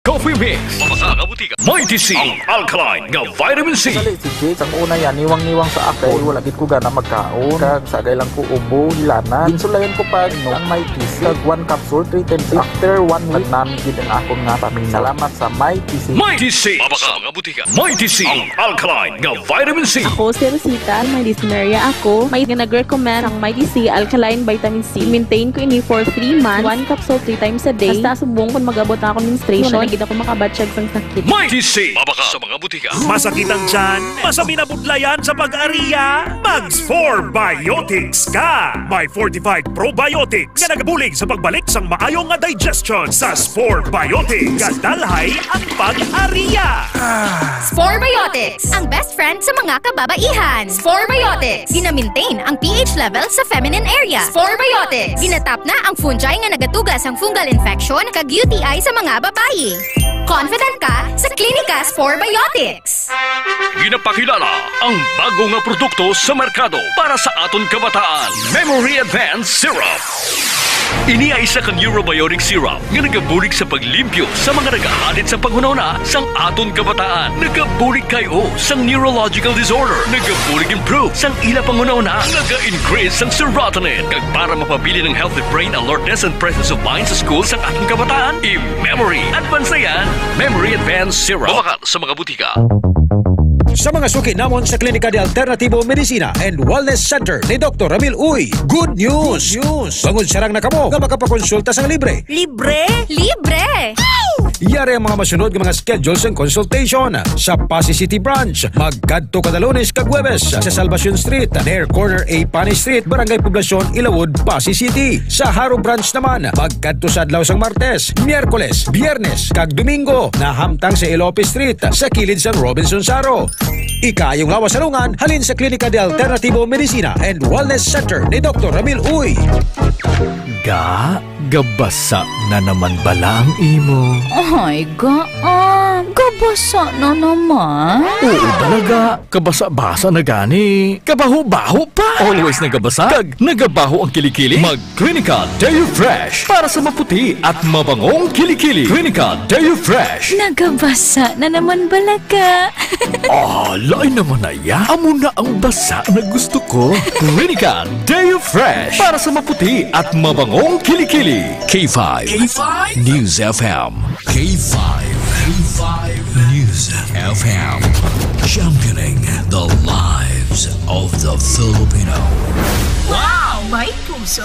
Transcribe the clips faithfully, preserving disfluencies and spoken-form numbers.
Coffee Mix. Mga kabutika. Mighty C, ang alkaline nga vitamin C. Sali si Jake, ang una yan, niwang-niwang sa ako. Wala gid ko gana magkaon. Kag sagay lang ko ubo, hilanan. Ginsulayan ko pag no, ang Mighty C. Kag one capsule, three times. After one week, nami gid ang akon nga pamina. Salamat sa Mighty C. Mighty C. Mga kabutika. Mighty C, ang alkaline nga vitamin C. Ako si Rosita, may dysmenorrhea ako. May nga nag-recommend ang Mighty C alkaline vitamin C. Maintain ko ini for three months. One capsule three times a day. Hasta subong kung mag-abot na akong menstruation, wala na gid ako makabatyag sang sakit. Mighty C, mabaka sa mga butika. Masakit ang tiyan? Masabi na budlayan sa pag-ariya? Mag Spore Biotics ka! May fortified probiotics nga nagabulig sa pagbalik sang maayo nga digestion. Sa Spore Biotics, kadalhay ang pag-ariya. Spore Biotics, ang best friend sa mga kababaihan. Spore Biotics, gina-maintain ang P H level sa feminine area. Spore Biotics, ginatap na ang fungi nga nagatuga sang fungal infection kag U T I sa mga babayi. Confident ka sa Klinika Spore Biotics. Ginapakilala ang bago nga produkto sa merkado para sa aton kabataan, Memory Advance Syrup. Ini ay isa ka neurobiotic syrup nga nagabulig sa paglimpyo sa mga nagahadit sa panghunahuna sang aton kabataan. Nagabulig kay o sang neurological disorder. Nagabulig improve sang ila panghunahuna. Naga-increase sang serotonin. Kag para mapabilin ang healthy brain alertness and presence of mind sa school sang aton kabataan, i-memory advance na yan. Memory Advance Syrup. Mabakal sa mga butika. Sa mga suki namon sa Klinika de Alternativo Medicina and Wellness Center ni Doktor Ramil Uy, good news! Good news! Bangod sarang na kamo nga makapakonsulta sang libre. Libre? Libre! Yari ang mga masunod nga mga schedule sang consultation. Sa Passi City Branch, magkadto kada Lunes kag Huwebes sa Salvacion Street, near corner A Pani Street, Barangay Poblacion, Ilawod, Passi City. Sa Jaro Branch naman, magkadto sa adlaw sang Martes, Miyerkules, Biyernes, kag Domingo, nahamtang sa Elope Street, sa kilid sang Robinson Jaro. Ikaayong lawas sa lungan, halin sa Klinika de Alternativo Medicina and Wellness Center ni Doktor Ramil Uy. Ga, gabasa na naman bala ang imo? Ay, ga, ah, gabasa na naman. Oo, talaga. Kabasa-basa na gani. Kabaho-baho pa. Always nagabasa. Kag nagabaho ang kilikili. Mag Clinica Deo Fresh para sa maputi at mabangong kilikili. Clinica Deo Fresh. Nagabasa na naman bala ka. Ah, lain naman na ya. Amo na ang basa na gusto ko. Clinica Deo Fresh para sa maputi at mabangong kilikili. K five K five News F M. K five, K five News F M, championing the lives of the Filipino. Wow! May puso!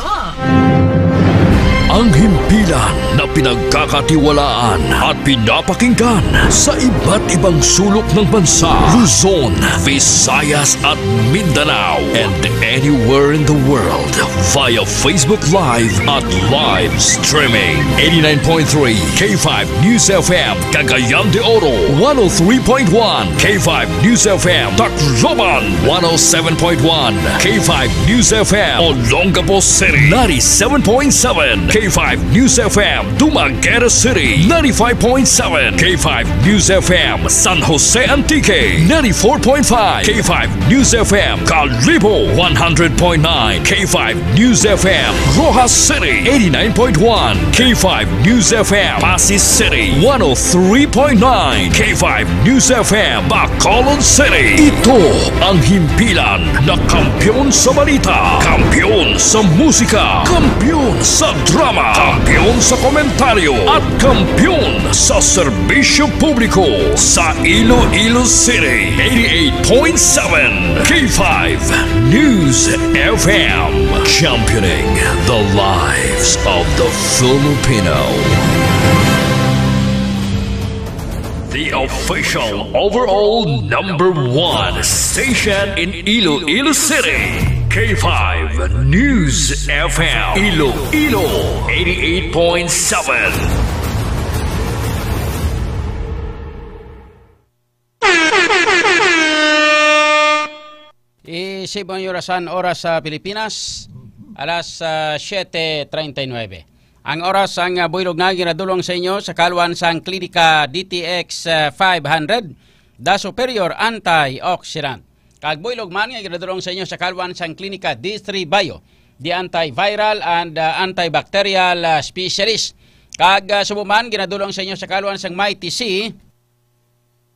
Ang himpilan na pinagkakatiwalaan at pinapakinggan sa iba't ibang sulok ng bansa, Luzon, Visayas at Mindanao, and anywhere in the world via Facebook Live at live streaming. Eighty-nine point three K five News F M, Cagayan de Oro, one oh three point one K five News F M, Tacloban, one oh seven point one K five News F M, Olongapo City, ninety-seven point seven K five News F M, Dumaguete City, ninety-five point seven K five News F M, San Jose Antique, ninety-four point five K five News F M, Kalibo, one hundred point nine K five News F M, Roxas City, eighty-nine point one K five News F M, Passi City, one oh three point nine K five News F M, Bacolod City. Ito ang himpilan na kampiyon sa balita, kampiyon sa musika, kampiyon sa drama, kampiyon sa komentaryo, at kampiyon sa serbisyo publiko sa Iloilo City. Eighty-eight point seven K five News F M, championing the lives of the Filipino. The official overall number one station in Iloilo City, K five News F M, Iloilo, eighty-eight point seven. Isibong orasan, oras sa Pilipinas, alas, ah, siete treinta y nueve. Ang oras, ang, ah, buylog nga ginadulong sa inyo sa kaluan sang Klinika D T X, ah, five hundred, The Superior Antioxidant. Kag buylog man nga ginadulong sa inyo sa kaluan sang Klinika D three Bio, the antiviral and, ah, antibacterial, ah, specialist. Kag, ah, subong man, ginadul-ong sa inyo sa kaluan sang Mighty C,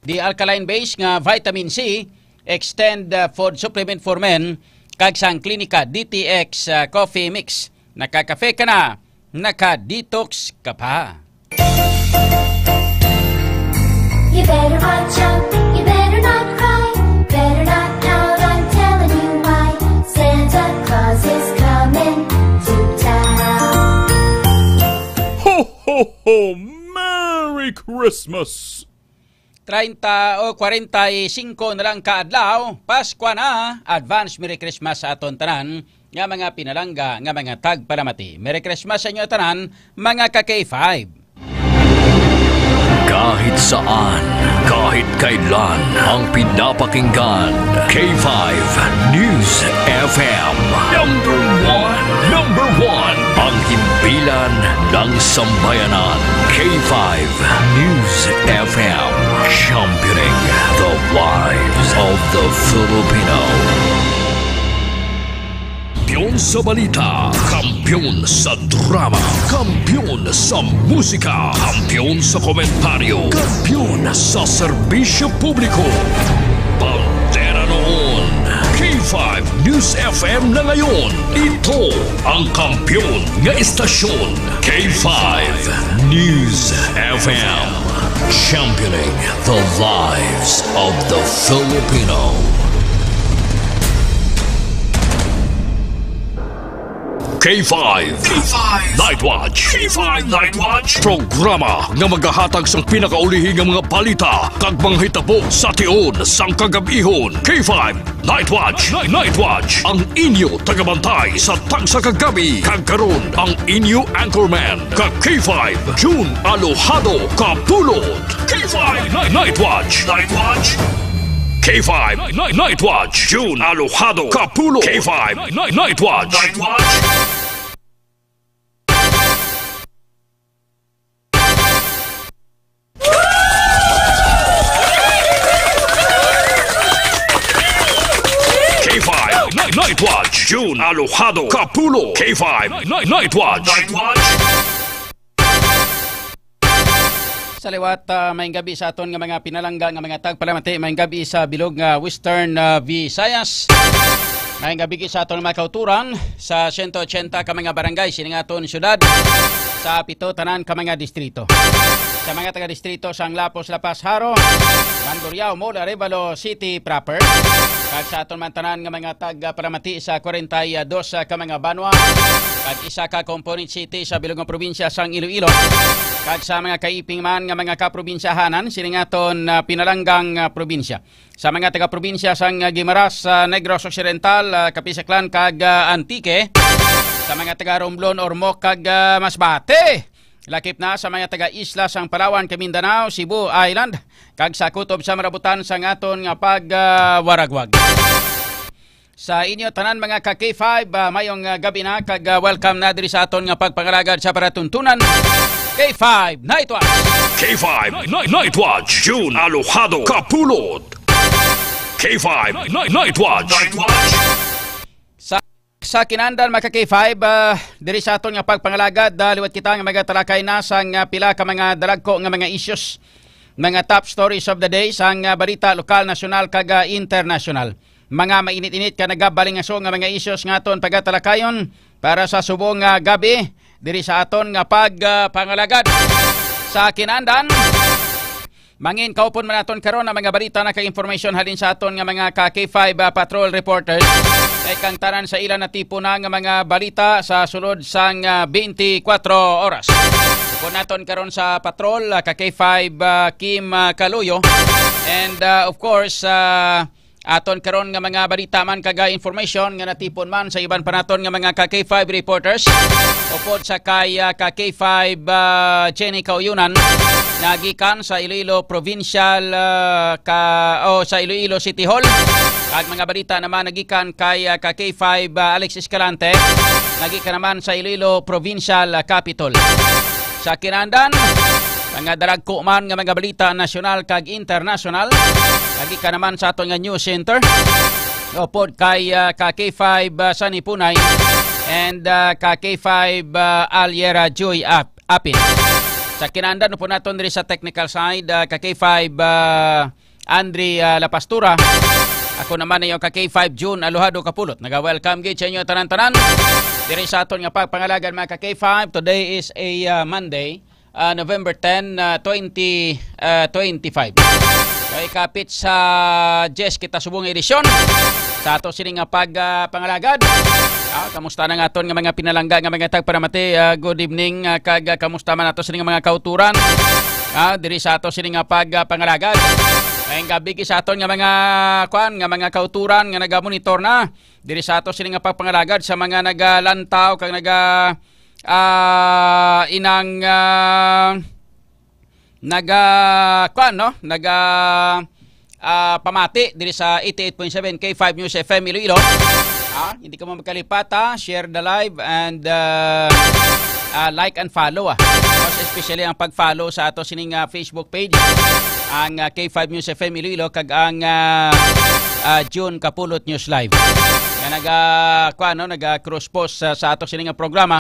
the alkaline base nga vitamin C, extend, ah, food supplement for men, kag sang Klinika D T X, ah, coffee mix. Nakakafe ka na, naka-detox ka pa. You better watch out, you better not cry, better not pout, I'm telling you why. Santa Claus is coming to town. Ho, ho, ho! Merry Christmas! Treinta o kwarenta y cinco na lang ka adlaw, Paskwa na. Advance Merry Christmas sa aton tanan nga mga pinalangga, nga mga tagpalamati. Merry Christmas sa inyo tanan, mga ka K five. Kahit saan, kahit kailan, ang pinapakinggan, K five News F M. Number one, number one, ang himpilan ng sambayanan. K five News F M, championing the lives of the Filipino. Kampiyon sa balita, kampiyon sa drama, kampiyon sa musika, kampiyon sa komentaryo, kampiyon sa serbisyo publiko. Bandera noon, K five News F M na ngayon. Ito ang kampiyon nga estasyon, K five News F M. Championing the lives of the Filipino. K five. K five Night Watch. K five Night Watch. Programa nga magahatag sang pinakaulihi nga mga balita kag mga hitabo sa tion sang kagab-ihon. K five Night Watch. Night, Night Watch. Ang inyo tagabantay sa tagsa ka gabi. Kag karon, ang inyo anchorman, ka K five, June Alojado Kapulot. K five Night, Night Watch. Night Watch. K five Night, Night Watch. June Alojado Kapulot. K five Night, Night, Night Watch. Night Watch. K five Night, Night Watch. June Alojado Kapulot. K five Night, Night Watch. Night Watch. Sa liwat, ah, maayong gabi sa aton nga mga pinalangga nga mga tagpalamati, maayong gabi sa bilog nga Western, ah, Visayas. Maayong gabi sa aton mga kauturan sa sento ochenta ka mga barangay sining aton syudad, sa pito tanan ka mga distrito. Sa mga taga-distrito sang Lapos, La Paz, Jaro, Mandurriao, Mole, Arevalo City proper, kag sa aton man tanan nga mga tagpalamati sa kwarenta y dos ka mga banwa, kag isa ka component city sa bilog nga probinsya sang Iloilo, kag sa mga kaiping man nga mga kaprobinsyahanan sining aton, ah, pinalanggang, ah, probinsya. Sa mga taga-probinsya sang, ah, Guimaras, ah, Negros Occidental, ah, Capizaclan, kag, ah, Antique. Sa mga taga-Romblon, Ormoc, kag, ah, Masbate. Lakip na sa mga taga-isla sang Palawan, kag Mindanao, Cebu Island, kag sa kutob sa marabutan sang aton nga pag, ah, waragwag. Sa inyo tanan, mga ka K five, ah, maayong, ah, gabi na, kag, ah, welcome na diri sa aton nga pagpangalagad sa paratuntunan. K five Night Watch. K five Night, Night Watch. June Alojado Kapulot. K five Night, Night Watch. Night Watch. Sa, sa kinandan, mga ka K five, ah, diri sa aton nga pagpangalagad, ah, liwat kita nga magatalakay na sang, ah, pila ka mga dalagko nga mga issues, mga top stories of the day sang, ah, balita lokal, nasyonal, kag, ah, internasyonal. Mga mainit-init ka nagabalingaso nga mga issues nga aton pagatalakayon para sa subong nga gabi diri sa aton nga pag, ah, pangalagad. Sa kinandan, mangin kaupon man naton karon ang mga balita na kag information halin sa aton nga mga ka K five, ah, patrol reporters. Kay kang tanan sa ila natipon na nga mga balita sa sulod sang, ah, twenty-four oras. Upod naton karon sa patrol, ah, ka K five, ah, Kim, ah, Kaluyo. And, ah, of course, ah, aton karon nga mga balita man kag, ah, information nga natipon man sa iban pa naton nga mga ka K five reporters. Upod sa kay, ah, ka K five, ah, Jenny Kauyunan, nagikan sa Iloilo Provincial, ah, ka, o sa Iloilo City Hall. Kag mga balita naman nagikan kay, ah, ka K five, ah, Alex Escalante, nagikan naman sa Iloilo Provincial, ah, Capitol. Sa kinandan, mga dalagko man nga mga balita nasyonal kag internasyonal, nagikan naman sa aton nga news center. Upod kay, ah, ka K five, ah, Sunny Punay and, ah, ka K five, ah, Aliera Joy Ap. apin. Sa kinaandan po naton diri sa technical side, ah, ka K five, ah, Andre, ah, La Pastura. Ako naman ay ka K five June Aluhado Kapulot. Naga-welcome gid sa inyo tanan-tanan. Diri sa aton nga pagpangalagan, mga ka K five, today is a, ah, Monday, ah, November ten, ah, twenty, ah, twenty-five. Kay kapit sa diyes kita subong edisyon sa ato sini nga pag, ah, pangalagad. Ah, kamusta na nga aton nga mga pinalangga nga mga tagparamati? Ah, good evening, ah, kag, ah, kamusta man ato sini nga mga kauturan? Ah, diri sa ato sini nga pag, ah, pangalagad. Ay, ang gabi sa aton nga mga, kwan, nga mga kauturan nga nagamonitor na diri sa ato sini nga pagpangalagad, sa mga nagalantaw kag naga, ah, inang, ah, naga, kwan, no? Naga, ah, pamati diri sa eighty-eight point seven K five News F M Iloilo. Ah, hindi ka mo magkalipat, ha? Share the live and, ah, ah, like and follow, ah. Mas especially ang pag-follow sa ato sining, ah, Facebook page, ang, ah, K five News F M Iloilo, kag ang, ah, ah, June Kapulot News Live. Nga naga, kuan, no, naga cross post sa, sa ato sini nga programa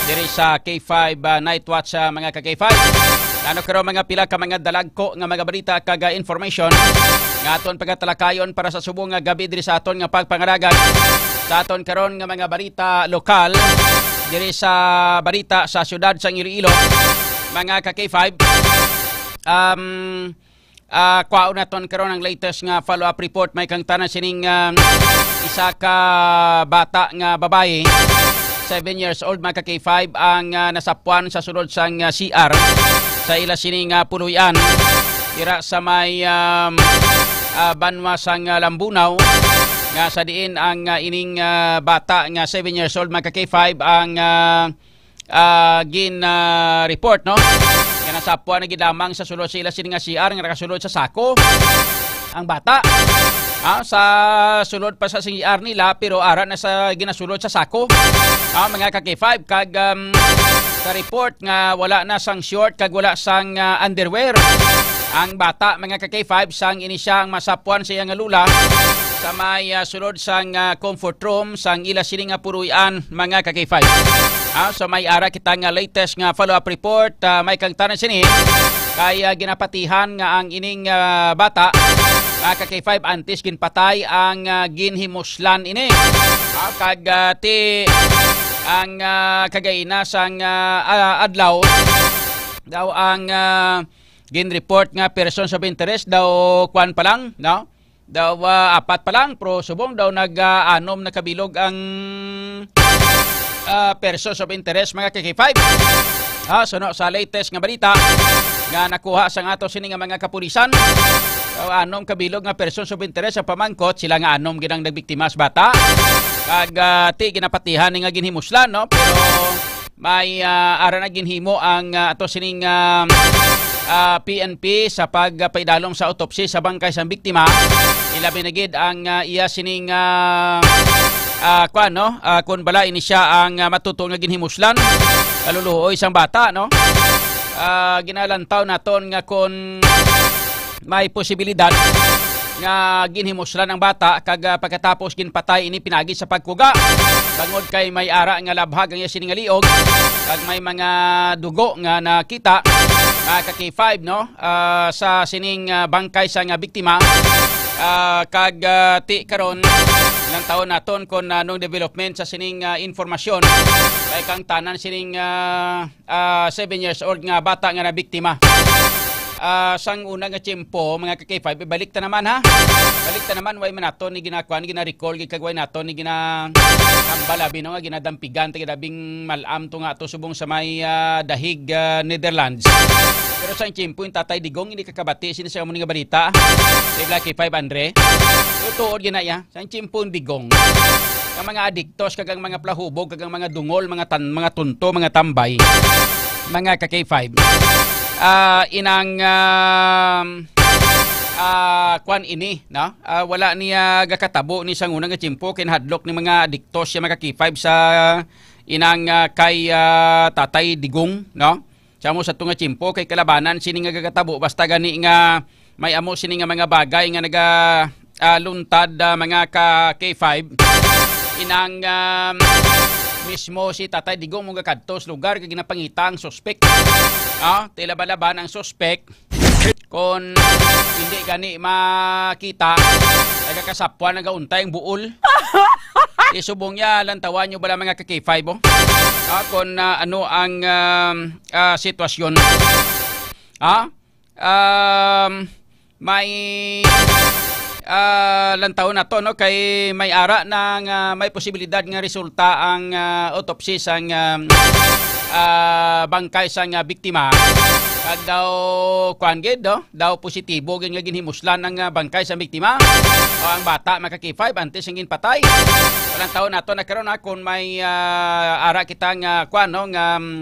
diri sa K five, ah, Night Watch, ah, mga ka K five. Ano karon mga pila ka mga dalagko nga mga balita kag, ah, information nga aton pagatalakayon para sa subong nga gabi diri sa aton nga pagpangalagad sa aton karon nga mga balita lokal diri sa balita sa siyudad sang Iloilo, mga ka K five. Um, ah, kwaon naton karon ang latest nga follow-up report. May kang tanan sining, ah, isa ka bata nga babayi, seven years old, mga ka K five, ang, ah, nasapuan sa sulod sang, ah, C R sa ila sining, ah, puluyan dira sa may, um, ah, banwa sang, ah, Lambunaw, nga sa diin ang, ah, ining, ah, bata nga seven years old, mga ka K five, ang, ah, ah, gin, ah, report, no? Nga nasapuan na gid lamang sa sulod sa ila sini nga C R nga nakasulod sa sako ang bata. Ah, sa sulod pa sa C R nila, pero ara na sa ginasulod sa sako. Ah, mga ka K five, kag, um, sa report nga wala na sang short kag wala sang, ah, underwear ang bata, mga ka K five, sang ini siya ang masapuan sa iya nga lula sa may, ah, sulod sang, ah, comfort room sang ila sini nga puruy-an, mga ka K five. Ah, so may ara kita nga latest nga follow-up report, ah, may kang tanan sini kay, ah, ginapatihan nga ang ining, ah, bata, mga ka K five, antes ginpatay ang, ah, ginhimuslan ini. Ah, kag, ah, ti ang, ah, kagaina sang, ah, ah, adlaw daw ang, ah, gin-report nga persons of interest daw, kwan pa lang, no? Daw, ah, apat pa lang, pero subong daw nag, ah, anom na kabilog ang, ah, persons of interest, mga ka K five. Ah, suno sa latest nga balita nga nakuha sang ato sini nga mga kapulisan, daw anom kabilog nga persons of interest ang pamangkot, sila nga anom gid ang nagbiktima sa bata. Kag, ah, ti ginapatihan ni nga ginhimuslan, no? Pero may, ah, ara na ginhimo ang, ah, ato sining, ah, ah, P N P sa pagpaidalom sa autopsy sa bangkay sang biktima. Ilabi na gid ang, ah, iya sining, ah, ah, kwan, no? Ah, kun bala ini siya ang, ah, matuto nga ginhimuslan, kaluluoy sang bata, no? Ah, ginalantaw naton nga kun may posibilidad nga ginhimuslan ang bata kag, ah, pagkatapos ginpatay ini pinagi sa pagkuga, bangod kay may ara nga labhag ang iya sini nga liog kag may mga dugo nga nakita, mga ka K five, no, ah, sa sining, ah, bangkay sa nga biktima. Ah, kag, ah, ti karon, nang taon naton kung anong development sa sining, ah, informasyon kay kang tanan sining, ah, ah, seven years old nga bata nga nabiktima. Ah, sang una nga tiyempo, mga ka K five, ibalik ta naman, ha? Balik ta naman, way man nato ni ginakuan, gina-recall, gid kag way nato ni gina-, tambal, abi, no, nga ginadampigan, taga labing malam to nga ato subong sa may, ah, Dahig, ah, Netherlands. Pero sang tiyempo, yung Tatay Digong, hindi kakabati, sino sa amo ni nga balita? Kay Black K five, Andre? Tutuod, gina, ya. Sang tiyempo, Digong. Ang mga adiktos, kag ang mga plahubog, kag ang mga dungol, mga tan-, mga tunto, mga tambay, mga ka K five. Ah, inang, um, ah, kwan ini, no? Ah, wala niya gakatabo ni sang una nga tiyempo, kinahadlok ni mga adiktos siya, mga ka K five, sa inang, ah, kay, ah, Tatay Digong, no? Sa mo sa tunga tiyempo, kay kalabanan sini nga gagatabo, basta gani nga may amo sini nga mga bagay nga naga, ah, luntad, ah, mga ka K five. Inang, um, mismo si Tatay Digong mo gakadto sa lugar kag ginapangita ang suspek. Ah, ti laban-laban ang suspek. Kon hindi gani makita, nagakasapwan, nagauntay ang buol. Isubong niya, lantawan niyo bala, mga ka-K five, oh? Ah, kon, ah, ano ang, um, ah, sitwasyon. Ah? Um, may, ah, lantawon nato, no, kay may ara na nga may posibilidad nga resulta ang, ah, autopsy sang, um, ah, bangkay sang, ah, biktima. Kag daw, kuan gid, no? Daw positibo gid nga ginhimuslan ang, ah, bangkay sang biktima o ang bata, mga ka-K five, antes ang ginpatay. Lantawon nato na karon, ha, kung may, ah, ara kita nga, kuan, no, nga, um,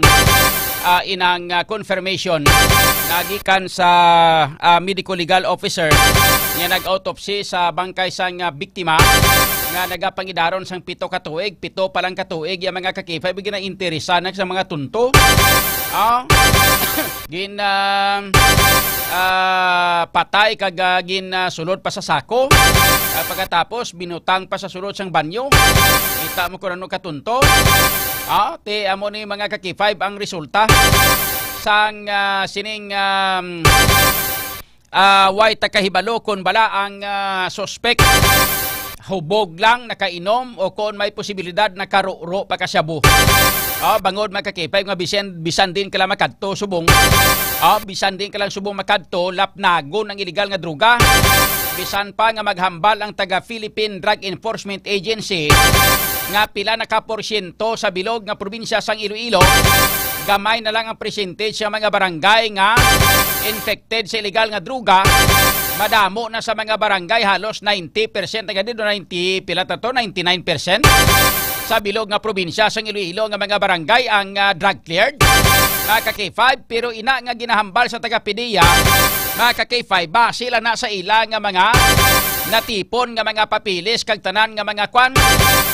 ah, inang, ah, confirmation nga gikan sa, ah, medico legal officer nga nag-autopsy sa bangkay sang, ah, biktima nga nagapangidaron sang pito ka tuig, pito pa lang ka tuig, ya, mga ka-K five, ginainteresan na sa mga tunto. Ah, gin, ah, ah, patay kag, ah, gin, ah, sulod pa sa sako. Ah, pagkatapos, binutang pa sa sulod sang banyo. Kita mo kung ano katunto. Ah, ti amo ni, mga ka-K five, ang resulta sang, ah, sining, um, ah, way ta kahibalo kon bala ang, ah, suspek hubog lang nakainom o kon may posibilidad nakaruro pa ka shabu. Ah, bangod, mga ka-K five, nga bisan, bisan din ka lang makadto subong, ah, bisan din ka lang subong makadto, lapnagon ang iligal nga droga. Bisan pa nga maghambal ang taga Philippine Drug Enforcement Agency nga pila na ka porsyento sa bilog nga probinsya sang Iloilo, gamay na lang ang percentage sa mga barangay nga infected sa iligal nga droga. Madamo na sa mga barangay, halos ninety percent, nga dito ninety, pila ta to, ninety-nine percent sa bilog nga probinsya sang Iloilo nga mga barangay ang, ah, drug cleared, mga ka-K five. Pero ina nga ginahambal sa taga-PDEA, mga ka-K five, base lang na sa ila nga mga natipon nga mga papeles kag tanan nga mga kwan,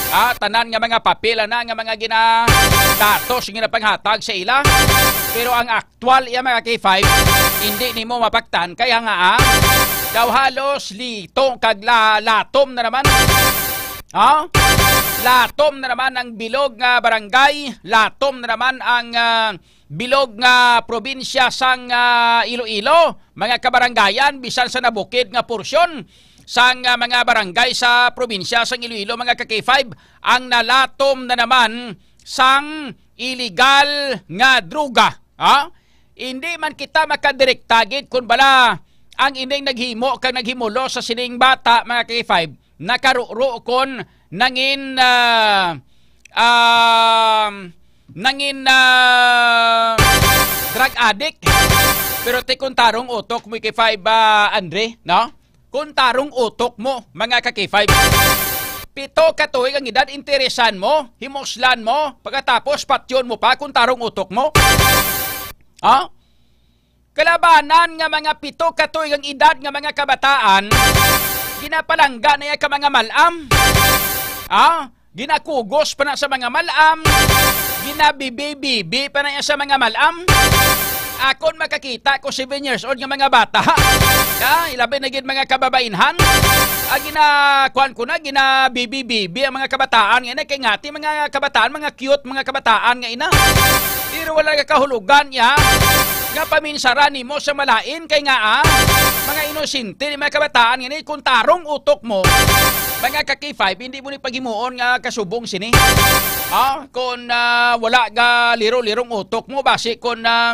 ah, tanan nga mga papel ana nga mga gina-, datos nga ginapanghatag sa ila. Pero ang aktual iya, mga ka-K five, hindi nimo mapaktan kay nga, ah, daw halos lito kag la-, latom na naman. Ha? Latom na naman ang bilog nga barangay, latom na naman ang, ah, bilog nga probinsya sang, ah, Iloilo, mga kabarangayan, bisan sa nabukid nga porsyon sang, ah, mga barangay sa probinsya sang Iloilo, mga ka-K five, ang nalatom na naman sang iligal nga droga. Ha? Hindi man kita makadirekta gid kon bala ang ining naghimo kag naghimulo sa sining bata, mga ka-K five, nakaruro kon nangin, ah, um, nangin, ah, drug addict. Pero ti kung tarong utok mo, K five, ah, Andre, no? Kung tarong utok mo, mga ka-K five. Pito ka tuig ang edad, interesan mo, himuslan mo, pagkatapos patyon mo pa kung tarong utok mo. Ha? Kalabanan nga mga pito ka tuig ang edad nga mga kabataan, ginapalangga na iya ka mga malam. Ah, ginakugos pa na sa mga malam, ginabibi-bibi pa na iya sa mga malam. Akon makakita ko seven years old nga mga bata. Ya, ilabi na gid mga kababainhan. Ah, gina-, kuwan ko na, ginabibi-bibi ang mga kabataan nga ina, kay ngati mga kabataan, mga cute mga kabataan nga ina. Pero wala ka kahulugan, ya, nga paminsaran nimo sa malain kay nga, ah, mga inosente ni mga kabataan nga ni, kung tarong utok mo, mga ka-K five, hindi mo ni paghimuon nga kasubong sini. Ah, kung, ah, wala ga liro-lirong utok mo, basi kung, ah,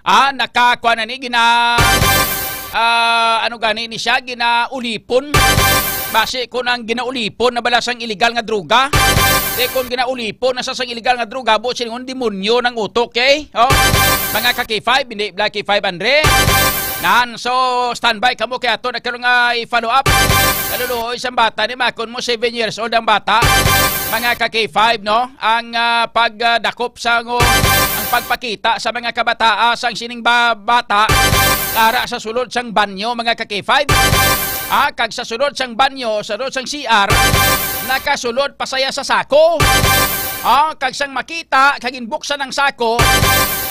ah, nakakuha na ni, gina-, ah, ano gani ni siya, ginaulipon. Basi kung ang ginaulipon na bala sang iligal nga droga. Di kung ginaulipon na sa sang iligal nga droga, buot silingon, demonyo ng utok, okay? Oh, mga ka-K five, hindi bala K five, Andre. Nan, so, standby kamo kay ato na karon nga i-follow up. Kaluluoy sang bata ni, makon mo, seven years old ang bata. Mga ka-K five, no? Ang, ah, pagdakop sa ngo-, ang pagpakita sa mga kabataa sang sining ba-, bata, ara sa sulod sang banyo, mga ka-K five. Ah, kag sa sulod sang banyo, sa sulod sang C R, nakasulod pa saya sa sako. Ah, kag sang makita, kag inbuksan ang sako,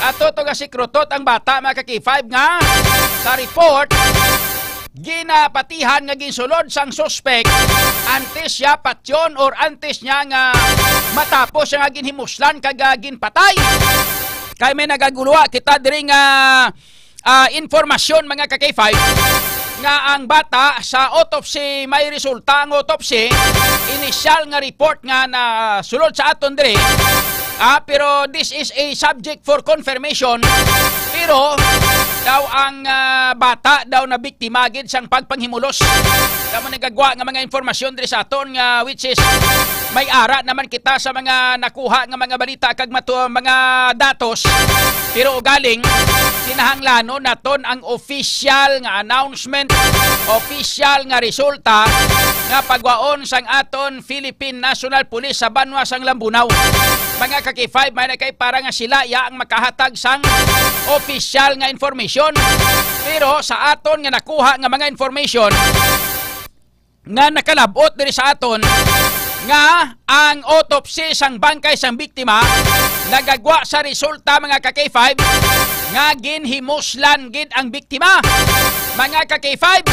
ato to nga sikrutot ang bata, mga ka-K five, nga sa report, ginapatihan nga ginsulod sang suspek antes siya patyon or antes niya nga matapos siya nga ginhimuslan kag, ah, ginpatay. Kay may nagaguluha kita diri nga, ah, informasyon, mga ka-K five, nga ang bata sa autopsy, may resulta ang autopsy, initial nga report nga nasulod sa aton diri. Ah, pero this is a subject for confirmation. Pero daw ang, ah, bata daw na biktima gid sang pagpanghimulos. Kamo nagagwa nga mga informasyon diri sa aton nga, which is may ara naman kita sa mga nakuha nga mga balita kag matu-, mga datos. Pero ugaling kinahanglanon naton ang official nga announcement, official nga resulta nga pagwaon sang aton Philippine National Police sa banwa sang Lambunao. Mga ka-K five, may na kay para nga sila ya ang makahatag sang opisyal nga information. Pero sa aton nga nakuha nga mga information nga nakalabot diri sa aton, nga ang autopsy sang bangkay sang biktima nagagwa sa resulta, mga ka-K five, nga ginhimuslan gid ang biktima. Mga ka-K five,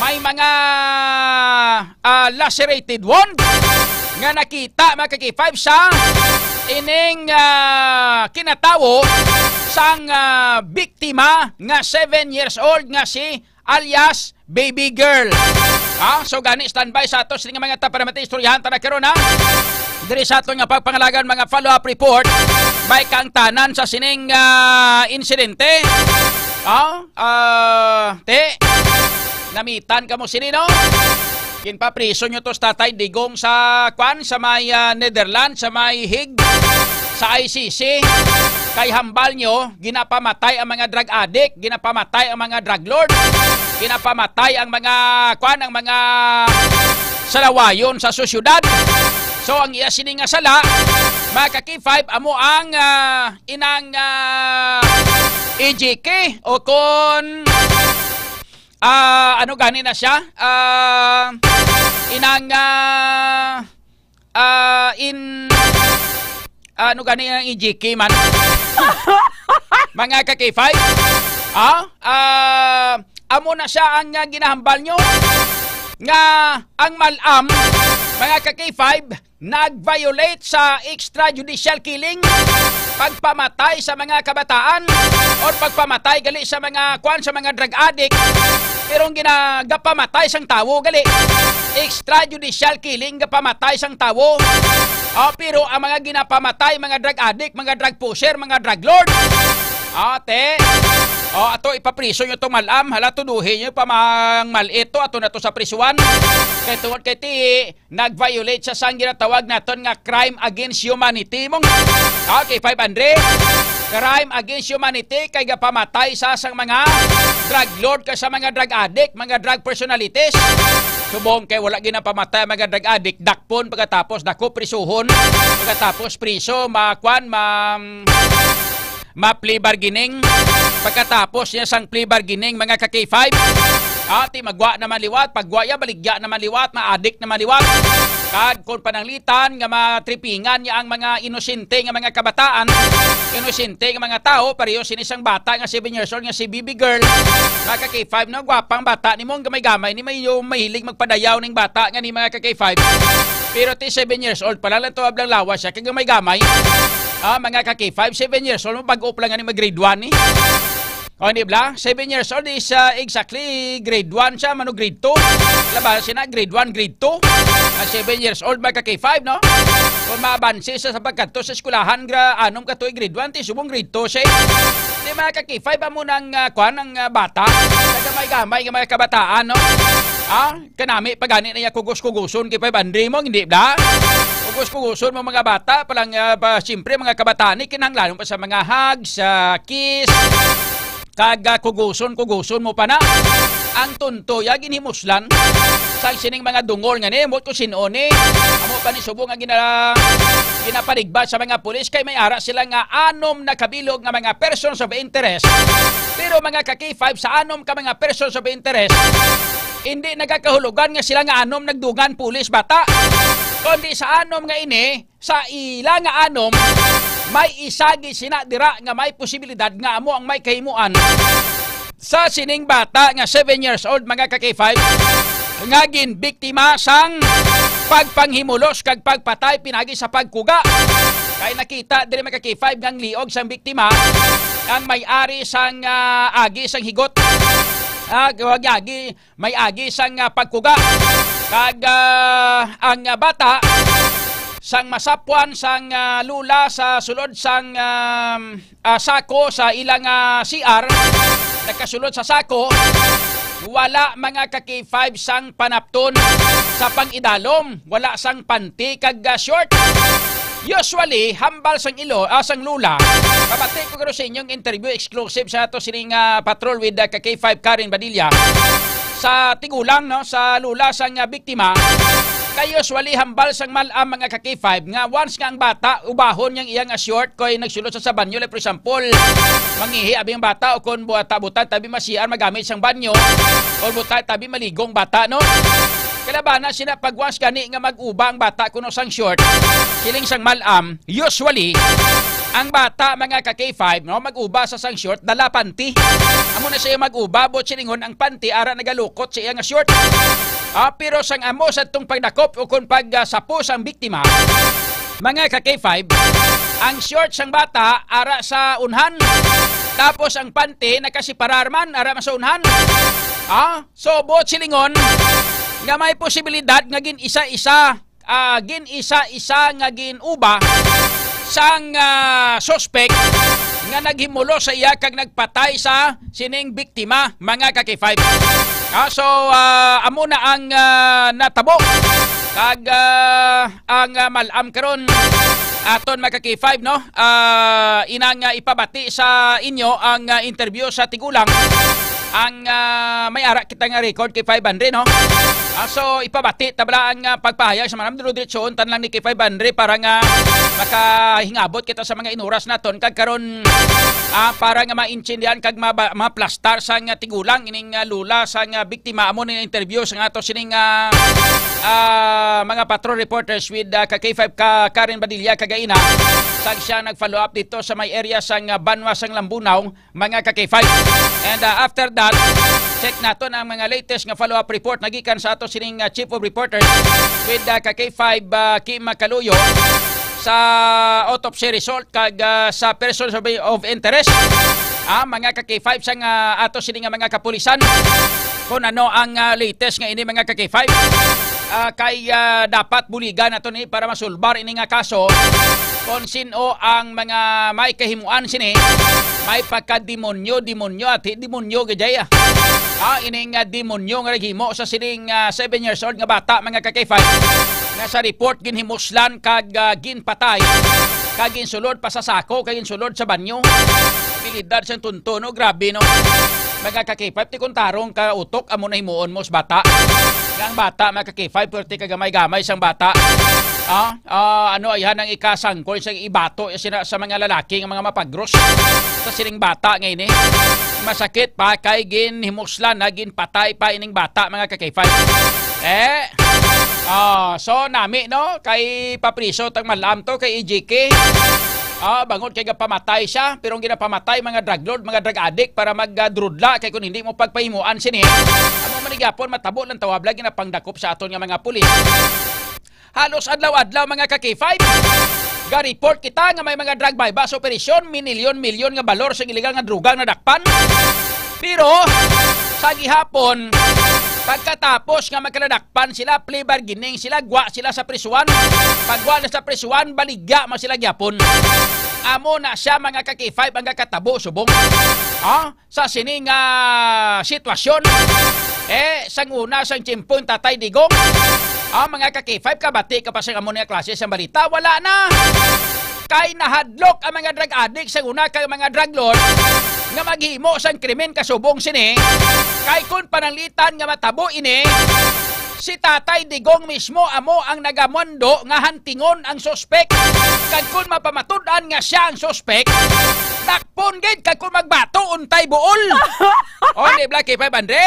may mga, ah, lacerated wound nga nakita, mga ka-K five, sa ining, ah, kinatawo sang, ah, biktima nga seven years old nga si alias Baby Girl. Ah, so gani, standby sa ato sini nga mga ta para mati istoryahan ta na karon, ha. Diri sa aton nga pagpangalagan, mga follow-up report, may kaangtanan sa sining, ah, insidente. Ah, ah, te, namitan kamo sini, no? Ginpapriso nyo to sa Tatay Digong sa, kwan, sa may, ah, Netherlands, sa may Hague, sa I C C. Kay hambal nyo, ginapamatay ang mga drug addict, ginapamatay ang mga drug lord, ginapamatay ang mga, kwan, ang mga salawayon sa sosyudad. So, ang iya sini nga sala, mga ka-K five, amo ang, ah, inang, ah, E J K o kon, ah, ano gani na siya? Ah, inang, ah, ah, in, ano gani ang E J K man? Mga ka-K five? Ah, ah, amo na siya ang, ah, ginahambal nyo nga ang Mal-am, mga ka-K five, nag-violate sa extrajudicial killing, pagpamatay sa mga kabataan, or pagpamatay gali sa mga, kwan, sa mga drug addict, pero ang ginagapamatay sang tawo gali, extrajudicial killing, gapamatay sang tawo. Ah, pero ang mga ginapamatay, mga drug addict, mga drug pusher, mga drug lord, ate, oh, ato ipapriso nyo tong Mal-am, hala, tuduhin nyo pa mang mal-ito, ato na to sa prisuan. Kay tungod kay ti, nag-violate siya sang ginatawag naton nga crime against humanity. Mong, okay, five hundred. Crime against humanity, kay gapamatay sa sang mga drug lord, kay sa mga drug addict, mga drug personalities. Subong kay wala ginapamatay ang mga drug addict, dakpon pagkatapos, dako prisuhon, pagkatapos priso, makwan, ma, ma-plea bargaining. Pagkatapos niya sang plea bargaining, mga ka-K five, ati, magwa naman liwat, pagwa ya, baligya naman liwat, maadik naman liwat. Kag kung pananglitan nga matripingan niya ang mga inosente nga mga kabataan, inosente nga mga tawo, pareho sini sang bata nga seven years old nga si Baby Girl, mga ka-K five, no? Gwapang bata ni mo, ang gamay-gamay ni, may, mahilig magpadayaw ning bata nga ni, mga ka-K five. Pero ti seven years old pa lang, lang to, ablang lawas siya, kag gamay-gamay. Ah, mga ka-K five, seven years old, bag-o pa lang nga ni mag-grade one, eh. O, di ba? Seven years old is, ah, exactly grade one siya, mano grade two. Labaw sina grade one, grade two. Ah, seven years old, mga ka-K five, no? Kung maabanse sa, sa pagkadto sa eskwelahan, gra-, anom ka to, eh, grade one, ti subong grade two siya, eh. Di, mga ka-K five, amo nang, ah, kwan, ang, ah, bata. Kagamay-gamay nga mga kabataan, no? Ah, kanami pa gani na iya kugos-kuguson kay five hundred mo, hindi ba? Kugos-kuguson mo mga bata, palang, ah, pa, siyempre, mga kabataan, ni kinahanglan pa sa mga hug, sa kiss, kag, ah, kuguson-kuguson mo pa na. Ang tunto, ya, ginhimuslan sa sining mga dungol nga ni, mo ko sin-o ni, amo pa ni subong nga gina-, ginapaligbat sa mga pulis kay may ara sila nga anom na kabilog nga mga persons of interest. Pero, mga ka-K five, sa anom ka mga persons of interest, hindi nagakahulugan nga sila nga anom nagdugan pulis, bata, kundi sa anom nga ini, sa ila nga anom, may isa gid sina dira nga may posibilidad nga amo ang may kahimuan sa sining bata nga seven years old, mga ka-K five, nga ginbiktima sang pagpanghimulos kag pagpatay pinagi sa pagkuga. Kay nakita diri, mga ka-K five, nga ang liog sang biktima ang may-ari sang, ah, agi sang higot. Ah, agi, may agi sang, ah, pagkuga. Kag, ah, ang, ah, bata sang masapwan sang, ah, lula sa sulod sang, ah, ah, sako sa ilang, ah, C R, nagkasulod sa sako, wala, mga ka-K five, sang panapton sa pang-idalom, wala sang panty kag, ah, short. Usually, hambal sang ilo, ah, sang lula. Kabati ko garo sa inyong interview exclusive sa ato sining, ah, patrol with, ah, ka-K five Karen Badilla sa tigulang, no, sa lula sang, ah, biktima. Kay usually hambal sang mal-am, mga ka-K five, nga once nga ang bata ubahon niyang iyang, ah, short kay nagsulod sa, sa banyo, like, for example, mangihi abi ang bata o kon buta, buta tabi ma-C R magamit sang banyo o buta tabi maligong bata, no? Kalabana sila pag once gani nga mag-uba ang bata kuno sang short, siling sang mal-am, usually, ang bata, mga ka-K five, no, mag-uba sa sang short, dala panty. Amo na siya mag-uba, but silingon ang panty, ara nagalukot sa iya nga short. Ah, pero sang amo sa tong pagdakop o kon pag, ah, sapo sang biktima, mga ka-K five, ang short sang bata, ara sa unhan. Tapos ang panty, nakasiparar man, ara man sa unhan. Ah, so, but silingon, nga may posibilidad nga gin-isa-isa, ah, gin-isa-isa nga gin-uba sang, ah, suspek nga naghimulos sa iya kag nagpatay sa sining biktima, mga ka-K five. Ah, so, ah, amo na ang, ah, natabo. Kag, ah, ang, ah, mal-am karon, aton, mga ka-K five, no? Ah, inang, ah, ipabati sa inyo ang, ah, interview sa tigulang. Ang, ah, may ara kita nga record kay five hundred, no? Ah, so, ipabati ta bala ang, ah, pagpahayag sa manam, diretso untan lang ni kay five hundred para nga makahingabot kita sa mga inuras naton. Kag karon, ah, para nga maintindihan kag maba-, maplastar sa nga tigulang ining, ah, lula sa nga biktima, amo ni interview sa nga ato sining, ah, ah, mga patrol reporters with, ah, ka K five ka Karen Badilla kagaina, sa siya nag-follow up dito sa may area sa nga Banwa sang Lambunao, mga ka K five. And, ah, after that, check naton ang mga latest nga follow-up report nagikan sa ato sining, ah, Chief of Reporters with, ah, ka K five, ah, Kim Macaluyo sa autopsy result kag, ah, sa persons of, of interest. Ah, mga ka K five, sa nga ato sini nga mga kapulisan, kung ano ang, ah, latest nga ini, mga ka K five. Ah, kay, ah, dapat buligan nato ni para masulbar ini nga kaso. Kung sino ang mga may kahimuan sini, may pagka-demonyo, demonyo, at demonyo gajay, ah. Ah, ining, ah, demonyo nga naghimo sa sining, ah, seven years old nga bata, mga ka K five, nga sa report ginhimuslan kag, ah, ginpatay, kag ginsulod pa sa sako, kag ginsulod sa banyo. Abilidad sang tunto, no? Grabe, no? Mga ka K five, ti kung tarong ka utok, amo na himuon mo sa bata. Nga ang bata, mga ka K five, perti ka gamay-gamay sang bata. Ah, ah, ano, ayhan ang ikasangkol sa ibato, eh, sina-, sa mga lalaki nga mga mapagros. Sa sining bata nga ini. Masakit pa kay ginhimuslan na, ginpatay pa ining bata, mga ka K five. Eh, ah, so nami, no? Kay papriso tang malam to, kay E J K. Ah, bangod kay gapamatay siya, pero ang ginapamatay, mga drug lord, mga drug addict, para magdrudla, kay kung hindi mo pagpahimuan sini, amo man ni gyapon, matabo lang tawab lang ginapangdakop sa aton nga mga pulis. Halos adlaw-adlaw, mga ka K five, ga-report kita nga may mga drug buy-bust operation, minilyon-milyon nga balor sa illegal nga droga nga nadakpan. Pero sa gihapon, pagkatapos nga magkaladakpan sila, plea bargaining sila, gwa sila sa prisuan. Pagwa na sa prisuan, baligya man sila gyapon. Amo na siya, mga ka K five, ang kakatabo subong. Ha? Sa sini nga sitwasyon, eh, sang una, sang tiyempo ni Tatay Digong, ah, mga ka K five, kabati ka pa sa amo nga klase sang balita, wala na. Kay nahadlok ang mga drug addict sang una kag mga drug lord nga maghimo sang krimen kasubong sini. Kay kun pananglitan nga matabo ini, si Tatay Digong mismo amo ang nagamando nga hantingon ang suspek. Kag kun mapamatud-an nga siya ang suspek, dakpon gid, kag kun magbato, untay buol. O, di ba, K five hundred?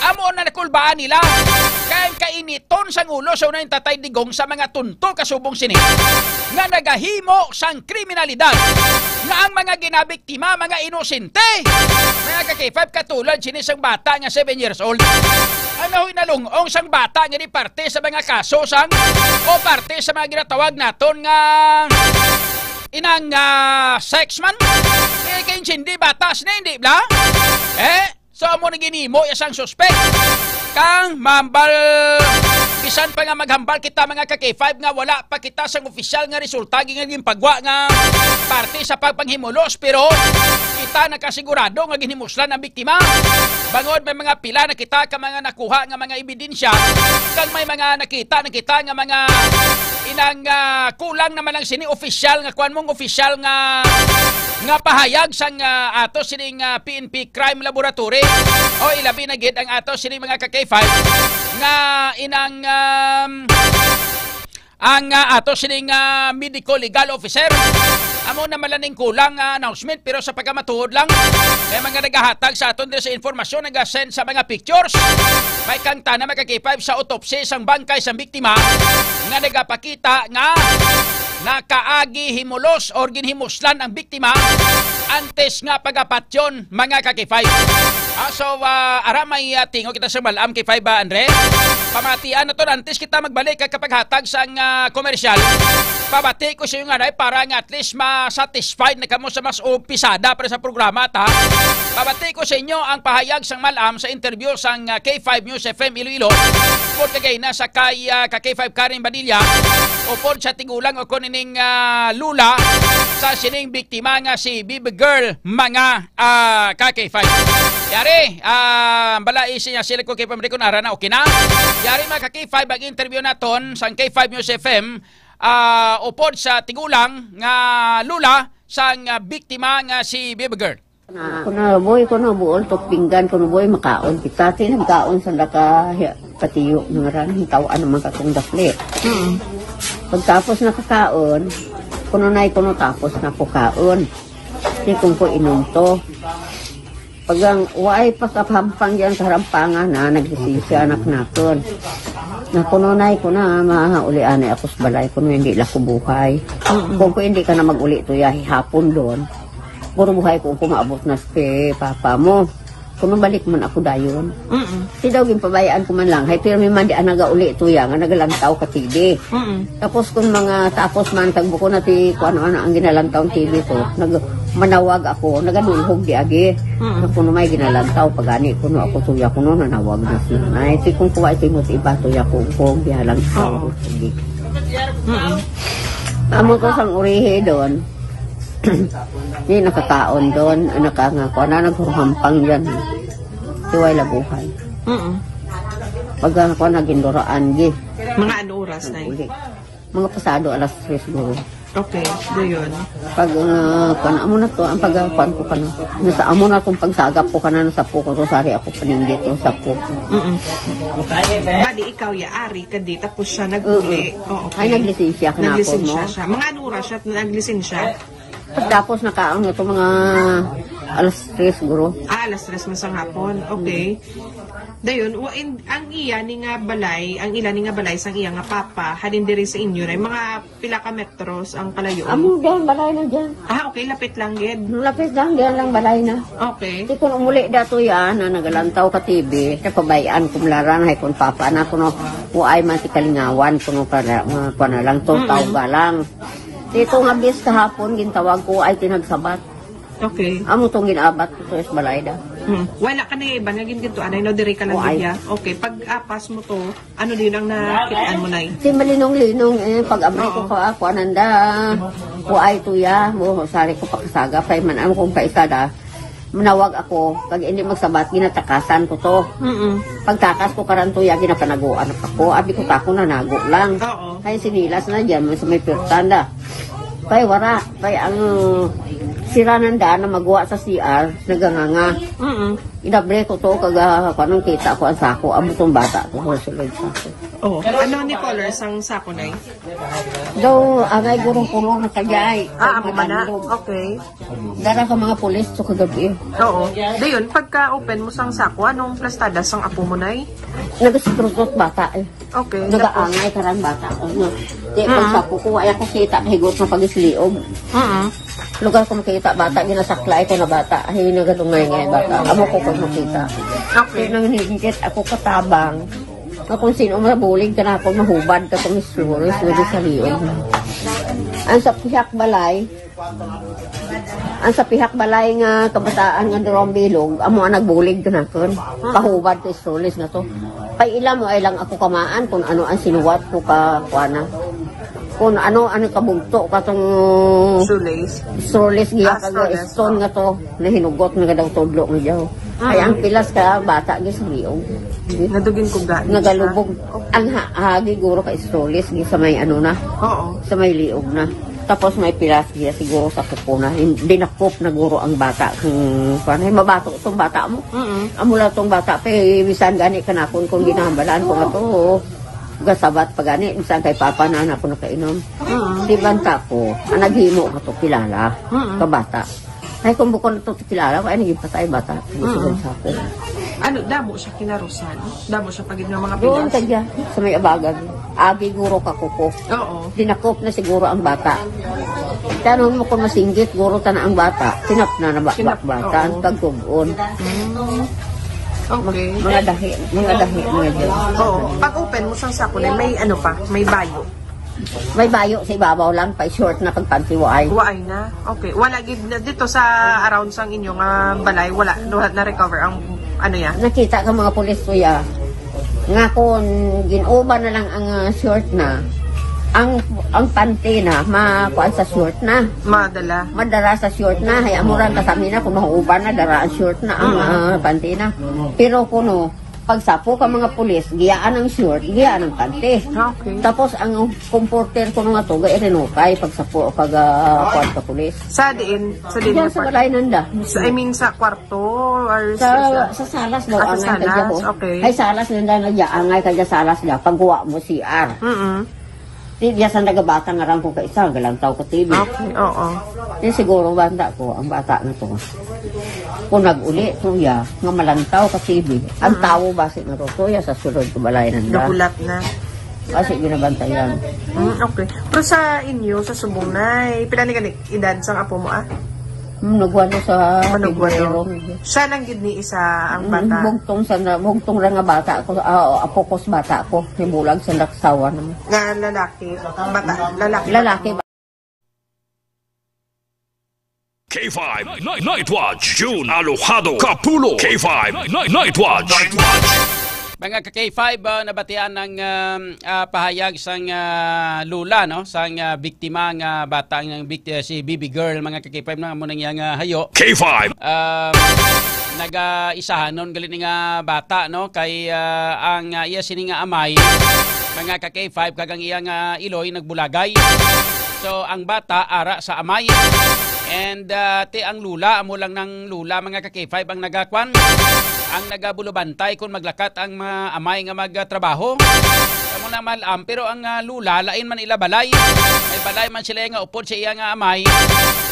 Amo na nakulbaan nila kay ang kainiton sang ulo sa unang Tatay Digong sa mga tunto kasubong sini nga nagahimo sang kriminalidad, nga ang mga ginabiktima mga inosente. Mga ka-K five, katulad sini sang bata nga seven years old. Ang nahoy nalung-ong sang bata nga di parte sa mga kaso sang o parte sa mga ginatawag naton nga inang, ah, sex man. Eh, kay hindi bata sini, hindi bla? Eh, so amo na ginhimo ya sang suspek. Kang mambal, bisan pa nga maghambal kita, mga ka-K five, nga wala pa kita sang opisyal nga resulta nga ginpagwa nga parte sa pagpanghimulos, pero kita nakasigurado nga ginhimuslan ang biktima. Bangod may mga pila na kita ka mga nakuha nga mga ebidensya, kag may mga nakita na kita nga mga inang, ah, kulang naman lang sini opisyal nga kuan mong opisyal nga, nga pahayag sang, ah, ato sining, ah, P N P Crime Laboratory, o ilabi na gid ang ato sining mga ka-K five nga inang, um, ang, ah, ato sining, ah, medical legal officer. Amo na man lang ning kulang nga announcement, pero sa pagkamatuod lang, may mga nagahatag sa aton diri sa informasyon, nagasend sa mga pictures. May kang tana, mga ka-K five, sa autopsy sang bangkay sang biktima nga nagapakita nga nakaagi himulos or ginhimuslan ang biktima antes nga pagapatyon, mga ka-K five. Ah, so, ah, ara may, ah, tingog kita sa Malam K five, ah, Andre. Pamatian naton antes kita magbalik kag kapaghatag sang, ah, komersyal. Pabati ko sa inyo nga, Nay, para nga at least ma-satisfied na kamo sa mas umpisada para sa programa, ta. Pabati ko sa inyo ang pahayag sang Malam sa interview sang, ah, K five News F M Iloilo. Pud kagay na sa kay, ah, ka K five Karen Badilla, upod sa tigulang o kuno ning, ah, lula sa sining biktima nga si Baby Girl, mga, ah, ka K five. Yari, ah, balay siya sila ko kay pamrikon ara na, okay na? Yari, mga ka K five, ang interview naton sang K five News F M, ah, upod sa tigulang nga lula sang, ah, biktima nga si Baby Girl. Na, kuno, boy, kuno, buol to pinggan, kuno, boy, makaon kita. Ti nagkaon sa laka, hi-, patiyo, nga ran, taw-an naman katong dapli. Mm. Pagtapos nakakaon, kuno, nay, kuno, tapos na ko kaon. Ti kung ko inom to. Pag ang, waay pa kapampang yan, karampangan na, naglisensya, anak nakon. Na kuno, nay, kuno, mauli anay ako sa balay, kuno, hindi la ko buhay. Mm. Kung ko hindi ka na mag-uli to, ya, hihapon doon. Puro buhay ko kung maabot na si papa mo. Kung mabalik man ako dayon. Mm-mm. Si daw ginpabayaan ko man lang. Hay, pirmi man di ang nagauli to ya, nga nagalantaw ka T V. Mm-mm. Tapos kung mga tapos man, tagbo ko na ti, kung ano-ano ang ginalantaw ang T V ko, nag-, manawag ako, naganulhog di agi. Mm-mm. Nga kuno may ginalantaw, pagani kuno ako tuya kuno, nanawag na siya. Ay, si kung kuha, si mo iba tuya kung kung, biya lang. Oo. Sige. Mm-mm. Amo ko sang urihi doon. Di nakakaon doon, anak ka nga, kuha na naghuruhampang dyan. Siway labuhay. Mm. Pag, ah, kuha na ginduraan, gi. Mga ano oras, Nay? Uli. Mga pasado alas tres siguro. Okay, do yun. Pag, ah, kuha na, amo na to, ang pag, ah, kuha ko ka na. Nasa amo na itong pagsagap ko ka na, nasa po ko, rosary ako, paninggit ko, sa po. Mm-mm. Bali, ikaw, yaari ka di, tapos siya nag-uli. Mm-mm. Oo, okay. Ay, naglisensya ka na ako, Naglisensya no? siya. Mga ano oras siya, naglisensya? Tapos nakaon nga to mga alas tres siguro. Ah, alas tres man sang hapon. Okay. Dayon, wa-, in, ang iya ni nga balay, ang ila ni nga balay sang iya nga papa, halin diri sa inyo, na mga pila ka metros ang kalayo? Amo din, balay na dyan. Ah, okay, lapit lang gid. Lapit lang, diyan lang balay na. Okay. Di kung umuli dato yan, na nagalantaw ka T V, napabayaan kumlaran, hay kung papa na kuno, kuay man si kalingawan, kuno ka na, mga kuha na lang, to, Mm-mm. tawga lang. Dito nga bis kahapon, gintawag ko ay tinagsabat. Okay. Amo tong ginabat ko sa balay da. Hmm. Wala ka na iba nga ginginto anay, no? Diri ka lang Wala. gid ya. Okay. Pag apas mo to, ano din ang nakitaan mo, Nay? Si malinong-linong, eh, pag abri ko Oo. ka, ako ananda. Kuay to ya. Mo, sari ko pakasagap. Kay man, amo kong paisa da. Manawag ako, kag hindi magsabat, ginatakasan ko to. Mm-mm. Pagtakas ko karan to ya, ginapanaguan ako. Abi ko, tako na nago lang. Oo. Kay sinilas na dyan, may sa may pirtanda. Kay wara, kay ang sira ng daan na magwa sa C R, naganganga. Mm-mm. Inabre ko to, kag, ah, kanang kita ko ang sako, amo tong bata to, sa sulod sako. Oh, ano ni color sang sako, Nay? Daw, agay gurong color na kagay. Ah, amo man na. Madanlog. Okay. Dara ka mga pulis to kagabi. Oo. Dayon, pagka open mo sang sako, anong plastada sang apo mo, Nay? Nagasikrutot bata eh. Okay. Nagaangay karang bata. Ano? Di, pag Mm. sako ko, ay ako kita, higot na pag-isliog. Mm. Lugar ko makita bata, ginasaklay ko na bata. Ay, nagadungay nga bata. Amo ko pag makita. Okay. Kaya nang hinigit ako katabang. Nga kung sino mabulig ka na ako, mahubad ka kung isluros, nga di sa liog. Ang sa pihak balay, ang sa pihak balay nga kabataan nga durong bilog, amo ang nagbulig ka na kun. Pahubad ka isluros nga to. Kay ila mo ay lang ako kamaan kung ano ang sinuwat ko ka, kuana. Kung ano, ano kabugto ka tong Sulis. Sulis giya Ah, ka nga Sulis. stone nga to, nahinugot nga daw tudlo nga daw. Ay, Mm. ang pilas ka bata, gis liog. Nadugin ko gani siya. Nagalubog. Okay. Ang ha, hagi guro ka Sulis, gi sa may ano na, Oo. sa may liog na. Tapos may pilas giya siguro sa kuko na. Hin-, dinakop na guro ang bata. Kung, kuwan, ay, mabato itong bata mo. Mm-mm. Amo lang tong bata, pe, bisan gani kanakon kung ginahambalan ko nga to, gasabat pa gani, bisan kay papa na, na ako nakainom. Mm. Di banta ko, ang naghimo ko to, kilala, Mm. kabata. Ay, kung bukod to, kilala, ay, naging patay bata. Gusto Mm. ko sa ako. Ano, damo siya kinarusan? Damo siya pagid ng mga Doon Pinas? kaya, sa may abagan. Agi guro ka kuko. Oo. Dinakop na siguro ang bata. Tanong mo kung masinggit, guro ta na ang bata. Tinap na na ba, Tinap, ba-, bata, oo. ang pagkubon. Mm. Okay. Mga dahi, mga dahi, mga dyan. Oo. Pag open mo sang sako na, may ano pa, may bayo. May bayo sa ibabaw lang, pa short na pagpantiwaay. Waay na. Okay. Wala gid na dito sa around sang inyo nga balay, wala, wala na recover ang ano ya? Nakita ka mga pulis, kuya. Nga kung gin-uban na lang ang, ah, short na, ang, ang panty na, makuan sa short na. Madala. Madara sa short na. Hay, amo ra ang kasami na, kung mahuuban na, dara ang short na, ang, Mm. ah, panty na. Pero kuno, pagsapo ka mga pulis, giyaan ang short, giyaan ang panty. Okay. Tapos ang comporter ko nga to, ga irinukay, pagsapo, pag, ah, kuan ka pulis. Sa diin? Sa diin Diyan nga sa part? balay nanda. Sa, I mean, sa kwarto or Sa, sa, sa salas daw, Ah, sa angay ka salas? dyan, oh. Okay. Ay, salas nanda, nagyaangay ka dyan, salas na, pagkuha mo C R. Mm-mm. Di, diyan sa nagabata nga rang ko ka isa, galantaw ko T V. Okay, oo. Di, siguro, banda ko, ang bata na to. Kung nag-uli, tuya, nga malantaw ka T V. Ang Mm-mm. tao, basi na to, tuya, sa sulod ko balay nanda. Nahulat na. Kasi ginabantayan. Mm, okay. Pero sa inyo, sa subong na, eh, pila ni gani edad sang apo mo, ah? Hmm, nagwalo sa Manugwalo. Pebrero. Siya lang gid ni isa ang Mm, bata. bugtong sa na-, bugtong ra nga bata ko, ah, apo ko sa bata ko, himulag sa naksawa naman. Nga lalaki, bata, lalaki. Lalaki. K five Night, Night Watch, June, Alojado, Kapulo, K five Night, Night Watch. Mga ka K five, ah, nabatian ang, um, ah, pahayag sang, ah, lula, no, sang, ah, biktima nga bata, ang bik-, ah, si baby girl, mga ka K five, na mo nang iyang, ah, hayo. K five. Um, nagaisahanon gali ni nga bata, no, kay, ah, ang, ah, iya sini nga amay, mga ka K five, kag ang iya nga iloy nagbulagay. So, ang bata ara sa amay. And, ah, ti ang lula, amo lang nang lula, mga ka K five, ang nagakwan, ang nagabulubantay kung maglakat ang mga amay nga magtrabaho. Amo na mal-am, pero ang, ah, lula, lain man ila balay. May balay man sila nga upod sa iya nga amay.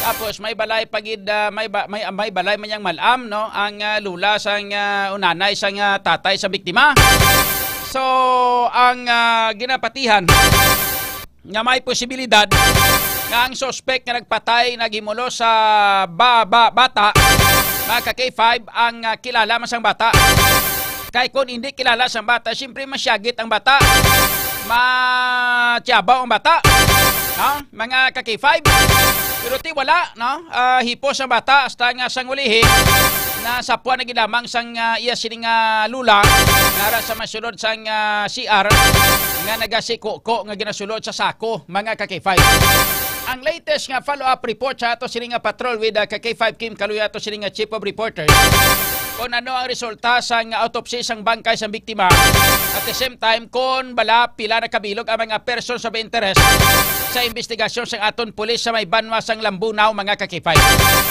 Tapos may balay pagid, ah, may ba-, may, may balay man yang mal-am, no? Ang, ah, lula sang, ah, unanay sang, ah, tatay sa biktima. So, ang, ah, ginapatihan nga may posibilidad nga ang suspek nga nagpatay, naghimulo sa ba-, ba-, bata, mga ka K five, ang, ah, kilala man sang bata. Kay kung hindi kilala sang bata, siyempre masyagit ang bata. Matiyabaw ang bata. No? Mga ka K five. Pero ti wala, no? Ah, hipos ang bata, hasta nga sang ulihi, nasapwan na gid lamang sang, ah, iya sining, ah, lula, nara sa masulod sang, ah, C R, nga nagasikuko nga ginasulod sa sako, mga ka K five. Ang latest nga follow-up report sa ato sini nga patrol with, ah, ka K five Kim Kaluya, ato sini nga Chief of Reporters. Kung ano ang resulta sang autopsy sang bangkay sang biktima. At the same time, kung bala pila na kabilog ang mga persons of interest sa investigasyon sang aton pulis sa may banwa sang Lambunao, mga ka K five.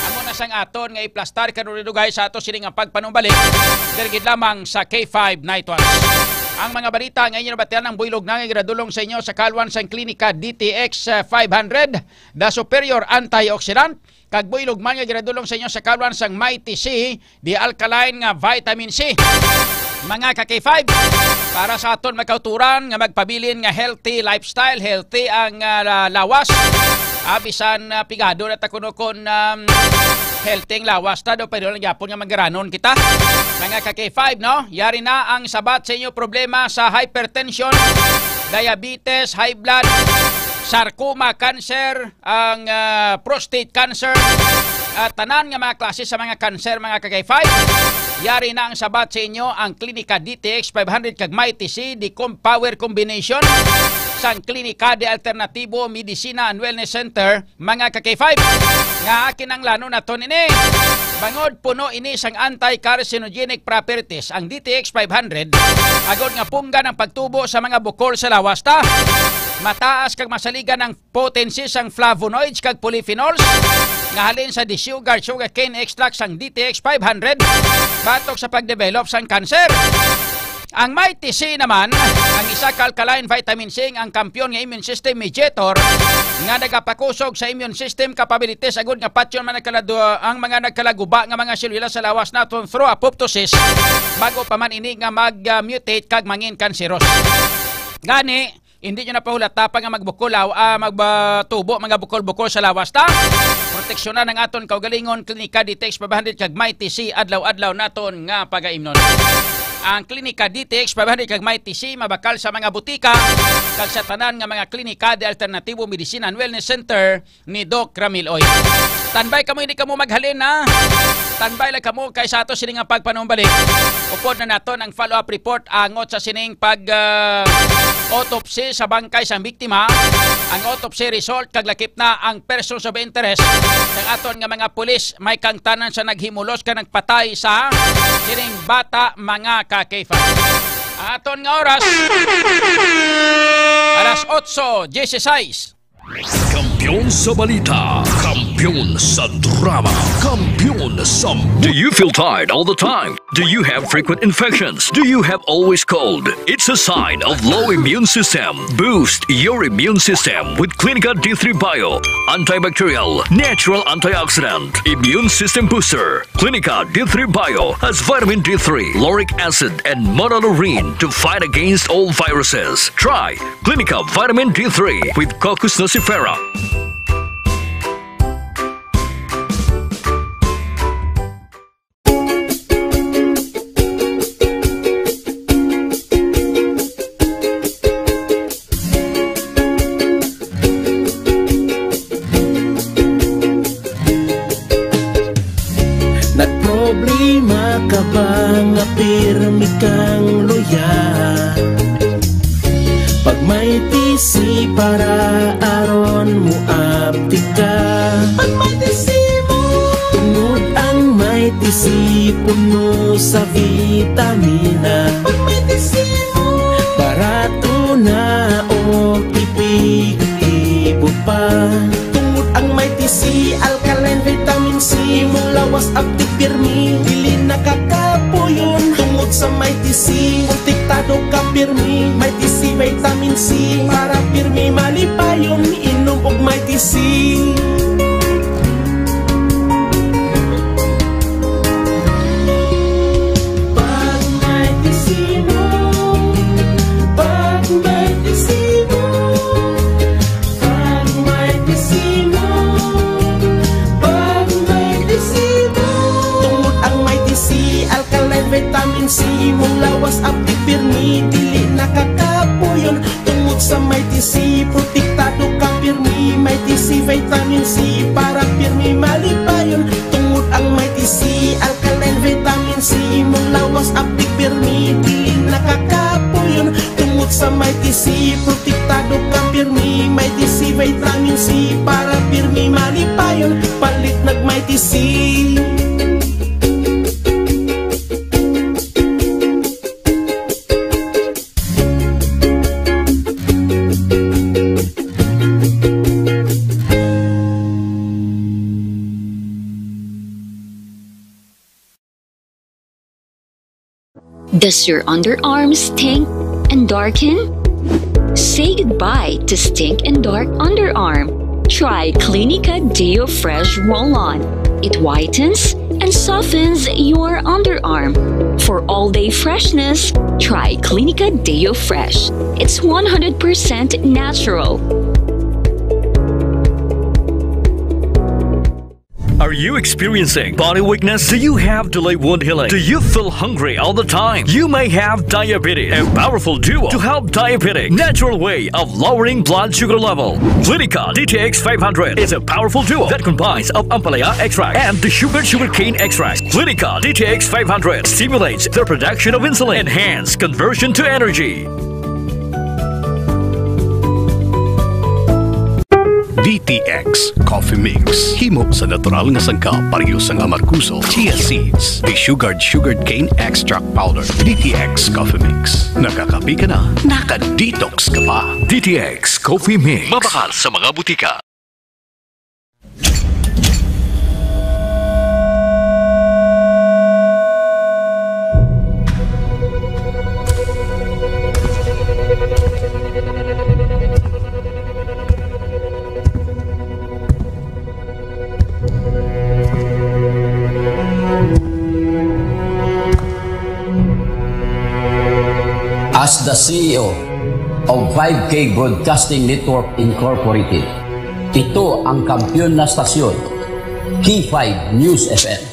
Amo na sang aton nga iplastar kanunay dugay sa ato sini nga pagpanumbalik. Diri gid lamang sa K five Night Watch. Ang mga balita nga inyo nabatian ang buylog na nga ginadulong sa inyo sa kalwan sang Klinika D T X five hundred, the superior antioxidant, kag buylog man nga ginadulong sa inyo sa kalwan sang Mighty C, the alkaline nga vitamin C. Mga ka-K five, para sa aton mga kauturan nga magpabilin nga healthy lifestyle, healthy ang, ah, lawas. Ah, bisan, ah, pigado na ta kuno kon, um, healthy ang lawas ta, do, pero lang gyapon nga magaranon kita. Mga ka-K five, no? Yari na ang sabat sa inyo problema sa hypertension, diabetes, high blood, sarcoma, cancer, ang, ah, prostate cancer, at tanan nga mga klase sa mga cancer, mga ka-K five. Yari na ang sabat sa inyo ang Klinika D T X five hundred kag Mighty C, the com-, power combination sang Klinika de Alternativo Medicina and Wellness Center, mga ka-K five, nga kinahanglanon naton ini. Bangod puno ini sang anti-carcinogenic properties ang D T X five hundred, agod nga punggan ang pagtubo sa mga bukol sa lawas ta. Mataas kag masaligan ang potency sang flavonoids kag polyphenols nga halin sa desugared sugarcane extract sang D T X five hundred batok sa pagdevelop sang cancer. Ang Mighty C naman, ang isa ka alkaline vitamin C, ang kampiyon nga immune system mediator nga nagapakusog sa immune system capabilities agud nga patyon man nagkaladu-, ang mga nagkalaguba nga mga selula sa lawas naton through apoptosis, bago pa man ini nga mag-mutate kag mangin kanseros. Gani, hindi nyo na pahulata pa nga magbukol, ah, magtubo mga bukol-bukol sa lawas ta. Proteksyonan ang aton kaugalingon, Klinika D T X five hundred kag Mighty C, adlaw-adlaw naton nga pagaimnon. Ang Klinika D T X five hundred kag Mighty C mabakal sa mga butika kag sa tanan nga mga klinika de alternatibo, medicine and wellness center ni Doc Ramil Oy. Tanbay kamo, hindi kamo maghalin, ha? Tanbay lang kamo kay sa ato sini nga pagpanumbalik. Upod na naton ang follow-up report angot sa sining pag, ah, autopsy sa bangkay sang biktima. Ang autopsy result kag lakip na ang persons of interest sang aton nga mga pulis, may kangtanan sa naghimulos ka nagpatay sa sining bata, mga ka-K five. Aton nga oras, alas otso dieciséis. Kampiyon sa balita, kampiyon sa drama, kampiyon sa Do you feel tired all the time? Do you have frequent infections? Do you have always cold? It's a sign of low immune system. Boost your immune system with Clinica D three Bio, antibacterial, natural antioxidant, immune system booster. Clinica D three Bio has vitamin D three, lauric acid, and monolaurin to fight against all viruses. Try Clinica Vitamin D three with Cocos nucifera. Nagproblema ka ba nga pirmi kang luya? Pag may T C para aron mo aptik ka. Pag may T C mo. Tungod ang may T C puno sa vitamina. Pag may T C mo. Barato na o epektibo pa. Tungod ang may T C, alkaline vitamin C, imong lawas aptik pirmi, dili nakakapuyon. Tungod sa may T C, protektado ka pirmi, may T C vitamin C, para pirmi malipayon. Inom og may T C. Pag may T C mo, pag may T C mo, pag may T C mo, pag may T C mo. Tungod ang may T C, alkaline vitamin C, imong lawas aptik pirmi, dili nakakapuyon. Tungod sa may T C, protektado ka pirmi, may T C vitamin C, para pirmi malipayon. Tungod ang may T C, alkaline vitamin C, imong lawas aptik pirmi, dili nakakapuyon. Tungod sa may T C, protektado ka pirmi, may T C vitamin C, para pirmi malipayon. Palit nag may T C. Does your underarm stink? and darken? Say goodbye to stink and dark underarm. Try Clinica Deo Fresh Roll-On. It whitens and softens your underarm. For all-day freshness, try Clinica Deo Fresh. It's one hundred percent natural. Are you experiencing body weakness? Do you have delayed wound healing? Do you feel hungry all the time? You may have diabetes. A powerful duo to help diabetic natural way of lowering blood sugar level. Clinica D T X five hundred is a powerful duo that combines of ampalaya extract and the sugar sugarcane extract. Clinica D T X five hundred stimulates the production of insulin, enhance conversion to energy. D T X Coffee Mix. Himo sa natural nga sangkap, pareho sang amargoso, chia seeds, desugared sugarcane extract powder. D T X Coffee Mix. Nakakape ka na, naka-detox ka pa. D T X Coffee Mix. Mabakal sa mga butika. As the C E O of five K Broadcasting Network Incorporated, ito ang kampiyon na stasyon, K five News F M.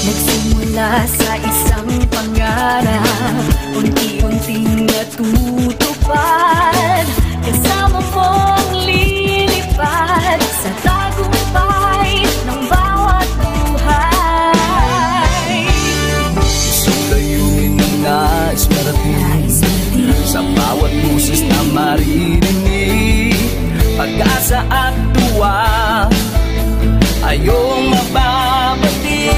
Nagsimula sa isang pangarap, unti-unting natutupad. Kasama mong lilipad sa tagumpay ng bawat buhay. Isang layunin na nais marating, sa bawat boses na maririnig, pag-asa at tuwa ay iyong mababati.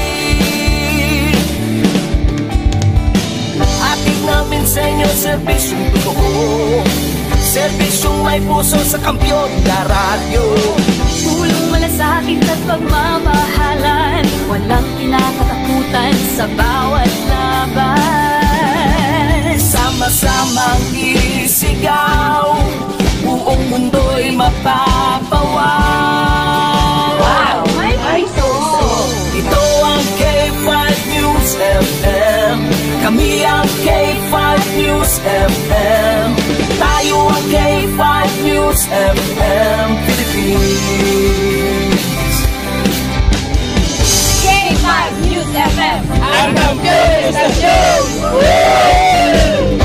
Hatid namin sa inyo serbisyong totoo, serbisyong may puso sa kampiyon na radyo. Pulong malasakit at pagmamahalan, walang kinakatakutan sa bawat laban. Sama-samang isigaw, buong mundo'y mapapawaw. Wow! May puso! Ito ang K five News F M. Kami ang K five News F M. Tayo ang K five News F M Philippines. K five News F M. Ang kampiyon sa show! Hey!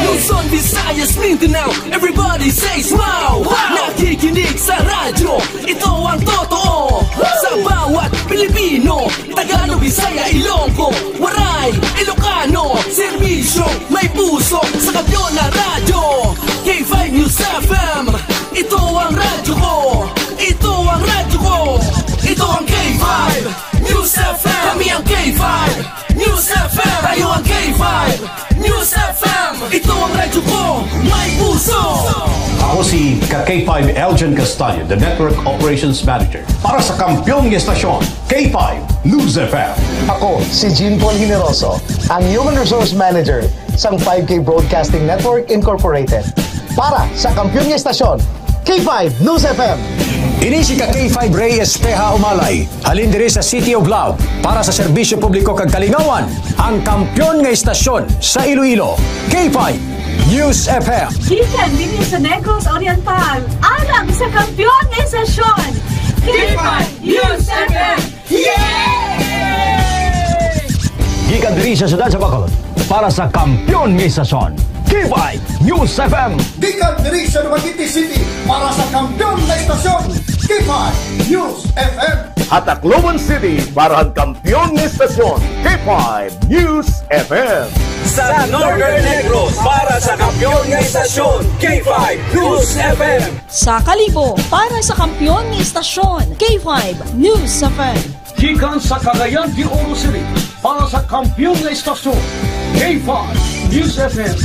Luzon, Visayas, Mindanao, everybody says wow! Wow! Nakikinig sa radyo, ito ang totoo. Sa bawat Pilipino, Tagalog, Bisaya, Ilonggo, Waray, Ilocano, serbisyo, may puso sa kampiyon na radyo. K five News F M, ito ang radyo ko. Ito ang radyo ko. Ito ang K five News F M. Kami ang K five News F M. Tayo ang K five News F M. Ito ang radyo ko. May puso. Ako si ka K five Elgin Castaño, the Network Operations Manager. Para sa kampiyon nga estasyon, K five News F M. Ako si Jean Paul Generoso, ang Human Resource Manager sang five K Broadcasting Network Incorporated. Para sa kampiyon nga estasyon, K five News F M. Ini si ka K five Rey Espeha Umalay, halin diri sa City of Love, para sa serbisyo publiko kag kalingawan, ang kampiyon nga estasyon sa Iloilo, K five News F M. Gikan dinhi sa Negros Oriental, alang sa kampiyon nga estasyon, K five News F M. Yay! Gikan diri sa siyudad sa Bacolod, para sa kampiyon nga estasyon, K five News F M. Gikan diri sa Dumaguete City, para sa kampiyon nga estasyon, K five News F M. Ha Tacloban City, para sa kampiyon nga estasyon, K Five News F M. Sa Northern Negros, para sa kampiyon nga istasyon, K five News F M. Sa Kalibo, para sa kampiyon nga istasyon, K five News F M. Gikan sa Cagayan de Oro City, para sa kampiyon nga istasyon, K five News F M.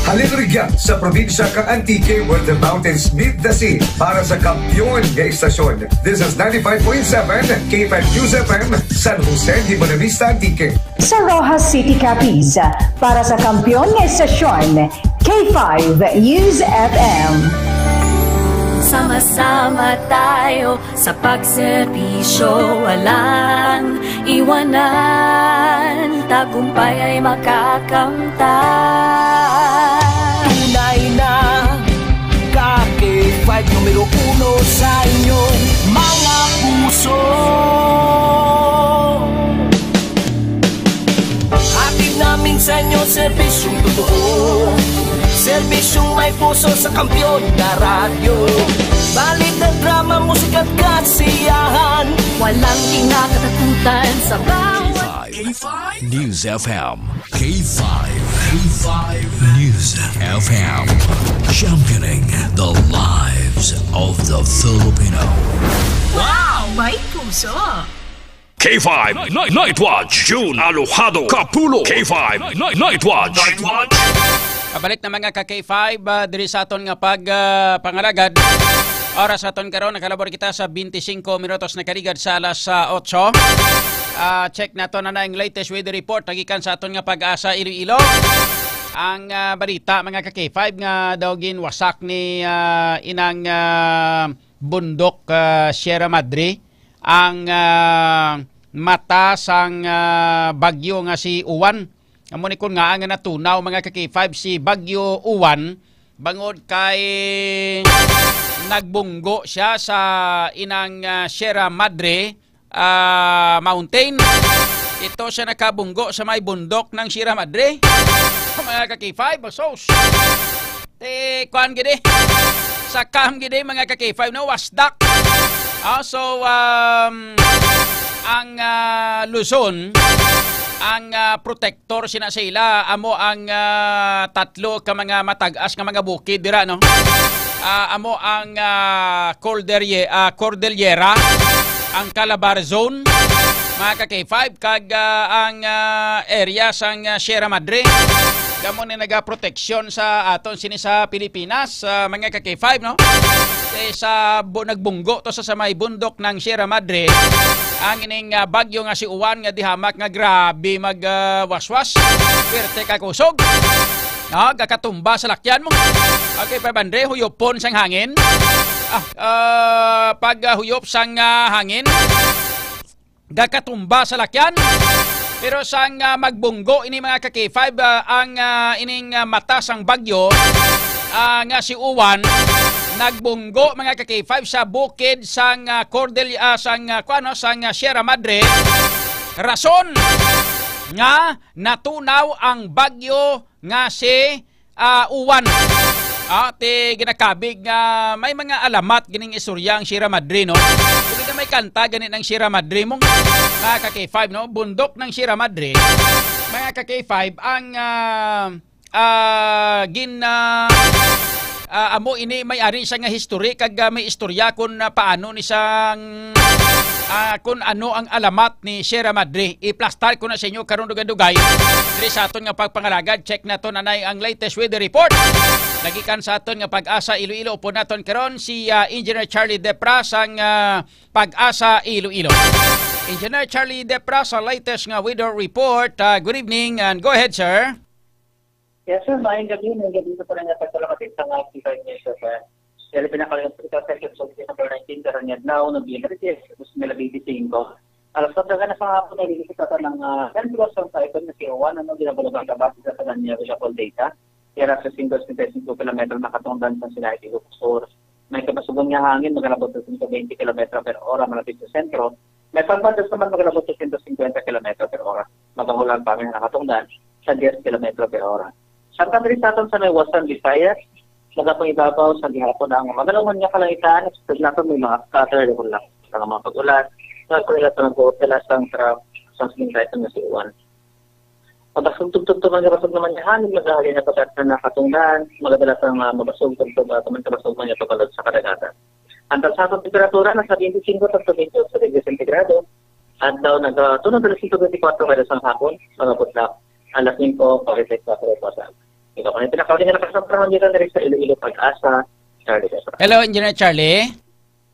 Halin rugya sa probinsya kang Antique, where the mountains meet the sea, para sa kampiyon nga istasyon. This is ninety-five point seven K five News F M, San Jose de Buenavista, Antique. Sa Roxas City, Capiz, para sa kampiyon nga istasyon, K five News F M. Sama-sama tayo sa pagserbisyo, walang iwanan, tagumpay ay makakamtan. Tunay na ka K five, numero uno sa inyong mga puso. Hatid namin sa inyo serbisyong totoo, serbisyong may puso sa kampiyon na radyo. Balita, drama, musika at kasiyahan, walang kinakatakutan sa bawat K five News F M. K five. K five News F M. Championing the lives of the Filipino. Wow! May puso! K five Night, Night Watch, June Alojado Kapulo. K five Night, Night Watch. Pabalik na, mga ka K five, ah, diri sa aton nga pag, ah, pangalagad. Oras aton karon, nakalabor kita sa twenty-five minutos nakaligad sa alas, ah, otso. Ah, check nato na na ang latest weather report nagikan sa aton nga Pag-asa Iloilo. Ang, ah, balita, mga ka K five, nga daw ginwasak ni, ah, inang, ah, bundok, ah, Sierra Madre ang, ah, mata sang, ah, bagyo nga si Uwan. Amo ni kun nga nga natunaw, mga ka K five, si Bagyo Uwan, bangod kay nagbunggo siya sa inang, ah, Sierra Madre, ah, Mountain. Ito siya nakabunggo sa may bundok ng Sierra Madre. Mga ka K five, sos. Eh, kuan gid eh. Sakam gid eh, mga ka K five, no? Wasdak. Ah, so, um, ang, ah, Luzon, ang, ah, protector sina sa ila, amo ang, ah, tatlo ka mga matag-as nga mga bukid dira, no? Ah, amo ang, ah, Cordille-, ah, Cordillera, ang Calabar Zone, mga ka K five, kag, ah, ang, ah, area sang, ah, Sierra Madre. Kamo ni nagaproteksyon sa aton sini sa Pilipinas, ah, mga ka K five, no? Eh, sa bu-, nagbunggo to sa, sa may bundok ng Sierra Madre, ang ining, ah, bagyo nga si Uwan nga dihamak nga grabe mag, ah, waswas. Swerte ka kusog. No, gakatumba sa lakyan mo. Okay, Pabandre, huyopon sang hangin. Ah, ah, pag, ah, huyop sang, ah, hangin, gakatumba sa lakyan. Pero sang, ah, magbunggo ini, mga ka K five, ah, ang, ah, ining, ah, mata sang bagyo, ah, nga si Uwan, nagbunggo, mga ka K five, sa bukid sang, ah, Cordel-, ah, sang, ah, kuano, sang, ah, Sierra Madre. Rason nga natunaw ang bagyo nga si, ah, Uwan. Ah, ti ginakabig nga may mga alamat gining istorya ang Sierra Madre, no? Hindi na may kanta gani ng Sierra Madre mong, mga ka K five, no? Bundok ng Sierra Madre. Mga ka K five, ang, ah, ah, gin-, ah, ah, amo ini may ari siya nga history kag, ah, may istorya kung, ah, paano ni sang, ah, kung ano ang alamat ni Sierra Madre. Iplastar ko na sa inyo karon dugay-dugay. Diri sa aton nga pagpangalagad, check nato na nay ang latest weather report. Nagikan sa aton nga Pag-asa Iloilo, upod naton karon si, ah, Engineer Charlie Depra sang, ah, Pag-asa Iloilo. Engineer Charlie Depra sa latest nga weather report. Ah, good evening and go ahead, sir. Yes, sir. Maayong gabi. Maayong gabi sa tanan nga pagpalapit sa mga P five News F M. Dali pinakalang sa Second Solstice number nineteen, karong adlaw, Nobyembre diyes, dos mil benti singko. Alas kuwatro na sa hapon, nalilipit sa ng, ah, ten plus ang typhoon na si Juan, ano, ginabalaban ka base sa tanan niya, visual data. Yara sa singko, singko kilometro nakatungdan sa Sinai, Sur. May kabasugan nga hangin, magalabot sa singko twenty kilometro per ora malapit sa sentro. May pagbandas naman, magalabot sa singko singkwenta kilometro per ora. Magahulan pa may nakatungdan sa diyes kilometro per ora. Samtang diri sa aton sa may Western Visayas, magapangibabaw sa gihapon ang magalawman nga kalangitan, sa naton may mga scattered lang sa mga pag-ulan, sa kulilat sa nagbuot sila sang tra-, sang singkay sa nga si Juan. Mabasog tugtog to man, mabasog naman niya. Hangin, magahali na pagkat na nakatungdan. Magadalas ang, ah, mabasog tugtog, ah, tuman kabasog man niya pagbalot sa kadagatan. Ang tansapang temperatura nasa twenty-five hangtod twenty-eight sa degrees centigrado. At daw nagatunog alas singko twenty-four kada sang hapon, mga budlak, alas singko forty-six sa Pilipinas. Ikaw, kung yung pinakauli nga nakasamparahan dito, diri sa Iloilo, Pag-asa, Charlie Quezon. Hello, Engineer Charlie.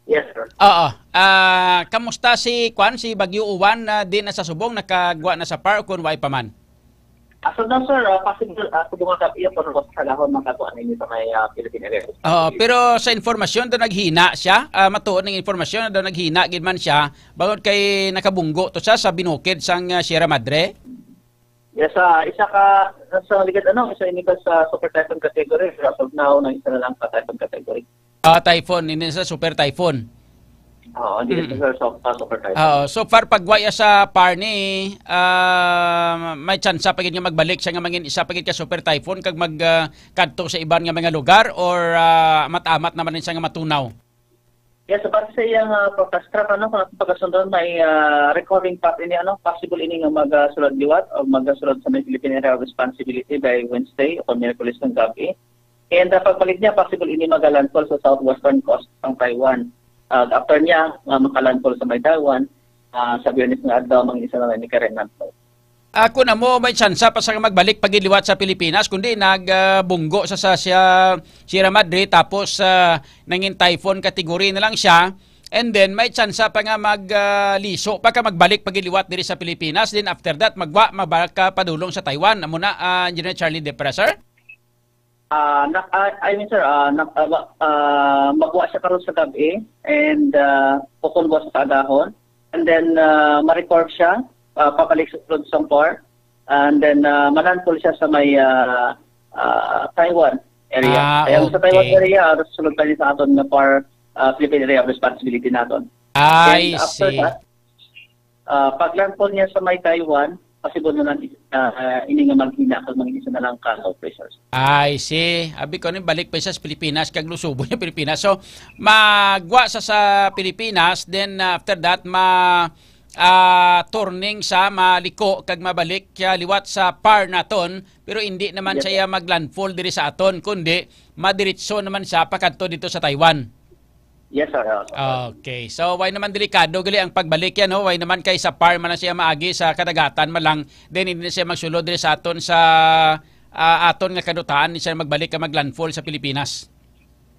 Yes, sir. Oo. Ah, kamusta si, kwan, si Bagyo Uwan na di na sa subong, nakagwa na sa par o kung way pa man? As of now, sir, ah, possible, ah, subong nga gabi, pero sa dahon, makakuha na yun sa may, ah, Philippine Area. Oo, pero sa informasyon daw naghina siya, ah, matuod ng informasyon daw naghina gid man siya, bangod kay nakabunggo to siya sa binukid sang, ah, Sierra Madre. Yes, ah, isa ka sa ligad, ano, isa ini ka sa super typhoon category, pero as of now, nang isa na lang ka typhoon category. Ah, typhoon, ini sa super typhoon. Oo, hindi Mm. sa, sa, sa super typhoon. Oo, so far pagwa ya sa par ni, ah, may tsansa pa gid nga magbalik siya nga mangin isa pa gid ka super typhoon kag mag, ah, kadto sa iban nga mga lugar or, ah, amat-amat naman ni siya nga matunaw? Yes, so base sa iyang, ah, forecast track, ano, kung atong pagkasundon, may, ah, recurring path ini, ano, possible ini nga magasulod liwat o magasulod sa may Philippine Area of Responsibility by Wednesday o Miyerkules ng gabi. And, ah, pagbalik niya, possible ini magalandfall sa southwestern coast ng Taiwan. Ah, after niya, ah, makalandfall sa may Taiwan, ah, sa Biyernes nga adlaw, mga isa na lang ni Karen landfall. Ako na mo, may tsansa pa sa magbalik pagiliwat sa Pilipinas, kundi nagbunggo sa, sa siya, Sierra Madre, tapos, ah, nangin typhoon category na lang siya. And then, may tsansa pa nga mag, ah, liso pa ka magbalik pagiliwat diri sa Pilipinas. Then after that, magwa, mabalik ka padulong sa Taiwan. Amo na, ah, Engineer Charlie Depra, sir? Ah, nak-, ah, I mean, sir, ah, nak-, ah, wa-, ah, magwa siya karon sa gabi and, ah, kukon buwas sa agahon. And then, ah, ma-record siya, ah, pabalik sa sulod sang par. And then, ah, malandfall siya sa may, ah, ah, Taiwan area. Ah, Kaya sa Taiwan okay. area, ah, sulod pa rin sa aton nga par, ah, Philippine Area of Responsibility naton. I And after see. that, ah, pag landfall niya sa may Taiwan, possible na lang, ah, ini nga maghina kag mga isa na lang ka low pressures. I see. Abi ko ni balik pa siya sa Pilipinas kag lusubo niya Pilipinas. So, magwa sa, sa Pilipinas, then, ah, after that, ma, ah, turning sa maliko kag mabalik siya liwat sa par naton, pero hindi naman Yes, siya maglandfall diri sa aton, kundi madiretso naman siya pakadto dito sa Taiwan. Yes, sir. Yes, sir. Okay. So, why naman delikado gali ang pagbalik yan, no? Why naman kay sa par man lang siya maagi sa kadagatan man lang, then hindi na siya magsulod diri sa aton sa, ah, aton nga kadutaan, siya magbalik ka maglandfall sa Pilipinas.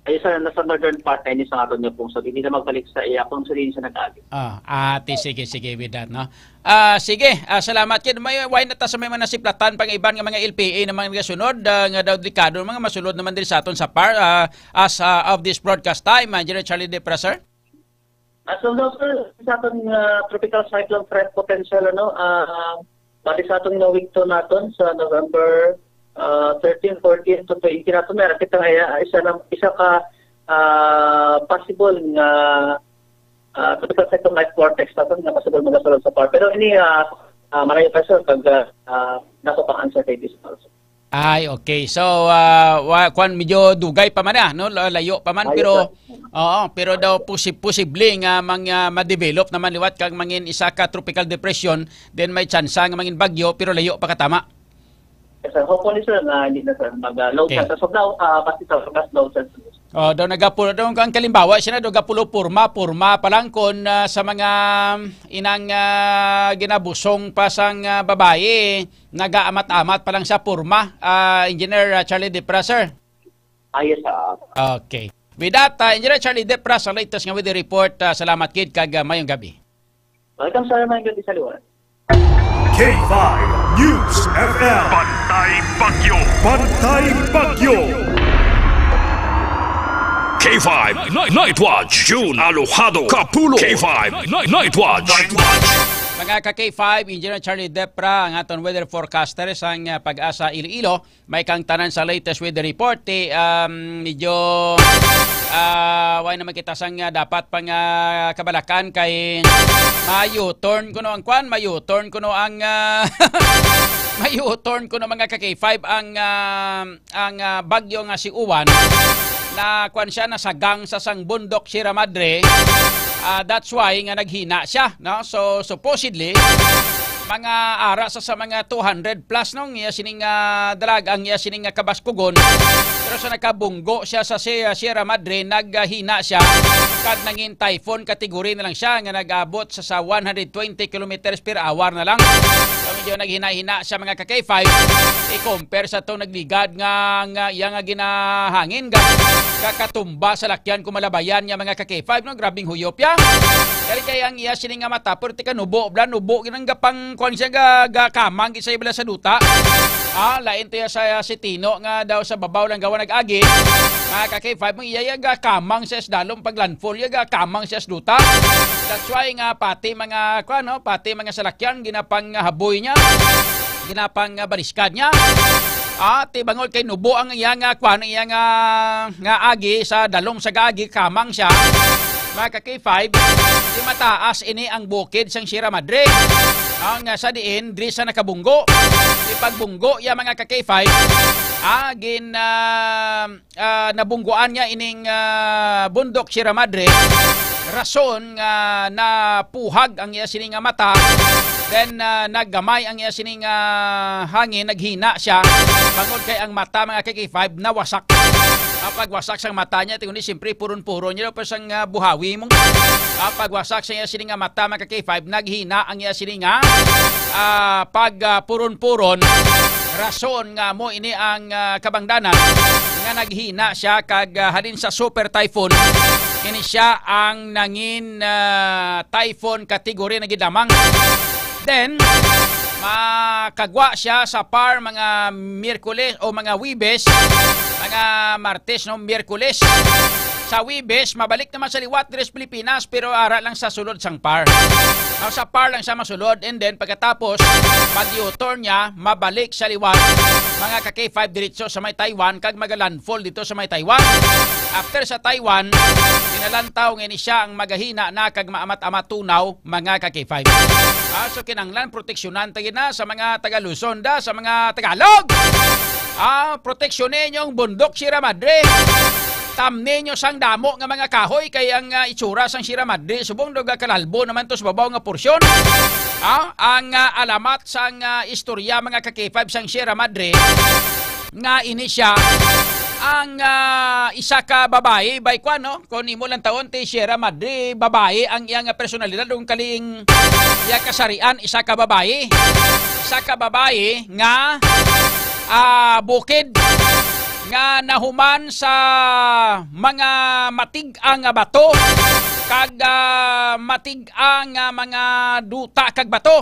Ay, sir, nasa northern part na ini sa aton nga pungsod. Hindi na magbalik sa iya kung saan siya nag-agi. Ah, ati, sige, sige, with that, no? Ah, sige, ah, salamat kid. May, why na ta sa may mga nasiplatan pang iban nga mga L P A na mga nagasunod, ah, nga daw delikado mga masulod naman diri sa aton sa par, ah, as, ah, of this broadcast time, ah, Engineer Charlie Depra, sir? As of now, sir, sa aton, ah, tropical cyclone threat potential, ano, ah, bali sa atong nawigto naton sa November, ah, thirteen, fourteen to twenty naton, may kita nga, ah, isa na, isa ka, ah, possible nga, ah, tropical cyclone like vortex naton nga possible magasulod sa par. Pero ini, ah, ah, malayo pa, sir, pag, ah, ah, nato pang uncertainties also. Ay, okay. So, ah, wa-, kwan, medyo dugay pa man, ah, no? La-, layo pa man, Layo pero, pa. Oo, pero daw posi-, posible nga mang, ah, ma-develop naman liwat kag mangin isa ka tropical depression, then may tsansa nga mangin bagyo, pero layo pa katama. Yes, sir. Hopefully, sir, na hindi na, sir. Mag, ah, low Okay. chance. As of now, ah, basta sa forecast, low chance. Oh, daw nagapulo, daw ang kalimbawa siya na, daw gapulo purma, purma pa lang kun, ah, sa mga inang, ah, ginabusong pa sang, ah, babayi, nagaamat-amat pa lang sa purma, ah, Engineer, ah, Charlie Depra, sir. Ah, yes, ah. Okay. With that, ah, Engineer Charlie Depra sa latest nga weather report. Ah, salamat kid kag, ah, mayong gabi. Welcome, sir. Mayong gabi sa liwan. K five News F M. Bantay Bagyo. Bantay Bagyo. K five Night, Night Watch, June Alojado, Kapulo. K five Night, Night Watch. Mga ka K five, Engineer Charlie Depra, ang aton weather forecaster sang, ah, Pag-asa Iloilo. May kang tanan sa latest weather report, eh, um, medyo, ah, why naman kita sang, ah, dapat pang, ah, kabalakan kay ma-U-turn kuno ang kwan, ma-U-turn kuno ang, ah, ma-U-turn kuno mga ka K five ang, ah, ang, ah, bagyo nga si Uwan na kwan siya, nasagang sa sang bundok Sierra Madre. Ah, that's why nga naghina siya, no? So, supposedly, mga ara sa, sa mga two hundred plus, no, ang iya sining, ah, dalag, ang iya sining, ah, kabaskugon. Pero sa nakabunggo siya sa Si-, Sierra Madre, naghina siya kag nangin typhoon category na lang siya nga nag-abot sa, sa one hundred twenty kilometers per hour na lang. So, medyo naghina-hina siya, mga ka-K five, i-compare sa tong nagligad nga, nga iya nga ginahangin, ga-, kakatumba sa lakyan kung malabayan niya, mga ka-K five, no? Grabing huyop ya. Kari kay ang iya sini nga mata, pero tika nubo, bla, nubo, ginang gapang, kuwan siya, ga-, gakamang, gid sa bala sa duta. Ah, lain to ya sa, si Tino nga daw sa babaw lang gawa nag-agi. Mga ka-K five, mo iya, iya gakamang sa isdalom pag landfall, iya gakamang sa isduta. That's why nga pati mga, kuwan, no? Pati mga salakyan, ginapang haboy niya, ginapang, ah, baliskad niya. Ah, ti bangod kay nubo ang iya nga, kuwan, iya nga, nga agi sa dalom sa gaagi, kamang siya. Mga ka-K five, di mataas ini ang bukid sang Sierra Madre. Ang, ah, sa diin, diri sa nakabunggo. Di pagbunggo ya, mga ka-K five, ah, gin, ah, ah, nabungguan niya ining, ah, bundok Sierra Madre, rason nga napuhag ang iya sini nga mata, then, ah, naggamay ang iya sini nga hangin, naghina siya, bangod kay ang mata, mga ka-K five, nawasak. Ang pagwasak sang mata niya, tingnan ni, siyempre, puron-puron niya daw pa sang, ah, buhawi mo. Ang pagwasak sa iya sini nga mata, mga ka-K five, naghina ang iya sini nga, ah, pag, ah, puron-puron. Rason nga mo ini ang, ah, kabangdanan nga naghina siya kag, ah, halin sa super typhoon, ini siya ang nangin, ah, typhoon category na gid lamang. Then, makagwa siya sa par mga Miyerkules o mga Wibes, mga Martes, no, Miyerkules. Sa Wibes, mabalik naman sa liwat diri sa Pilipinas, pero ara lang sa sulod sang par. Aw, sa par lang siya masulod, and then pagkatapos, pag U-turn niya, mabalik sa liwat, mga ka-K five, diretso sa may Taiwan, kag magalandfall dito sa may Taiwan. After sa Taiwan, pinalantaw nga ini siya ang magahina na kag maamat-amat tunaw, mga ka-K five. Ah, so kinahanglan proteksyonan ta gid na sa mga taga Luzon da, sa mga Tagalog. Ah, proteksyon ninyong bundok Sierra Madre. Tamni nyo sang damo nga mga kahoy kay ang, ah, itsura sang Sierra Madre subong daw gakalalbo naman to sa babaw nga porsyon. Ah, ang, ah, alamat sang, ah, istorya, mga ka-K five, sang Sierra Madre nga ini siya ang, ah, isa ka babayi, bay, kwan, no? Kung imo lang tawon, ti Sierra Madre, babayi ang iyang personalidad, ang kaling iya kasarian, isa ka babayi. Isa ka babayi nga, ah, bukid nga nahuman sa mga matig-a nga bato kag, ah, matig-a nga mga duta kag bato.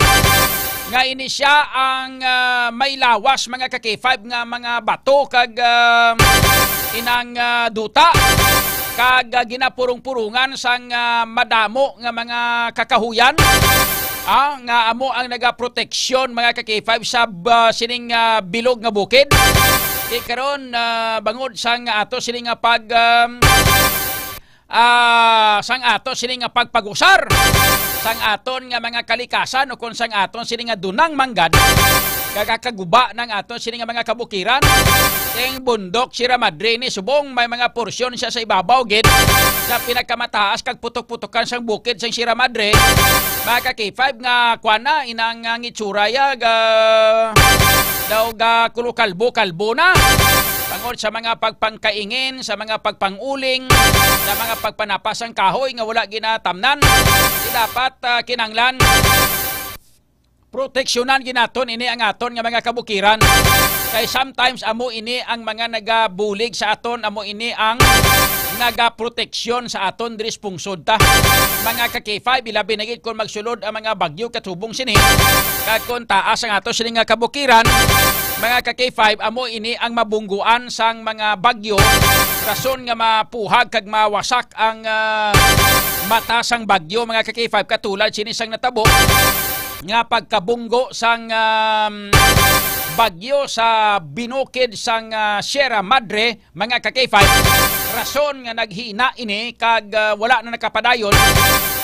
Nga ini siya ang, ah, may lawas, mga ka-K five, nga mga bato kag, ah, inang, ah, duta kag, ah, ginapurong-purongan sang, ah, madamo nga mga kakahuyan, ah, nga amo ang nagaproteksyon, mga ka-K five, sa, ah, sining, ah, bilog nga bukid. Di karon, ah, bangod sang ato sini nga pag, um, ah, sang ato sini nga pagpagusar sang aton nga mga kalikasan, o kon sang aton sini nga dunang manggad, kagakaguba ng aton sini nga mga kabukiran. Ting bundok Sierra Madre ni subong may mga porsyon siya sa ibabaw gid sa pinakamataas kag putok-putokan sang bukid sang Sierra Madre. Mga ka-K five, nga kuan na, inang, ah, ngitsura ya, ga, daw ga kulo kalbo-kalbo na. Tungod sa mga pagpangkaingin, sa mga pagpanguling, sa mga pagpanapas sang kahoy nga wala ginatamnan, di dapat, ah, kinanglan proteksyonan ginaton ini ang aton nga mga kabukiran. Kay sometimes amo ini ang mga nagabulig sa aton, amo ini ang nagaproteksyon sa aton diri sa pungsod ta. Mga ka-K five, ilabi na gid kung magsulod ang mga bagyo katubong sini. Kag kung taas ang ato sini nga kabukiran, mga ka-K five, amo ini ang mabungguan sang mga bagyo, rason nga mapuhag kag mawasak ang, ah, mata sang bagyo, mga ka-K five, katulad sini sang natabo nga pagkabunggo sang, um, bagyo sa binukid sang, ah, Sierra Madre, mga ka-K five, rason nga naghina ini kag, ah, wala na nakapadayon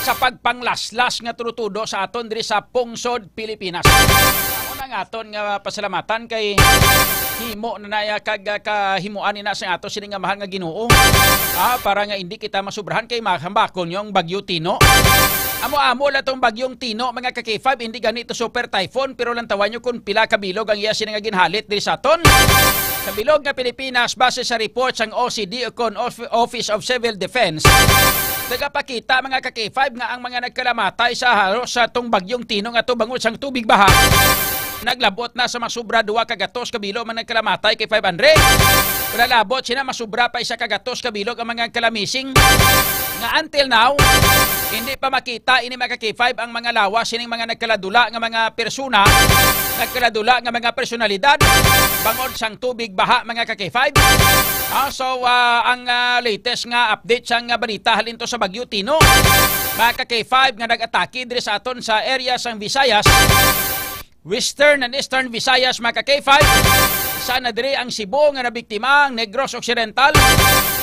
sa pagpanglaslas nga tudo-tudo sa aton diri sa pungsod Pilipinas. Amo na ang aton nga pasalamatan kay himo na na ya kag, ah, kahimuan ni na sa ato sini nga mahal nga Ginoo. Ah, para nga hindi kita masubrahan kay mahambakon yung bagyo Tino. Amo-amo lang tong bagyong Tino, mga ka-K five, hindi gani ito super typhoon, pero lantawan nyo kung pila ka bilog ang iya sini nga ginhalit diri sa aton. Sa bilog nga Pilipinas, base sa report sang O C D o kon Of-, Office of Civil Defense, nagapakita, mga ka-K five, nga ang mga nagkalamatay sa haros sa tong bagyong Tino nga to bangod sang tubig baha, naglabot na sa masubra duha ka gatos ka bilog ang mga nagkalamatay, K five Andre. Wala labot sina, masubra pa isa ka gatos ka bilog ang mga nagkalamising nga until now, hindi pa makita ini, mga ka-K five, ang mga lawas sining mga nagkaladula nga mga persona, nagkaladula nga mga personalidad bangod sang tubig baha, mga ka-K five. Ah, so, ah, ang, ah, latest nga update sang, ah, balita halin to sa Bagyo Tino, mga ka-K five, nga nag-atake diri sa aton sa area sang Visayas, Western and Eastern Visayas, mga ka-K five. Isa na diri ang Cebu nga nabiktima, ang Negros Occidental.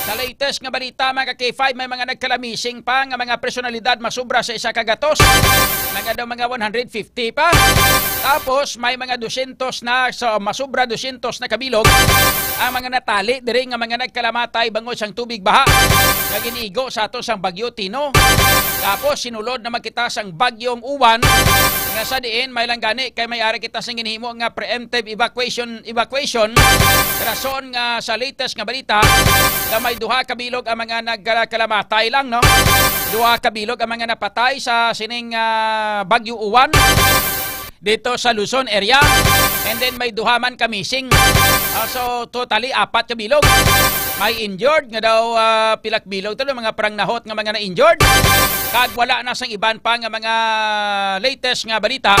Sa latest nga balita, mga ka-K five, may mga nagkalamising pa nga mga personalidad masubra sa isa ka gatos. Mga daw mga one hundred fifty pa. Tapos may mga dosyentos na, so masubra dosyentos na kabilog ang mga natali diri nga mga nagkalamatay bangod sang tubig baha nga giniigo sa ato sang Bagyo Tino. Tapos sinulod na magkita sang Bagyong Uwan nga sa diin may lang gani kay may ari kita sing ginhimo nga preemptive evacuation, evacuation. Rason nga sa latest nga balita nga may duha ka bilog ang mga nagkalamatay lang, no? Duha ka bilog ang mga napatay sa sining, ah, Bagyo Uwan dito sa Luzon area. And then may duha man ka missing. Ah, so totally apat ka bilog. May injured nga daw, ah, pilak bilog to, mga parang nahot nga mga na-injured. Kag wala na sang iban pa nga mga latest nga balita.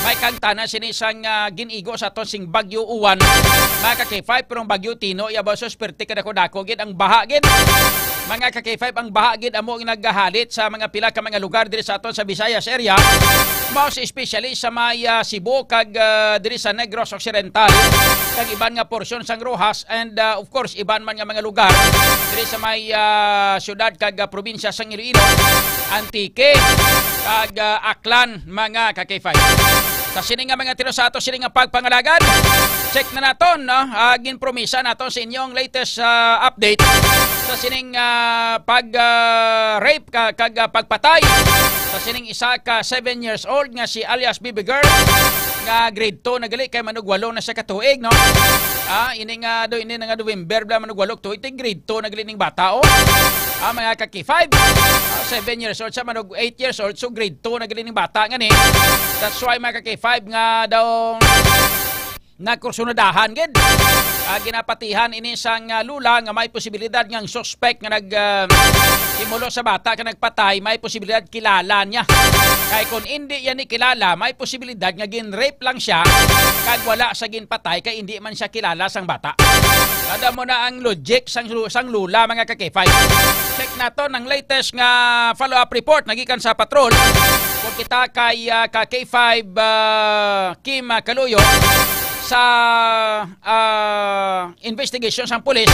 May kangtana sini sang, ah, gin-igo sa aton sing Bagyo Uwan. Mga ka-K five, pero ang Bagyo Tino, iya ba, sus, perte kadako-dako gid ang baha gid. Mga ka-K five, ang baha gid amo ang naghahalit sa mga pila ka mga lugar diri sa aton sa Visayas area. Most especially sa may, ah, Cebu kag, ah, diri sa Negros Occidental, kag iban nga porsyon sang Roxas, and, ah, of course, iban man nga mga lugar diri sa may, ah, syudad kag, ah, probinsya sang Iloilo, Antique, kag, ah, Aklan, mga ka-K five. Sa sini nga mga tiro sa ato, sini nga pagpangalagad, check na naton, no? Ah, ginpromisa naton sa inyong latest, ah, update sa sining, ah, pag, ah, rape ka, kag, ah, pagpatay sa sining isa ka seven years old nga si alias Baby Girl nga grade two na gali kay manugwalo na siya ka tuig, no? Ah, ini nga do, ini na nga November bala manugwalo tuig, ti grade two na gali ning bata, oh. Ah, mga ka-K five, ah, seven years old siya, manug eight years old, so grade two na gali ning bata nga ni. That's why, mga ka-K five, nga daw nagkursunadahan gid. Ah, ginapatihan ini sang, ah, lula nga may posibilidad nga ang suspect nga nag, ah, himulo sa bata ka nagpatay, may posibilidad kilala niya. Kay kung indi yan ni kilala, may posibilidad nga gin-rape lang siya kag wala sa ginpatay kay indi man siya kilala sang bata. Kada mo na ang logic sang, lu- sang lula, mga ka-K five. Check naton ang latest nga follow-up report nagikan sa patrol. Kung kita kay, ah, ka-K five, ah, Kim, ah, Kaluyo sa, ah, investigation sang pulis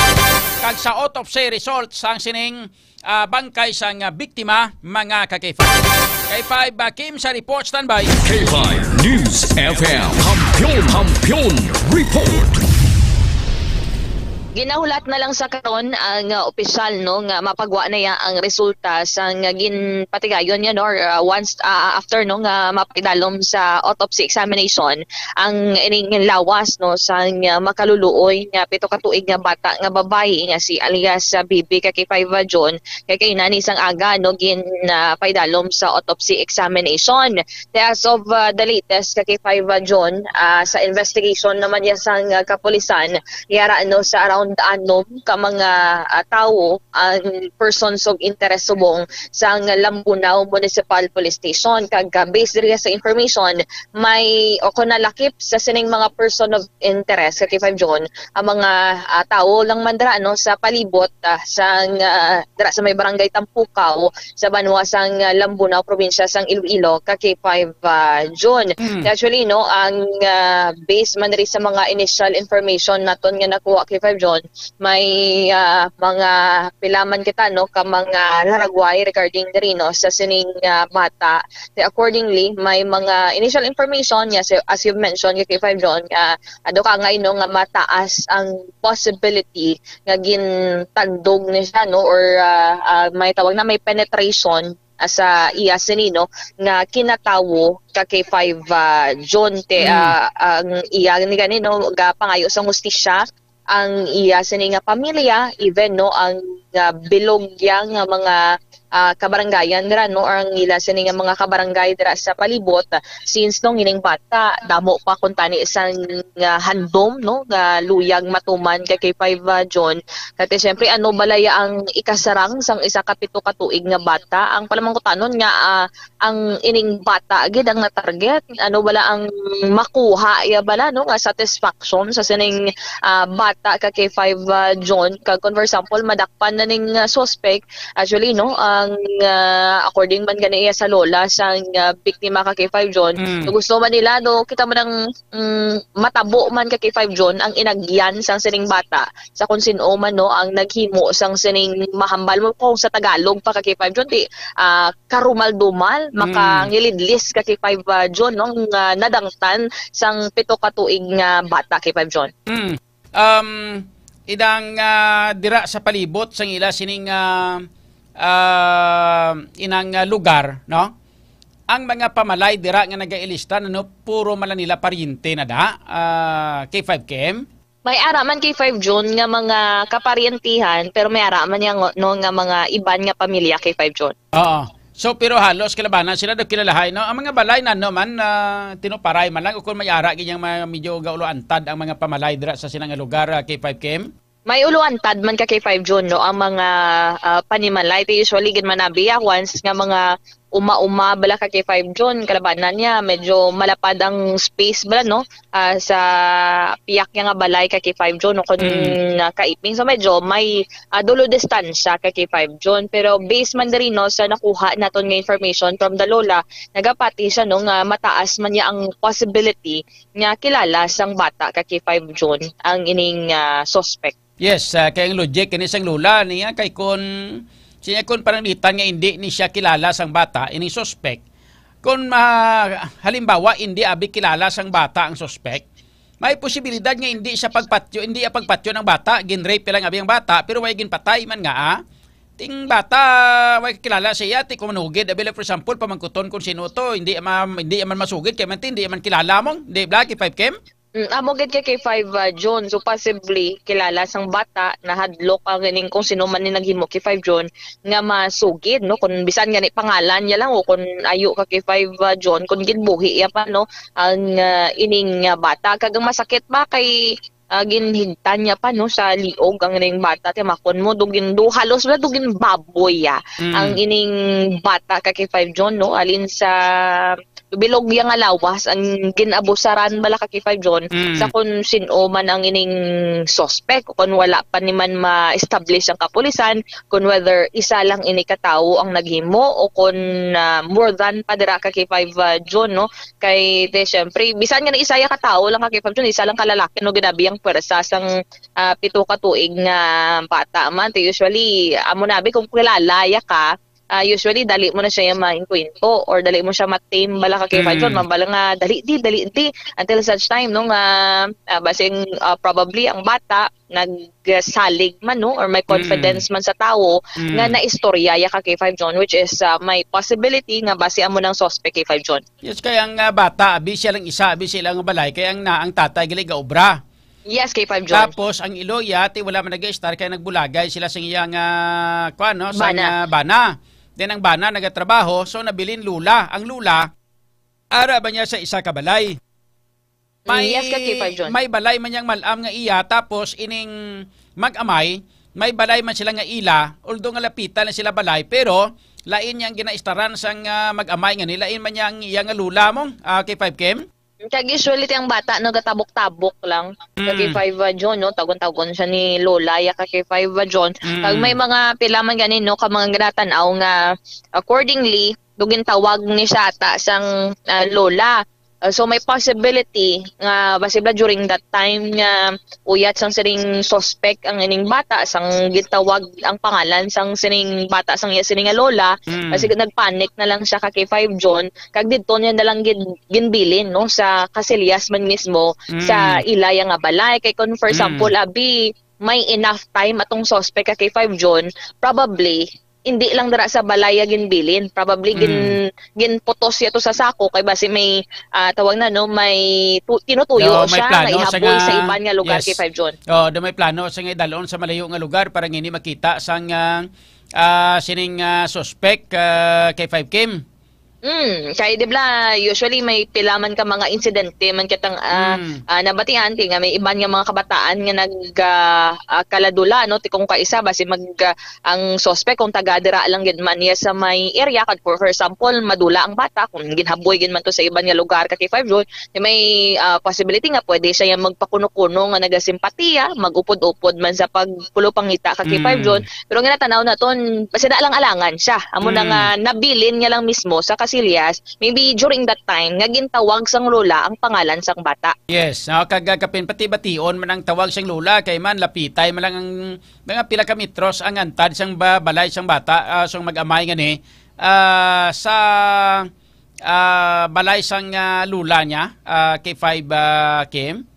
kag sa autopsy result sang sining, ah, bangkay sang, ah, biktima, mga ka-K five. K five, ah, Kim sa report, standby. K five News F M. Kampiyon, Kampiyon Report. Ginahulat na lang sa karon ang, uh, opisyal, no, nga mapagwa na ya ang resulta sa nga ginpatigayon niya, no, or, uh, once, uh, after, no, nga mapaidalom sa autopsy examination ang ining lawas, no, sa nga makaluluoy nga pito ka tuig nga bata nga babayi nga si alias, uh, Bibi ka K five John, kay kaina ni sang aga, no, gin, uh, paidalom sa autopsy examination. Te, as of, uh, the latest, ka K five, uh, John, uh, sa investigation naman niya sang, uh, kapulisan, yara, no, sa around anom ka mga, uh, tawo ang persons of interest subong sang Lambunao Municipal Police Station. Kag, uh, based diri sa information, may o kon nalakip sa sining mga person of interest, ka K five John, ang mga, ah, tawo lang man dira, no, sa palibot, ah, sang, ah, dira sa may barangay Tampukaw, sa banwa sang, ah, Lambunao, probinsya sang Iloilo, ka K five, ah, John. Mm. Actually, no, ang, ah, base man diri sa mga initial information naton nga nakuha, K five John, may, ah, mga pila man kita, no, ka mga laragway regarding diri, no, sa sining, ah, bata. Kaya accordingly, may mga initial information nga, so, as you've mentioned, K five John, nga ado ka nga, no, nga mataas ang possibility nga gintandog ni siya, no, or, ah, ah, may tawag na may penetration ah, sa iya sini, no, nga kinatawo ka K five, ah, June, te, Mm. ah, ang iya ni gani, no, gapangayo sang hustisya ang iya sini nga pamilya, even, no, ang, ah, bilog iya nga mga, ah, kabarangayan dira, no, or ang ila sini nga mga kabarangay dira sa palibot, since, no, ining bata damo pa kuntani sang, ah, handom, no, nga luyag matuman kay K five, ah, June. Kati, siyempre, ano bala ya ang ikasarang sang isa ka pito ka tuig nga bata? Ang palamangkutanon nga, ah, ang ining bata gid ang na-target? Ano bala ang makuha ya bala, no, nga satisfaction sa sining, ah, bata ka K five, ah, June? Kag kung, for example, madakpan na ning, ah, suspect, actually, no, ang, ah, according man gani iya sa lola sang, ah, biktima ka K five June, Mm. so gusto man nila, no, kita man ang, mm, matabo man ka K five June ang inagyan sang sining bata sa kung sin-o man, no, ang naghimo sang sining mahambal mo kung sa Tagalog pa ka K five June, di, ah, karumal-dumal, Mm. makangilidlis ka K five, ah, June, no, nga nadangtan sang pito ka tuig nga bata K five June. Mm. Um, idang, ah, dira sa palibot sang ila sining, ah, ah, inang, ah, lugar, no? Ang mga pamalay dira nga nagailista, no, puro man nila paryente na da, ah, K five Kim? May ara man K five June nga mga kaparyentihan, pero may ara man yang, no, nga mga iban nga pamilya K five June. Oo. So, pero halos kalabanan sila daw kilalahay, no? Ang mga balay na, no, man, ah, tinuparay man lang, o kung may ara gid yang mga medyo gaulo-antad ang mga pamalay dira sa sila nga lugar, ah, K five Kim? May ulo-antad man ka K five June, no, ang mga, ah, panimalay. Kay usually, gid man abi, ah, once nga mga uma-uma bala ka K five June, kalabanan niya, medyo malapad ang space bala, no, ah, sa piyak niya nga balay ka K five June, no, kung Mm. nakaiping. So, medyo may, ah, dulo distansya ka K five June. Pero based man diri, no, sa nakuha naton nga information from the lola, nagapati siya, no, nga mataas man niya ang possibility nga kilala sang bata ka K five June ang ining, ah, suspect. Yes, ah, kay ang logic kini sang lola niya kay kun siya kun pananglitan nga hindi ni siya kilala sang bata, ining suspect. Kun ma-, halimbawa, hindi abi kilala sang bata ang suspect, may posibilidad nga hindi siya pagpatyo, hindi iya pagpatyon ang bata, ginrape lang abi ang bata, pero way ginpatay man nga, ah. Ting bata, way kilala sa iya, ti kung manugid, abi, like, for example, pamangkuton kung sino to, hindi man, hindi man masugid, kay man ti, hindi man kilala mo, di ba, K five Kim? Mm, amo gid kay K five, ah, June. So, possibly, kilala sang bata, nahadlok ang ining kung sino man ni naghimo K five June nga masugid, no? Kung bisan gani pangalan niya lang o kung ayo ka K five, ah, June, kung ginbuhi iya pa, no? Ang, ah, ining, ah, bata. Kag ang masakit ba kay, ah, ginhigtan niya pa, no, sa liog ang ining bata. Timakon mo, dugin, do, halos wala dugin baboy, ah, Mm. ang ining bata ka K five June, no? Alin sa bilog iya nga lawas ang gin-abusaran bala ka K five June Mm. sa kun sin-o man ang ining suspect, o kun wala pa ni man ma-establish ang kapulisan, kun whether isa lang ini ka tawo ang naghimo o kun, ah, more than pa dira ka K five, ah, June, no? Kay, te, syempre, bisan nga ni isa ya ka tawo lang ka K five June, isa lang ka lalaki, no, ginabi ang pwersa sang, ah, pito ka tuig nga bata man. Te, usually, amo na bi, kung kilala ya ka, ah, usually, dali mo na siya yung mainkwento or dali mo siya ma-tame bala ka kay Mm. Fajon. Mabala nga, dali di, dali di. Until such time, no, nga, ah, basing, ah, probably ang bata nagsalig man, no, or may Mm. confidence man sa tawo Mm. nga naistorya ya ka kay Fajon, which is, ah, may possibility nga basi amo nang suspect kay Fajon. Yes, kaya ang, ah, bata, abi siya lang isa, abi sila nga balay, kaya ang na, ang tatay gali gaobra. Yes, K five John. Tapos, ang iloya, ti wala man nag-star, kaya nagbulagay sila sa iyang, ah, kuwan, no? Sa Bana. Nga bana. Then, ang bana nagatrabaho, so nabilin lula. Ang lula, ara ba niya sa isa ka balay? Mm, yes, ka, K five John. May balay man niyang malam nga iya, tapos ining mag-amay, may balay man sila nga ila, although nga lapitan na sila balay, pero lain niyang ginaistaran sang, ah, mag-amay nga ni, lain man niya ang iya nga lula mo, ah, K five Kim? Kag usually, ti ang bata, no, gatabok-tabok lang. Sa Mm. K five, ah, John, no, tawgon-tawgon siya ni Lola, ya ka K five, ah, John. Mm. Kag may mga pila man gani, no, ka mga ginatanaw nga accordingly, do gintawag ni siya ata sang, ah, Lola. Ah, so, may possibility nga basi ba during that time nga uyat sang sining suspect ang ining bata, sang gintawag ang pangalan sang sining bata, sang iya sini nga lola, Mm. kasi nagpanic na lang siya ka K five John, kag didto niya na lang gin-, ginbilin, no, sa kasilyas man mismo Mm. sa ila ya nga balay. Kay kung, for Mm. example, abi, may enough time atong suspect ka K five John, probably, hindi lang dira sa balay ya ginbilin. Probably gin Mm. ginputos ya to sa sako kay basi may, ah, tawag na, no, may tu- tinutuyo No, may siya nga plano sa ihaboy sa nga iban nga lugar, Yes. K five John. Oh, do may plano sa nga idalon sa malayo nga lugar para nga hindi makita sang, ah, ah, sining, ah, suspect, ah, K five Kim. Mm, kay di bala, usually may pila man ka mga insidente man kitang, ah, Mm. ah, nabatian kay nga may iban nga mga kabataan nga nag, ah, ah, kaladula, no, ti kung kaisa basi mag, ah, ang suspect kung taga dira lang gid man niya sa may area, kag for example, madula ang bata kung ginhaboy gid man to sa iban nga lugar ka K five John, di may, ah, possibility nga pwede siya yang magpakuno-kuno nga nagasimpatiya, mag-upod-upod man sa pagpulupangita ka K five Mm. John. Pero ang ginatanaw naton, basi na lang alangan siya. Amo na Mm. nga nabilin niya lang mismo sa kasilyas. Maybe during that time nga gintawag sang lola ang pangalan sang bata. Yes, no, kag, ah, kapin pati bation man ang tawag sang lola kay man lapitay man lang ang mga pila ka metros ang antad sang ba-, balay sang bata, ah, sang mag-amay ngani, ah, sa, ah, balay sang, ah, lola niya, ah, K five, ah, Kim.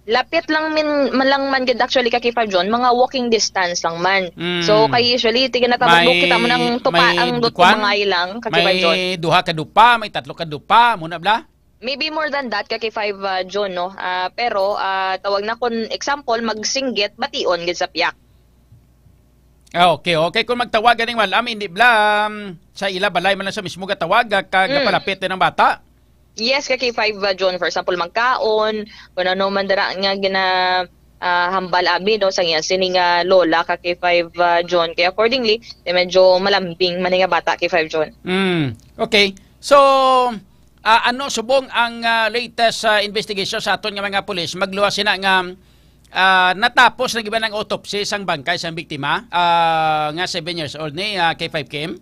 Lapit lang min-, man lang man gid actually ka K five John, mga walking distance lang man. Mm. So, kay usually, ti ginatawag May, kita mo ng tupa, may ang dut-, dukuan? Tumangay lang ka K five John. May duha ka dupa, may tatlo ka dupa, muna bla? Maybe more than that ka K five, ah, John, no? Ah, pero, ah, tawag na kun example, magsinggit, bation gid sa piyak. Ah, okay, okay. Kung magtawag ganing malam, hindi bla, um, sa ila balay man lang sa mismo gatawag, ah, kag Mm. palapit din ang bata. Yes, ka K five, uh, John. For example, magkaon, kung ano man dira nga gina, ah, hambal abi, no, sa iya sining, ah, lola ka K five, uh, John. Kaya accordingly, eh, medyo malambing man nga bata, K five John. Mm. Okay. So, ah, ano subong ang, ah, latest, ah, investigation sa aton nga mga pulis? Magluwas sina nga, ah, natapos na giban ang autopsy sang bangkay sang biktima, ah, nga seven years old ni, ah, K five Kim?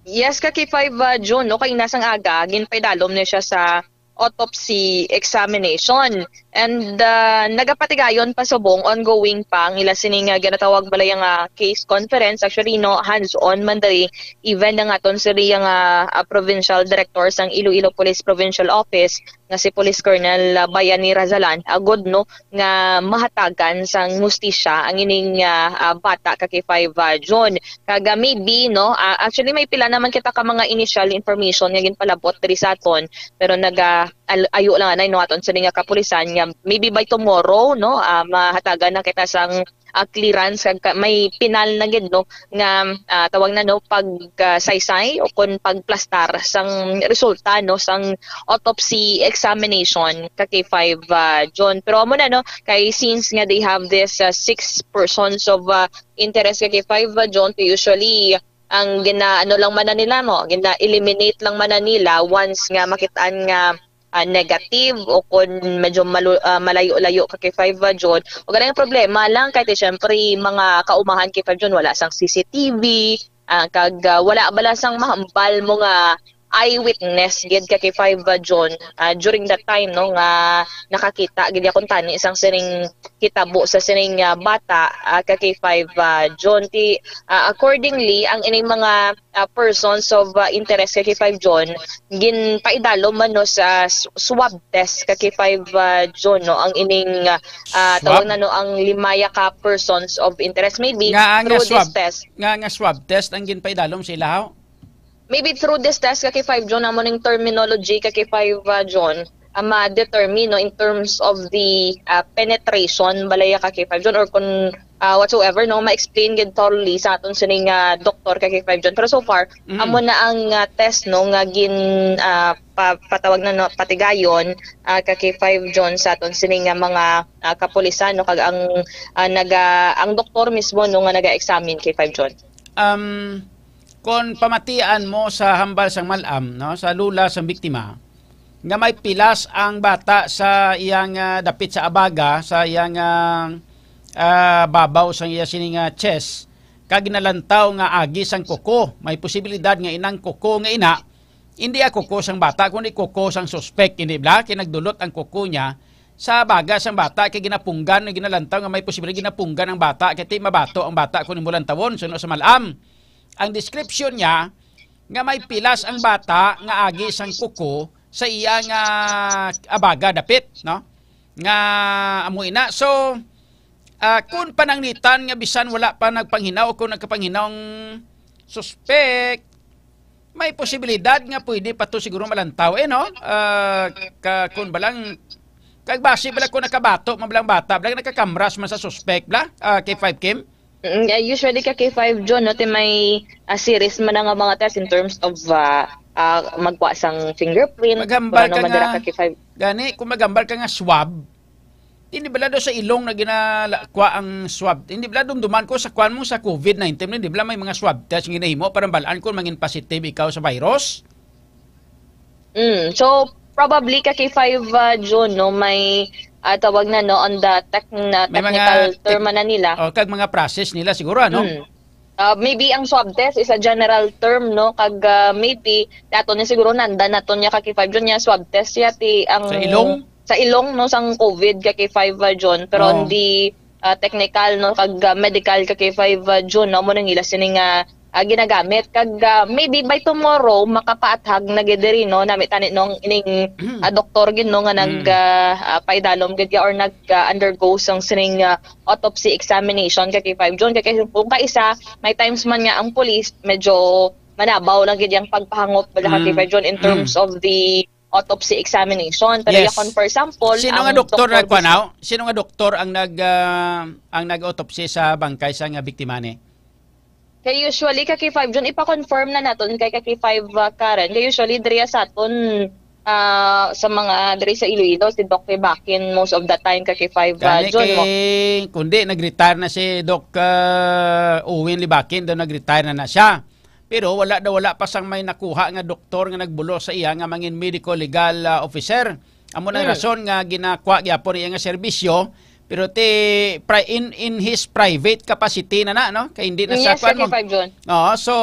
Yes, ka K five, uh, June, no, kay nasang aga, ginpaidalom na siya sa autopsy examination. And, uh, nagapatigayon pa subong, ongoing pa ang ila sini nga ginatawag bala nga case conference. Actually, no, hands-on man diri, even ang aton siri nga, uh, provincial director sang Iloilo Police Provincial Office nga si Police Colonel, uh, Bayani Razalan, agod, no, nga mahatagan sang hustisya ang ining, ah, ah, bata ka K five, ah, June. Kag, ah, maybe, no, ah, actually may pila naman kita ka mga initial information nga ginpalabot diri sa aton, pero naga al-, ayo lang anay, no, aton sa nga kapulisan nga maybe by tomorrow, no, ah, mahatagan na kita sang, ah, clearance kag ka-, may pinal na gid, no, nga, ah, tawag na, no, pag, ah, saysay o kon pagplastar sang resulta, no, sang autopsy examination ka K five, ah, John. Pero amo na, no, kay since nga they have this, ah, six persons of, ah, interest ka K five, ah, John, kay usually ang gina-, ano lang man na nila mo, gina-eliminate lang man na nila once nga makitaan nga, ah, negative o kon medyo malu-, ah, malayo-layo ka K five, ah, John. O ganang problema lang kay ti syempre mga kaumahan K five, John, wala sang C C T V, ah, kag, ah, wala bala sang mahambal mo nga eyewitness gid ka K five, ah, John, ah, during that time, no, nga nakakita gid ya kuntani sang sining hitabo sa sining, ah, bata, ah, ka K five, ah, John. Ti, ah, accordingly, ang ining mga, ah, persons of, ah, interest ka K five, John, ginpaidalom man, no, sa s-, swab test ka K five, ah, John, no, ang ining, ah, ah, Swab? Tawag na, no, ang limaya ka persons of interest. Maybe Nga, nga through this swab, test. Nga, nga swab test ang ginpaidalom sa ilahaw? Maybe through this test, ka K five, John, amo ning terminology, ka K five, ah, John, ah, ma-determine, no, in terms of the, ah, penetration, balaya ka K five, John, or kung, ah, whatsoever, no, ma-explain gid thoroughly sa aton sining, ah, doktor, ka K five, John. Pero so far, Mm. amo na ang, ah, test, no, nga gin, ah, pa-, patawag na, no, patigayon, ah, ka K five, John, sa aton sining nga mga, ah, kapulisan, no, kag ang, ah, naga-, ang doktor mismo, no, nga naga-examine, K five, John. Um, kon pamatian mo sa hambal sang mal-am, no, sa lula sang biktima, nga may pilas ang bata sa iyang, ah, dapit sa abaga, sa iyang, ah, ah, babaw sang iya sini nga chest, kag nalantaw nga agi sang kuko. May posibilidad nga inang kuko nga ina, hindi ang kuko sang bata, kundi kuko sang suspek, hindi bala? Kay nagdulot ang kuko niya sa baga sang bata, kay ginapunggan, ginalantaw nga may posibilidad ginapunggan ang bata, kay ti mabato ang bata kung imo lantawon, suno sa mal-am. Ang description niya, nga may pilas ang bata nga agi sang kuko sa iya nga abaga dapit, no? Nga amo ina. So, ah, kung pananglitan nga bisan wala pa nagpanghinaw o kung nagkapanghinaw ang suspek, may posibilidad nga pwede pa to siguro malantaw, eh, no? Ah, ka, kung balang, kag basi bala kung nakabato, mabalang bata, balang nakakamras man sa suspek, bla? Ah, K five Kim? Mm, yeah, usually ka K five John, no, ti may, ah, series man nga mga test in terms of, ah, ah, magkuha sang fingerprint, Maghambal kung ano ka madala nga, ka K five. Gani, kung maghambal ka nga swab, hindi bala daw sa ilong na ginala-, kuha ang swab? Hindi bala dumduman ko sa kuan mo sa covid nineteen, hindi bala may mga swab test nga ginahimo para balaan kung mangin positive ikaw sa virus? Mm. So, probably ka K five, ah, June, no, may, ah, tawag na, no, on the tech-, na May mga technical te-, term na nila. Oh, kag mga process nila siguro, ano? Mm. Ah, maybe ang swab test is a general term, no? Kag, ah, maybe, dato niya siguro nanda naton niya ka K five June niya, swab test siya, ti ang Sa ilong? sa ilong, no, sang covid ka K five, ah, June. Pero Oo. on the, ah, technical, no, kag, ah, medical ka K five, ah, June, no, mo nang ila sini nga, ah, ginagamit. Kag, ah, maybe by tomorrow, makapaathag na gid diri, no, nami tani nung ining, ah, doktor gid, no, nga nag, Mm. ah, ah, paidalom gid ka or nag, ah, undergo sang sining, ah, autopsy examination ka K five June. Kay kung kaisa, may times man nga ang police medyo manabaw lang gid ang pagpahangop bala ka Mm. K five June in terms Mm. of the autopsy examination. Pero Yes. yakon, for example, Sino nga ang doktor doktor nagkuha mismo na? Sino nga doktor ang nag, ah, ang nag-autopsy sa bangkay sa nga biktima ni? Kay usually ka K five June, ipa-confirm na naton kay ka K five, ah, Karen. Kay usually diri sa aton, ah, sa mga diri sa Iloilo, si Doc Ribakin most of the time ka K five, ah, Gani June mo. Kay, kundi nag-retire na si Doc, ah, Owen Libakin, daw nag-retire na na siya. Pero wala daw, wala pa sang may nakuha nga doktor nga nagbulo sa iya nga mangin medical legal, ah, officer. Amo nang Hmm. rason nga ginakwa gyapon iya nga serbisyo, pero ti pri-, in, in his private capacity na na, no? Kay hindi na sa Yes, kwan mo. K five June. Oo, so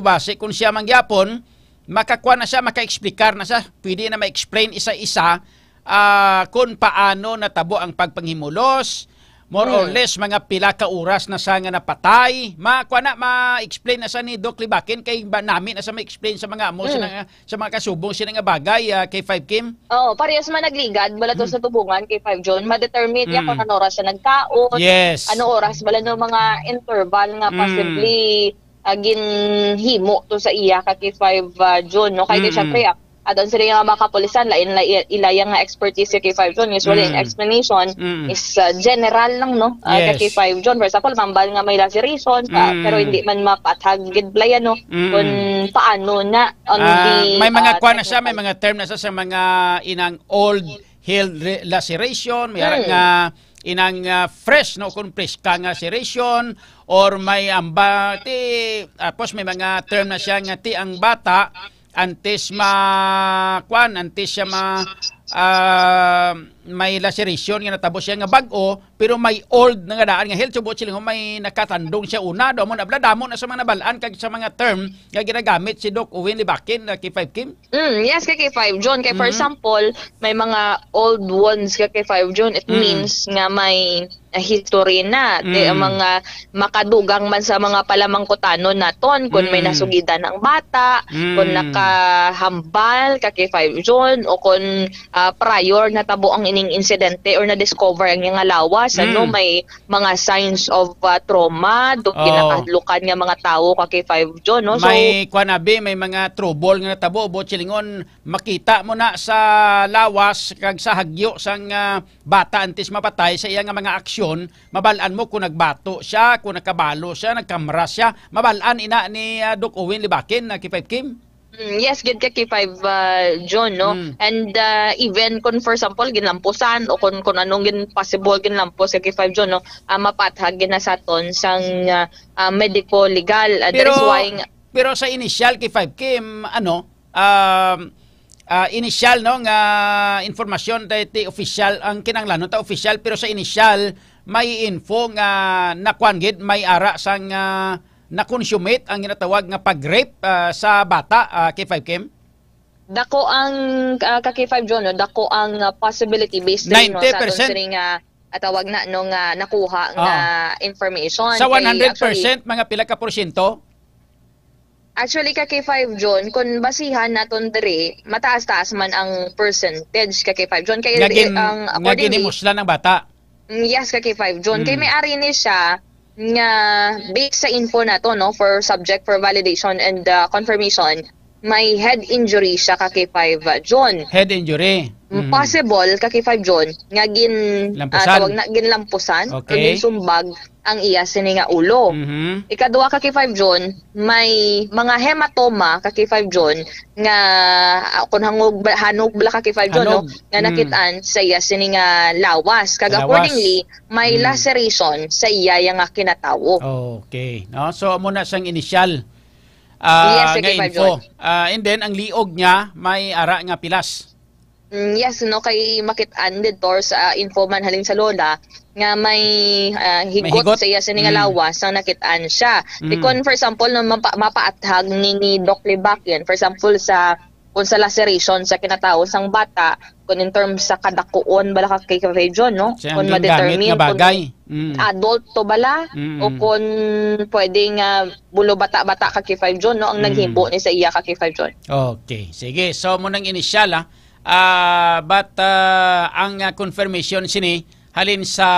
basi kung siya man gyapon, makakuha na siya, maka-explicar na siya. Pwede na ma-explain isa-isa, ah, kung paano natabo ang pagpanghimulos, more or Hmm. less mga pila ka oras na sa nga napatay. Ma, kuha na, ma-explain na sa ni Doc Libakin kay ba, nami na sa ma-explain sa mga amo sa Hmm. nga, sa mga kasubong sila nga bagay, ah, K five Kim. Oo, parehas man nagligad, bala to Hmm. sa tubungan, K five June, ma-determine niya Hmm. kung ano oras siya nagkaon, Yes. ano oras, bala no mga interval nga Hmm. possibly, ah, ginhimo to sa iya ka K five, ah, June, no? Kay di Mm-mm. syempre, ah, adon sila nga mga kapulisan, lain la-, ila yang nga expertise sa K five June. Usually, ang Mm. explanation Mm. is, ah, general lang, no? Ah, ka Yes. K five June. For example, mambal nga may laceration, pa, Mm. pero hindi man mapathag gid bala yan, no? Mm. Kung paano na on Ah, the, may mga ah, kwan na siya, may technical. Mga term na siya sa mga inang old healed re-, laceration, may ara Mm. nga inang, ah, fresh, no, kung preska nga laceration, or may amba, ti, tapos may mga term na siya nga ti ang bata, antes ma, kwan, antes siya ma, ah, may laceration nga natabo siya nga bag-o, pero may old na nga daan nga healed, subo sila nga may nakatandong siya una, daw mo na bala, damo na sa mga nabalaan kag sa mga term nga ginagamit si Doc Owen Libakin, na K five Kim. Mm, yes, kay K five June. Kay, for Mhm. example, may mga old wounds ka K five June. It Mm. means nga may, ah, history na. Di, ang Mm. mga makadugang man sa mga palamangkutanon naton, kung may Mm. nasugidan ang bata, kung Mm. nakahambal ka K five June, o kung, ah, prior natabo ang ining insidente or na-discover ang iyang lawas, ano, Mm. may mga signs of, ah, trauma, do Oh. kinakahadlukan nga mga tawo ka K five June, no? So, May, kwan, abi, may mga trouble nga natabo, buot silingon, makita mo na sa lawas kag sa hagyo sang, ah, bata antes mapatay sa iya nga mga aksyon, mabal-an mo kung nagbato siya, kung nakabalo siya, nagkamras siya, mabal-an ina ni, ah, Doc Owen Libakin, na K five Kim. Mm, yes, gid ka K five, ah, June, no? Mm. And, ah, even kung, for example, ginlampusan o kung, kung anong gin-, possible ginlampos ka K five June, no? Ah, mapathag gid na sa aton sang, ah, ah, medico-legal. Ah, that is Pero, why nga pero sa initial, K five Kim, ano, um, ah, initial, no, nga informasyon, ti, ti official, ang kinahanglan, no, ta official, pero sa initial, may info nga nakuan gid, may ara sang, ah, na-consummate ang ginatawag nga pag-rape, ah, sa bata, ah, K five Kim? Dako ang, ah, ka K five June, no? Dako ang, ah, possibility based rin, no, sa aton Ninety percent. Sining, ah, ah, tawag na, no, nga nakuha nga Ah. Information. Sa Kay one hundred percent, actually, mga pila ka porsyento? Actually, ka K five June, kung basihan naton diri, mataas-taas man ang percentage ka K five June. Kay Nga gin-, ang nga accordingly, ginimuslan ang bata. Mm, yes, ka K five June. Kay Mm. may ari ni siya, nga based sa info nato, no, for subject for validation and, ah, confirmation, may head injury siya ka K five, ah, John. Head injury. Mm, mm. Possible ka K five John nga gin, ah, Lampusan? tawag na, ginlampusan or Okay. ginsumbag ang iya sini nga ulo. Mhm. Ikaduha ka K five John, may mga hematoma ka K five John nga, ah, kung hangog ba, hanog bala ka K five John, no, Hanog. nga Mm. nakitaan sa iya sini nga lawas. Kag Lawas. accordingly, may Mm. laceration sa iya ya nga kinatawo. Okay. No? So, amo na sang initial, ah, Yes, nga K five info. John. Ah, and then, ang liog niya, may ara nga pilas. Mm, yes, no, kay makit-an didto sa info man halin sa lola nga may, ah, May higot higot? sa iya sini nga Mm. lawas ang nakit-an siya. Di Mm. kon, for example, no, mapa-, mapaathag ni, ni Doc Libac yan. For example, sa, kung sa laceration sa kinatawo sang bata, kung in terms sa kadakuon bala ka K five John, no? Siya ang Kung gingamit ma-determine nga kung bagay. Mm. adult to bala Mm. o kung pwede nga bulo bata-bata ka K five John, no? Ang Mm. naghimo ni sa iya ka K five John. Okay. Sige. So, mo nang initial, ah. Ah, but, ah, ang, ah, confirmation sini halin sa,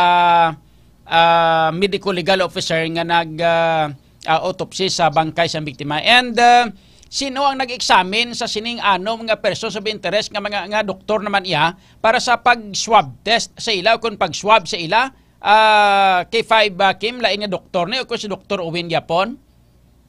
ah, medical legal officer nga nag, ah, ah, autopsy sa bangkay sa biktima. And, ah, sino ang nag-examine sa sining anom nga persons of interest nga mga, nga doktor naman iya para sa pag-swab test sa ila o kung pag-swab sa ila? Ah, K five, ah, Kim, lain nga doktor ni o kung si Doktor Owen gyapon?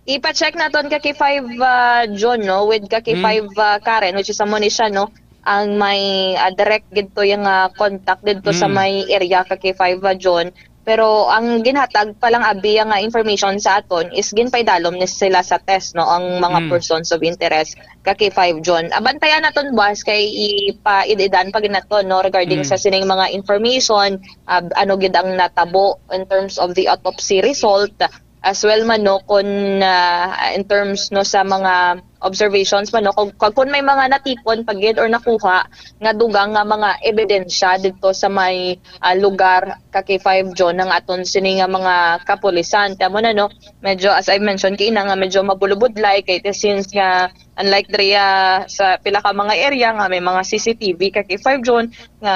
Ipa-check naton ka K five, ah, John, no, with ka K five, Mm. ah, Karen, which is amo ni siya, no, ang may, ah, direct gid to yung, ah, contact didto sa Mm. may area ka K five, ah, John. Pero ang ginhatag pa lang abi nga information sa aton is ginpaidalom ni sila sa test, no, ang mga Mm. persons of interest ka K five John. Abantayan naton, boss, kay ipa-id-idan pa gid naton, no, regarding Mm. sa sining mga information, ah, ano gid ang natabo in terms of the autopsy result, as well man, no, kun, ah, in terms, no, sa mga observations man, no, kung, kung, kung may mga natipon pa gid or nakuha nga dugang nga mga ebidensya didto sa may, ah, lugar ka K five John ang aton sini nga mga kapulisan. Kaya mo na, no, medyo, as I mentioned kaina, nga medyo mabulubudlay kay since nga unlike diri, ah, sa pila ka mga area nga may mga C C T V ka K five John, nga,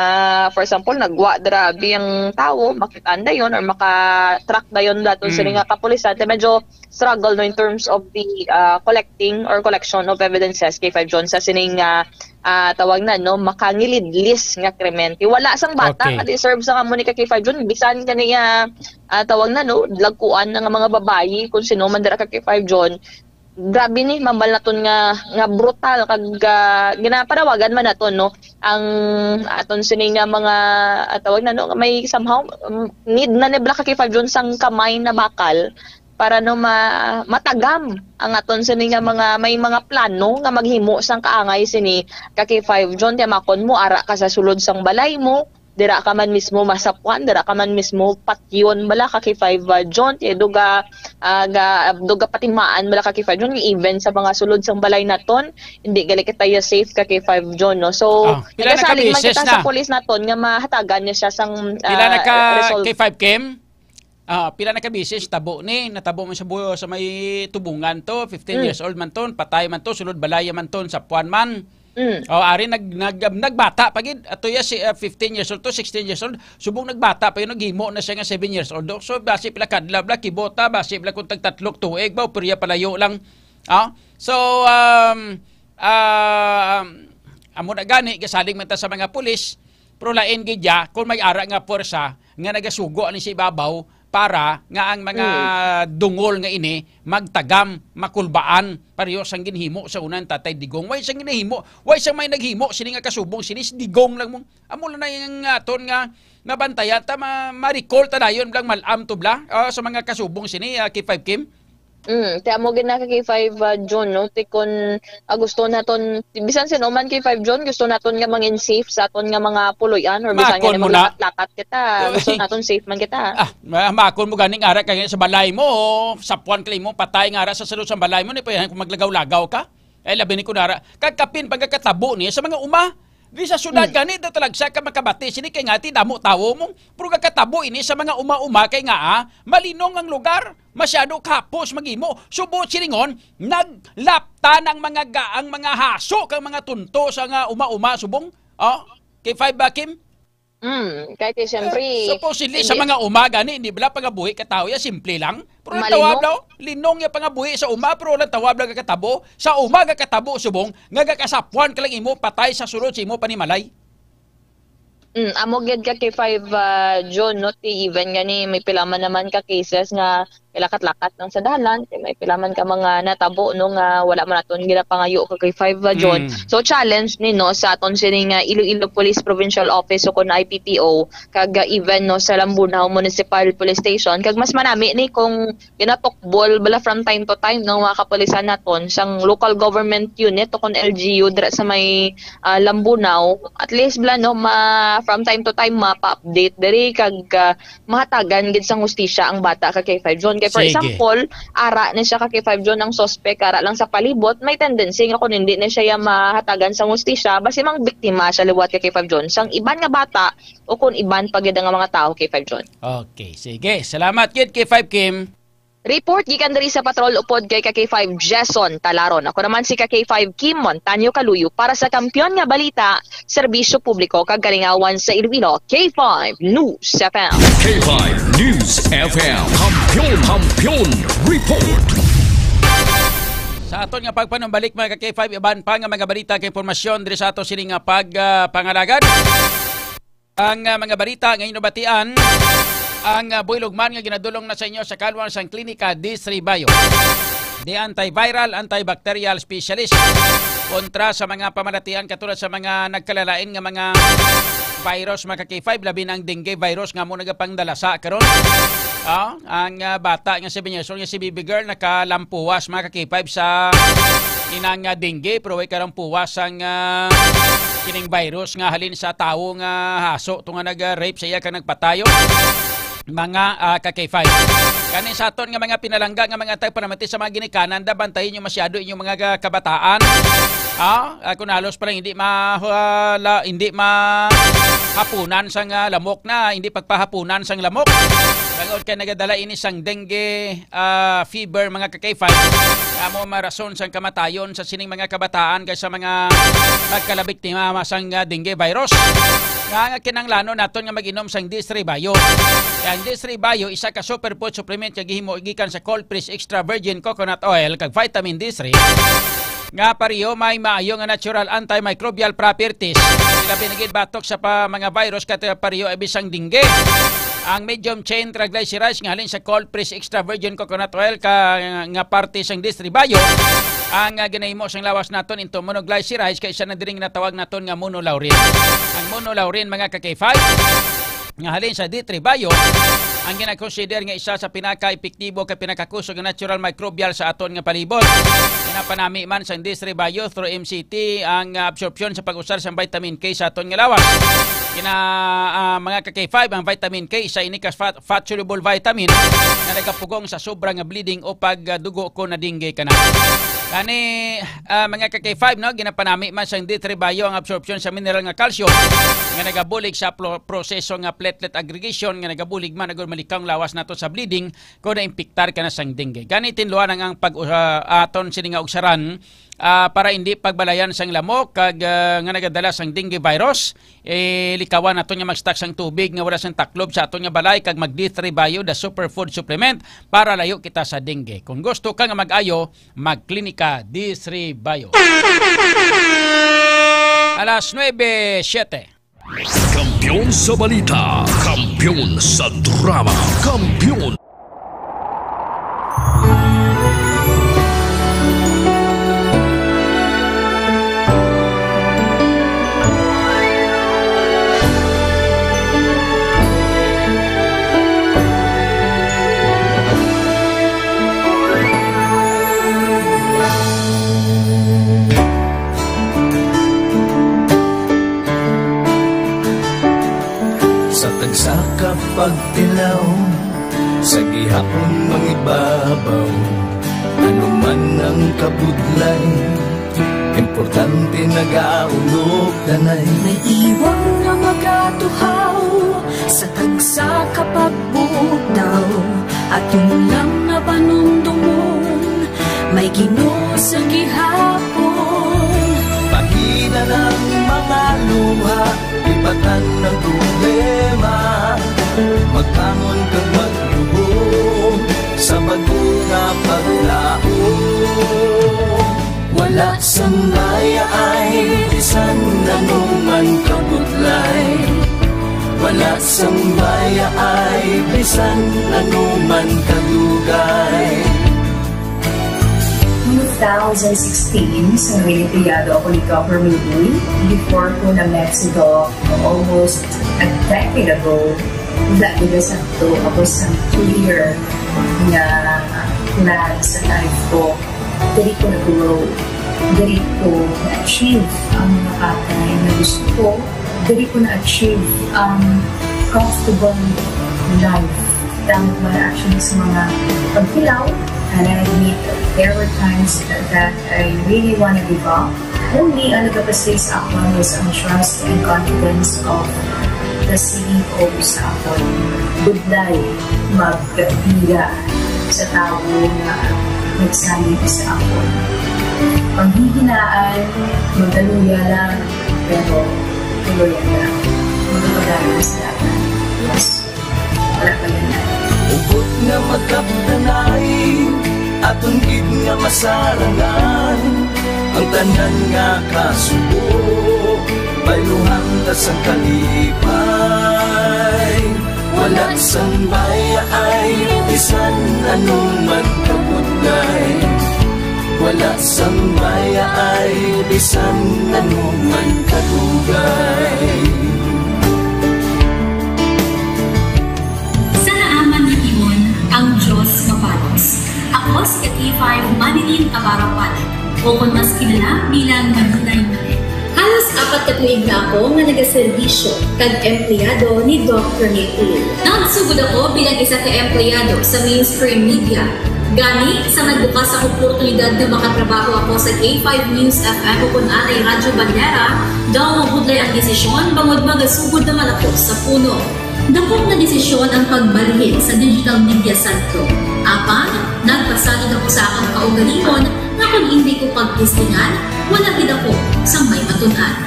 for example, nagwa dira abi ang tawo, makit-an dayon or maka-track dayon daton sini Mm. nga kapulisan, te medyo struggle, no, in terms of the, ah, collecting or collection of evidences K five John sa sining, ah, ah, tawag na, no, makangilidlis nga krimen. Kay wala sang bata Okay. nga deserve sa amo ni ka K five John, bisan kani, ah, ah, tawag na, no, lagkuan na nga mga babayi, kung sino man dira ka K five John, grabe ni, mambal naton nga, nga brutal, kag, ah, ginapanawagan man naton, no, ang aton sini nga mga, ah, tawag na, no, may somehow, um, need na ni Black K five John sang kamay na bakal para, no, ma-, matagam ang aton sini nga mga, may mga plano nga maghimo sang kaangay sini ka K five John, kay makon mo ara ka sa sulod sang balay mo, dira ka man mismo masapuan, dira ka man mismo patyon bala ka K five, ah, John, kay duga, ah, ga, duga patimaan bala ka K five John, even sa mga sulod sang balay naton, hindi gali kita ya safe ka K five John, no? So, Ah, pila na ka nagasalig man beses kita sa na? Police naton nga mahatagan niya siya sang, Pila na ah, ka result. K five Kim? Ah, pila na ka beses tabo ni, natabo man sa bu-, sa may tubungan to, fifteen Mm. years old man ton, patay man to, sulod balaya man ton, sapuan man. Mm. O, ari nag-, nag-, nagbata pa gid. Ato ya si, ah, fifteen years old to, sixteen years old. Subong nagbata pa yun, naghimo na siya nga seven years old. So, basi pila kadlaw, bla, kibota, basi pila kung tagtatlok tuig ba, o pero ya palayo lang. Ah? So, um, ah, um, amo na gani, gasalig man ta sa mga pulis, pero lain gid ya, kung may ara nga puwersa nga nagasugo ani sa ibabaw, para nga ang mga Mm. dungol nga ini magtagam, makulbaan, pareho sang ginhimo sa una ni Tatay Digong. Way sang ginhimo, way sang may naghimo sini nga kasubong sini si Digong lang mo. Amo lang na yung aton nga mabantayan ta, ma-, ma-recall ta dayon blang malam to bla, ah, sa mga kasubong sini, ah, K five Kim. Mm, ti amo gid na ka K five, ah, June, no? Ti kun, ah, gusto naton, bisan sino man K five June, gusto naton nga mangin safe sa aton nga mga puloy-an or bisan nga Makon mo na. Maglakat-lakat kita, gusto Uy. Naton safe man kita. Ah, ma-, makon mo ganing ara ka sa balay mo, sapuan ka mo, patay nga ara sa sulod sa balay mo, ni pa yan kung maglagaw-lagaw ka. Eh, labi ni kunara, kagkapin pagkakatabo niya sa mga uma. Di sa syudad Hmm. gani, daw talagsa ka makabati sini kay nga ti damo tawo mo. Pero kakatabo ini sa mga uma-uma kay nga, ah, malinong ang lugar. Masyado kahapos maghimo. Subo silingon, naglaptan ang mga ga-, ang mga haso kang mga tunto sa nga uma-uma subong. Oh, kay five ba, Kim? Hmm, kay ti, siyempre, Eh, supposedly, sa hindi mga uma gani, hindi bala pangabuhi ka tawo ya, simple lang. Pero ang Malinong. tawag daw, linong ya pangabuhi sa uma, pero walang tawag lang katabo. Sa uma nga katabo subong, nga gakasapuan ka lang imo, patay sa sulod sa imo panimalay. Mm, amo gyud ka kay five, ah, June, no? Ti even gani, may pila man naman ka cases nga lakat-lakat lang sa dalan, kay may pila man ka mga natabo, no, nga wala man naton ginapangayo ka kay five, ah, June. Mm. So, challenge ni, no, sa aton sini nga Iloilo Police Provincial Office o kun I P P O, kag, ah, even, no, sa Lambunao Municipal Police Station, kag mas manami ni kung ginatukbol bala from time to time ng mga kapulisan naton sang local government unit o kon L G U dira sa may, ah, Lambunao. At least bala, no, ma, from time to time mapa-update diri kag, ah, mahatagan gid sang hustisya ang bata ka kay five John. Kay for Sige. example, ara ni siya ka kay five John ang suspect, ara lang sa palibot, may tendency nga kung hindi na siya ya mahatagan sang hustisya, basi mang biktima siya liwat ka kay five John sang iban nga bata o kung iban pa gid nga mga tawo kay five John. Okay, sige. Salamat gid kay five Kim. Report gikan diri sa patrol upod kay ka K five Jason Talaron. Ako naman si ka K five Kim Montaño Kaluyo para sa Kampiyon nga Balita, Serbisyo Publiko kag Kalingawan sa Iloilo, K five News F M. K five News F M. Kampiyon, Kampiyon Report. Sa aton nga pagpanumbalik, mga ka K five, iban pa nga mga balita kag impormasyon diri sa ato sini nga pag, ah, pangalagad. Ang, ah, mga balita nga inyo nabatian, ang, ah, buylog man nga ginadulong na sa inyo sa kalwang sang Klinika D three Bio. The antiviral, antibacterial specialist kontra sa mga pamalatian katulad sa mga nagkalalain nga mga virus, mga ka K five, labi na ang dengue virus nga mo nagapangdalasa karon. Ah, ang, ah, bata nga seven years old nga si baby girl nakalampuwas, mga ka K five, sa inang, ah, dengue, pero way kalampuwas ang, ah, kining virus nga halin sa tawo nga haso to nga nag-rape sa iya kag nagpatayo. Mga, ah, ka K five. Kani sa aton nga mga pinalangga nga mga tagpanamati sa mga ginikanan, da, bantayi nyo masyado inyong mga ga-, kabataan. Ah, ah, kung halos pa lang hindi ma-, ah, la-, hindi mahapunan sang, ah, lamok na, hindi pagpahapunan sang lamok. Bangod kay nagadala ini sang dengue, ah, fever, mga ka K five. Amo marason sang kamatayon sa sining mga kabataan kay sa mga magkalabiktima sang, ah, dengue virus. Nga, nga kinahanglanon naton nga mag-inom sang D three Bio. Ang D three Bio, isa ka superfood supplement nga gihimo gikan sa cold press extra virgin coconut oil kag vitamin D three. Nga pareho may maayo nga natural antimicrobial properties. Ilabi na gid batok sa pa, mga virus, kat pareho abi sang dengue. Ang medium chain triglycerides nga halin sa cold press extra virgin coconut oil ka, nga parte sang D three Bio, ang, ah, ginahimo sang lawas naton into monoglycerides kay isa na diri nga natawag naton nga monolaurin. Ang monolaurin, mga ka K five, nga halin sa D three Bio, ang ginakonsider nga isa sa pinaka-epektibo kag pinakakusog nga natural microbial sa aton nga palibot. Ginapanami man sang D three Bio through M C T ang, ah, absorpsyon sa pag-usar sang vitamin K sa aton nga lawas. Gina, ah, mga ka K five, ang vitamin K, isa ini ka fat, fat-soluble vitamin nga nagapugong sa sobra nga bleeding o pagdugo kon na-dengue ka na. Kani, ah, mga ka K five, no, ginapanami man sang D three Bio ang absorpsyon sa mineral nga calcium nga nagabulig sa pro-, proseso nga platelet aggregation nga nagabulig man agud malikaw ang lawas nato sa bleeding kung naimpiktar ka na sang dengue. Gani tinluan ang, ang pag, ah, aton sini nga ugsaran, ah, para hindi pagbalayan sang lamok kag, ah, nga nagadala sang dengue virus. Eh, likawan naton nga mag-stock sang tubig nga wala sang taklob sa aton nga balay kag mag D three Bio, the superfood supplement, para layo kita sa dengue. Kung gusto ka nga mag-ayo, magklinika D three Bio. Alas nuebe siete. Kampiyon sa balita, kampiyon sa drama, kampiyon. Sa tagsa ka pagtilaw, sa gihapon mangibabaw, ano man ang kabudlay, importante nagaulog tanay. May iwang nga magatuhaw sa tagsa ka pagbugtaw, aton lang nga panumdumon, may Ginoo sa gihapon. Pahina ng mga luha, lipatan ng problema. Magbangon kag maglubong sa bag-o nga paglaom. Wala sang mayaay bisan ano man kabudlay. Wala sang mayaay bisan ano man kadugay. Two thousand sixteen, sa nangin empleyado ako ni Governor Lee, before ko na-met si Doc almost a decade ago, wala gid sakto ako sa clear nga plan sa life ko. Diri ko nag-grow. Diri ko na-achieve ang mga bagay na gusto ko. Diri ko na-achieve ang comfortable life. Damo ko na-achieve sa mga pagtilaw. And I admit, there were times that, that I really wanna give up. Only ang nagapastig sa akon was ang trust and confidence of the C E O sa akon. Budlay magbiya sa tawo nga nagsalig sa akon. Panghihinaan, magkaluya lang, pero tuloy lang. Magpapadayon sa lahat. Yes. Wala pa yun. Hugot nga magkapdanay, aton gid nga masarangan ang tanan nga kasubo, bayluhan ta sang kalipay. Wala sang mayaay, bisan ano man kabudlay. Wala sang mayaay, bisan ano man kadugay. Sa naaman nga timon, ang Dios mabalos. Ako si ka K five Manilyn Tabarapan, o kon mas kilala bilang Manilay Manilyn. Halos apat ka tuig na ako nga nagaserbisyo kag empleyado ni Doc Ramil Uy. Nagsugod ako bilang isa ka empleyado sa mainstream media. Gani, sa nagbukas ang oportunidad nga makatrabaho ako sa K five News F M o kon anay Radyo Bandera, daw mabudlay ang desisyon bangod magasugod naman ako sa puno. Dako nga desisyon ang pagbalhin sa digital media sentro. Apang, nagpasalig ako sa akon kaugalingon nga kon indi ko pagtestingan, wala gid ako sang may matun-an.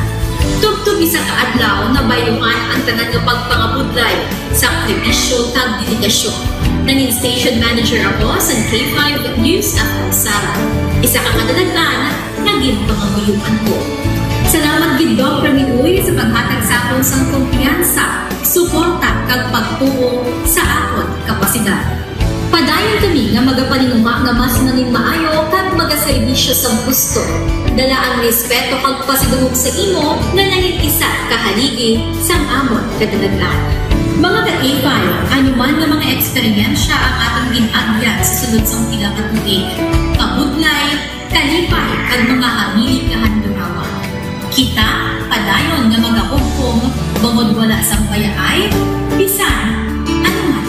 Tubtob isa ka adlaw, nabayluhan ang tanan nga pagpangabudlay, sakripisyo, kag dedikasyon. Nangin station manager ako sa K five News F M Sara, isa ka kadalagan nga ginpangamuyoan ko. Salamat gid, Doc Ramil Uy, sa paghatag sa akon sang kumpiyansa, suporta, kag pagtuo sa akon kapasidad. Padayon kami nga magapaninguha nga mas nangin maayo kag magaserbisyo sa gusto. Dala ang respeto kag pasidungog sa imo nga nangin isa ka haligi sang amon kadalagan. Mga ka-K five, ano man nga mga eksperyensya ang aton gin-agyan sa sulod sang pila ka tuig, kabudlay, kalipay, kag mga hamili kahandurawa. Kita padayon nga magahugpong bangod wala sang bayaay bisan ano man.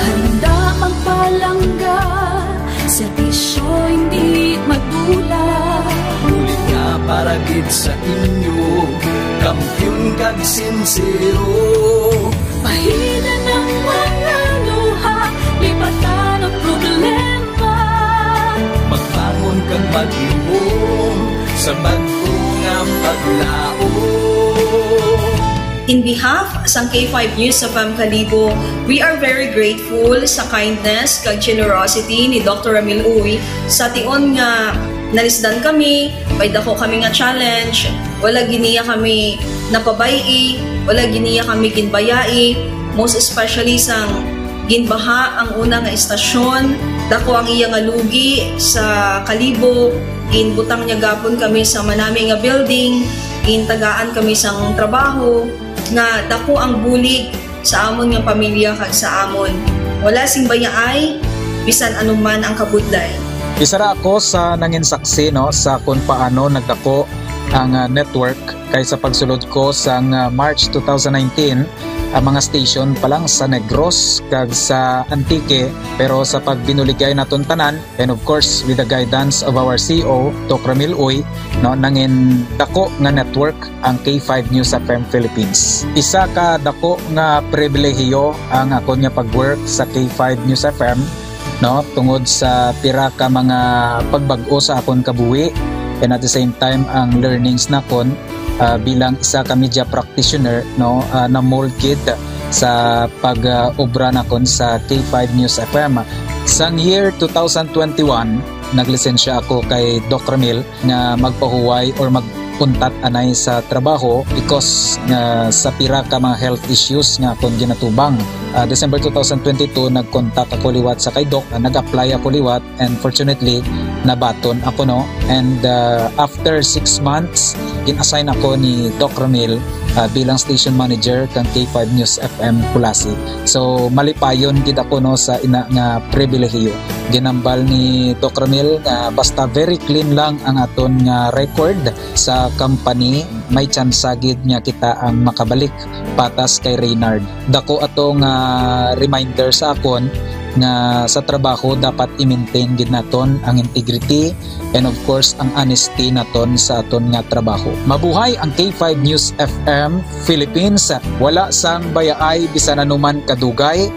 Handa magpalangga, serbisyo hindi magdula. Bulig nga para gid sa inyo, kampiyon kag sinsero. Pahina ng mga luha, lipatan ang problema. Magbangon kag maglihom sa bag-o nga paglaom. In behalf sang K five News F M Kalibo, we are very grateful sa kindness kag generosity ni Doctor Ramil Uy. Sa tion nga nalisdan kami, may dako kami nga challenge, wala gid niya kami napabay-i, wala gid niya kami ginbayai, most especially sang ginbaha ang una nga istasyon, dako ang iya nga lugi sa Kalibo, ginbutang niya gapon kami sa manami nga building, gintagaan kami sang trabaho, nga dako ang bulig sa amon nga pamilya kag sa amon. Wala sing bayaay, bisan ano man ang kabudlay. Isa ra ako sa nangin saksi, no, sa kung paano nagdako ang, ah, network, kay sa pagsulod ko sang, ah, March two thousand nineteen, ang mga station pa lang sa Negros kag sa Antique, pero sa pagbinuligay naton tanan, and of course, with the guidance of our C E O, Doc Ramil Uy, no, nangin dako nga network ang K five News F M Philippines. Isa ka dako nga pribilehiyo ang akon nga pag-work sa K five News F M, no, tungod sa pira ka mga pagbag-o sa akon kabuhi, and at the same time, ang learnings nakon. Ah, bilang isa ka media practitioner, no, ah, na-mold gid sa pag, ah, obra nakon sa K five News F M. Sang year two thousand twenty-one, naglisensya ako kay Doc Ramil nga magpahuway or magpuntat anay sa trabaho because nga sa pira ka mga health issues nga akon ginatubang. Ah, December two thousand twenty-two, nag-contact ako liwat sa kay Doc, ah, nag-apply ako liwat, and fortunately, nabaton ako, no? And, ah, after six months, gin-assign ako ni Doc Ramil, ah, bilang station manager kang K five News F M Culasi. So, malipayon gid ako, no, sa ina nga pribilehiyo. Ginambal ni Doc Ramil nga basta very clean lang ang aton nga record sa company, may tsansa gid nga kita ang makabalik patas kay Reynard. Dako ato nga reminder sa akon nga sa trabaho dapat i-maintain gid naton ang integrity and, of course, ang honesty naton sa aton nga trabaho. Mabuhay ang K five News F M Philippines. Wala sang bayaay bisan anuman kadugay,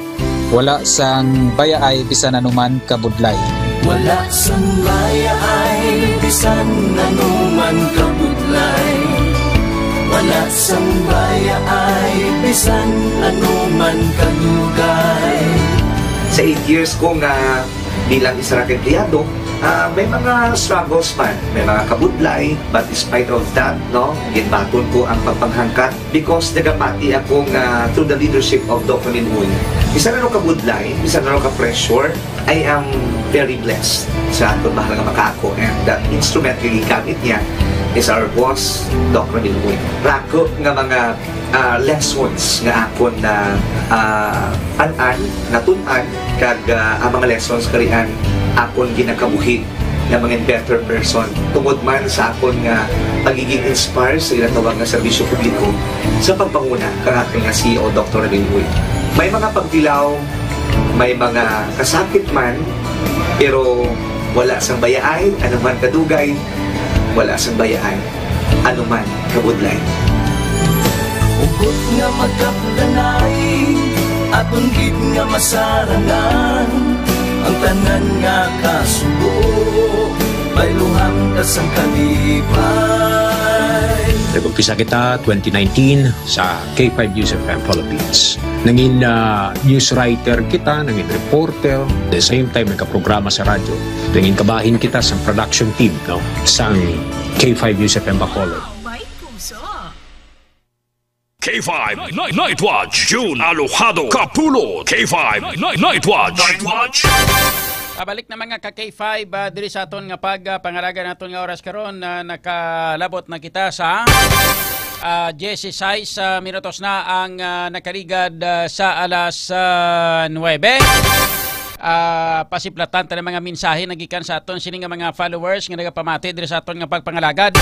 wala sang bayaay bisan anuman kabudlay. Wala sang bayaay bisan anuman kabudlay. Wala sang bayaay bisan anuman kadugay. Sa eight years ko nga bilang isa ra ka empleyado, ah, may mga struggles man, may mga kabudlay, but despite of that, no, ginbaton ko ang pagpanghangkat because nagapati ako nga through the leadership of Doc Ramil Uy, bisan ano kabudlay, bisan ano ka pressure, I am very blessed sa aton mahal nga makaako, and the instrument nga gigamit niya is our boss, Doc Ramil Uy. Rako nga mga, ah, lessons nga akon na, ah, an-an, natun-an, kag, ah, ang mga lessons karian akon ginakabuhi nga mga better person tungod man sa akon nga pagiging inspire sa ginatawag nga serbisyo publiko sa pagpanguna kang aton nga C E O, Doctor Ramil Uy. May mga pagtilaw, may mga kasakit man, pero wala sang bayaay, anuman kadugay, wala sang bayaay, anuman kabudlay. Hugot nga magkapdanay, aton gid nga masarangan, ang tanan nga kasubo, bayluhan ta sang kalipay. Nag-umpisa kita twenty nineteen sa K five News F M Philippines. Nangin, ah, news writer kita, nangin reporter, the same time nagkaprograma sa radyo. Nangin kabahin kita sa production team, no, sang K five News F M Bacolod. May puso. K five Night, Night Watch, June Alojado, Kapulod. K five Night, Night Watch. Night Watch. Pabalik na, mga ka K five, ah, diri sa aton nga pag, ah, pangalaga naton nga oras karon, ah, nakalabot na kita sa, ah, diyesisais, ah, minutos na ang, ah, nakaligad, ah, sa alas, ah, nuwebe. Ah, pasiplatan ta ng mga mensahe nagikan sa aton sini nga mga followers nga nagapamati diri sa aton nga pagpangalagad.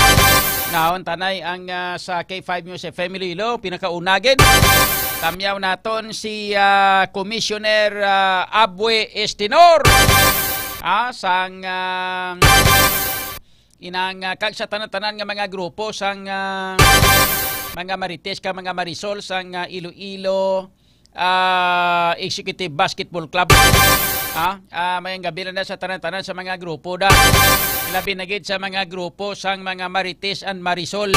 Naon tanay ang, ah, sa K five News F M Iloilo, pinakauna gid. Tamyaw naton si, ah, Commissioner, ah, Abue Estinor. Ah, sang, ah, inang, ah, kag sa tanan-tanan nga mga grupo sang, ah, mga Marites ka mga Marisol sang, ah, Iloilo, ah, Executive Basketball Club. Ah, ah, mayang gabi na sa tanan-tanan sa mga grupo da. Labi na gid sa mga grupo sang mga Marites and Marisol.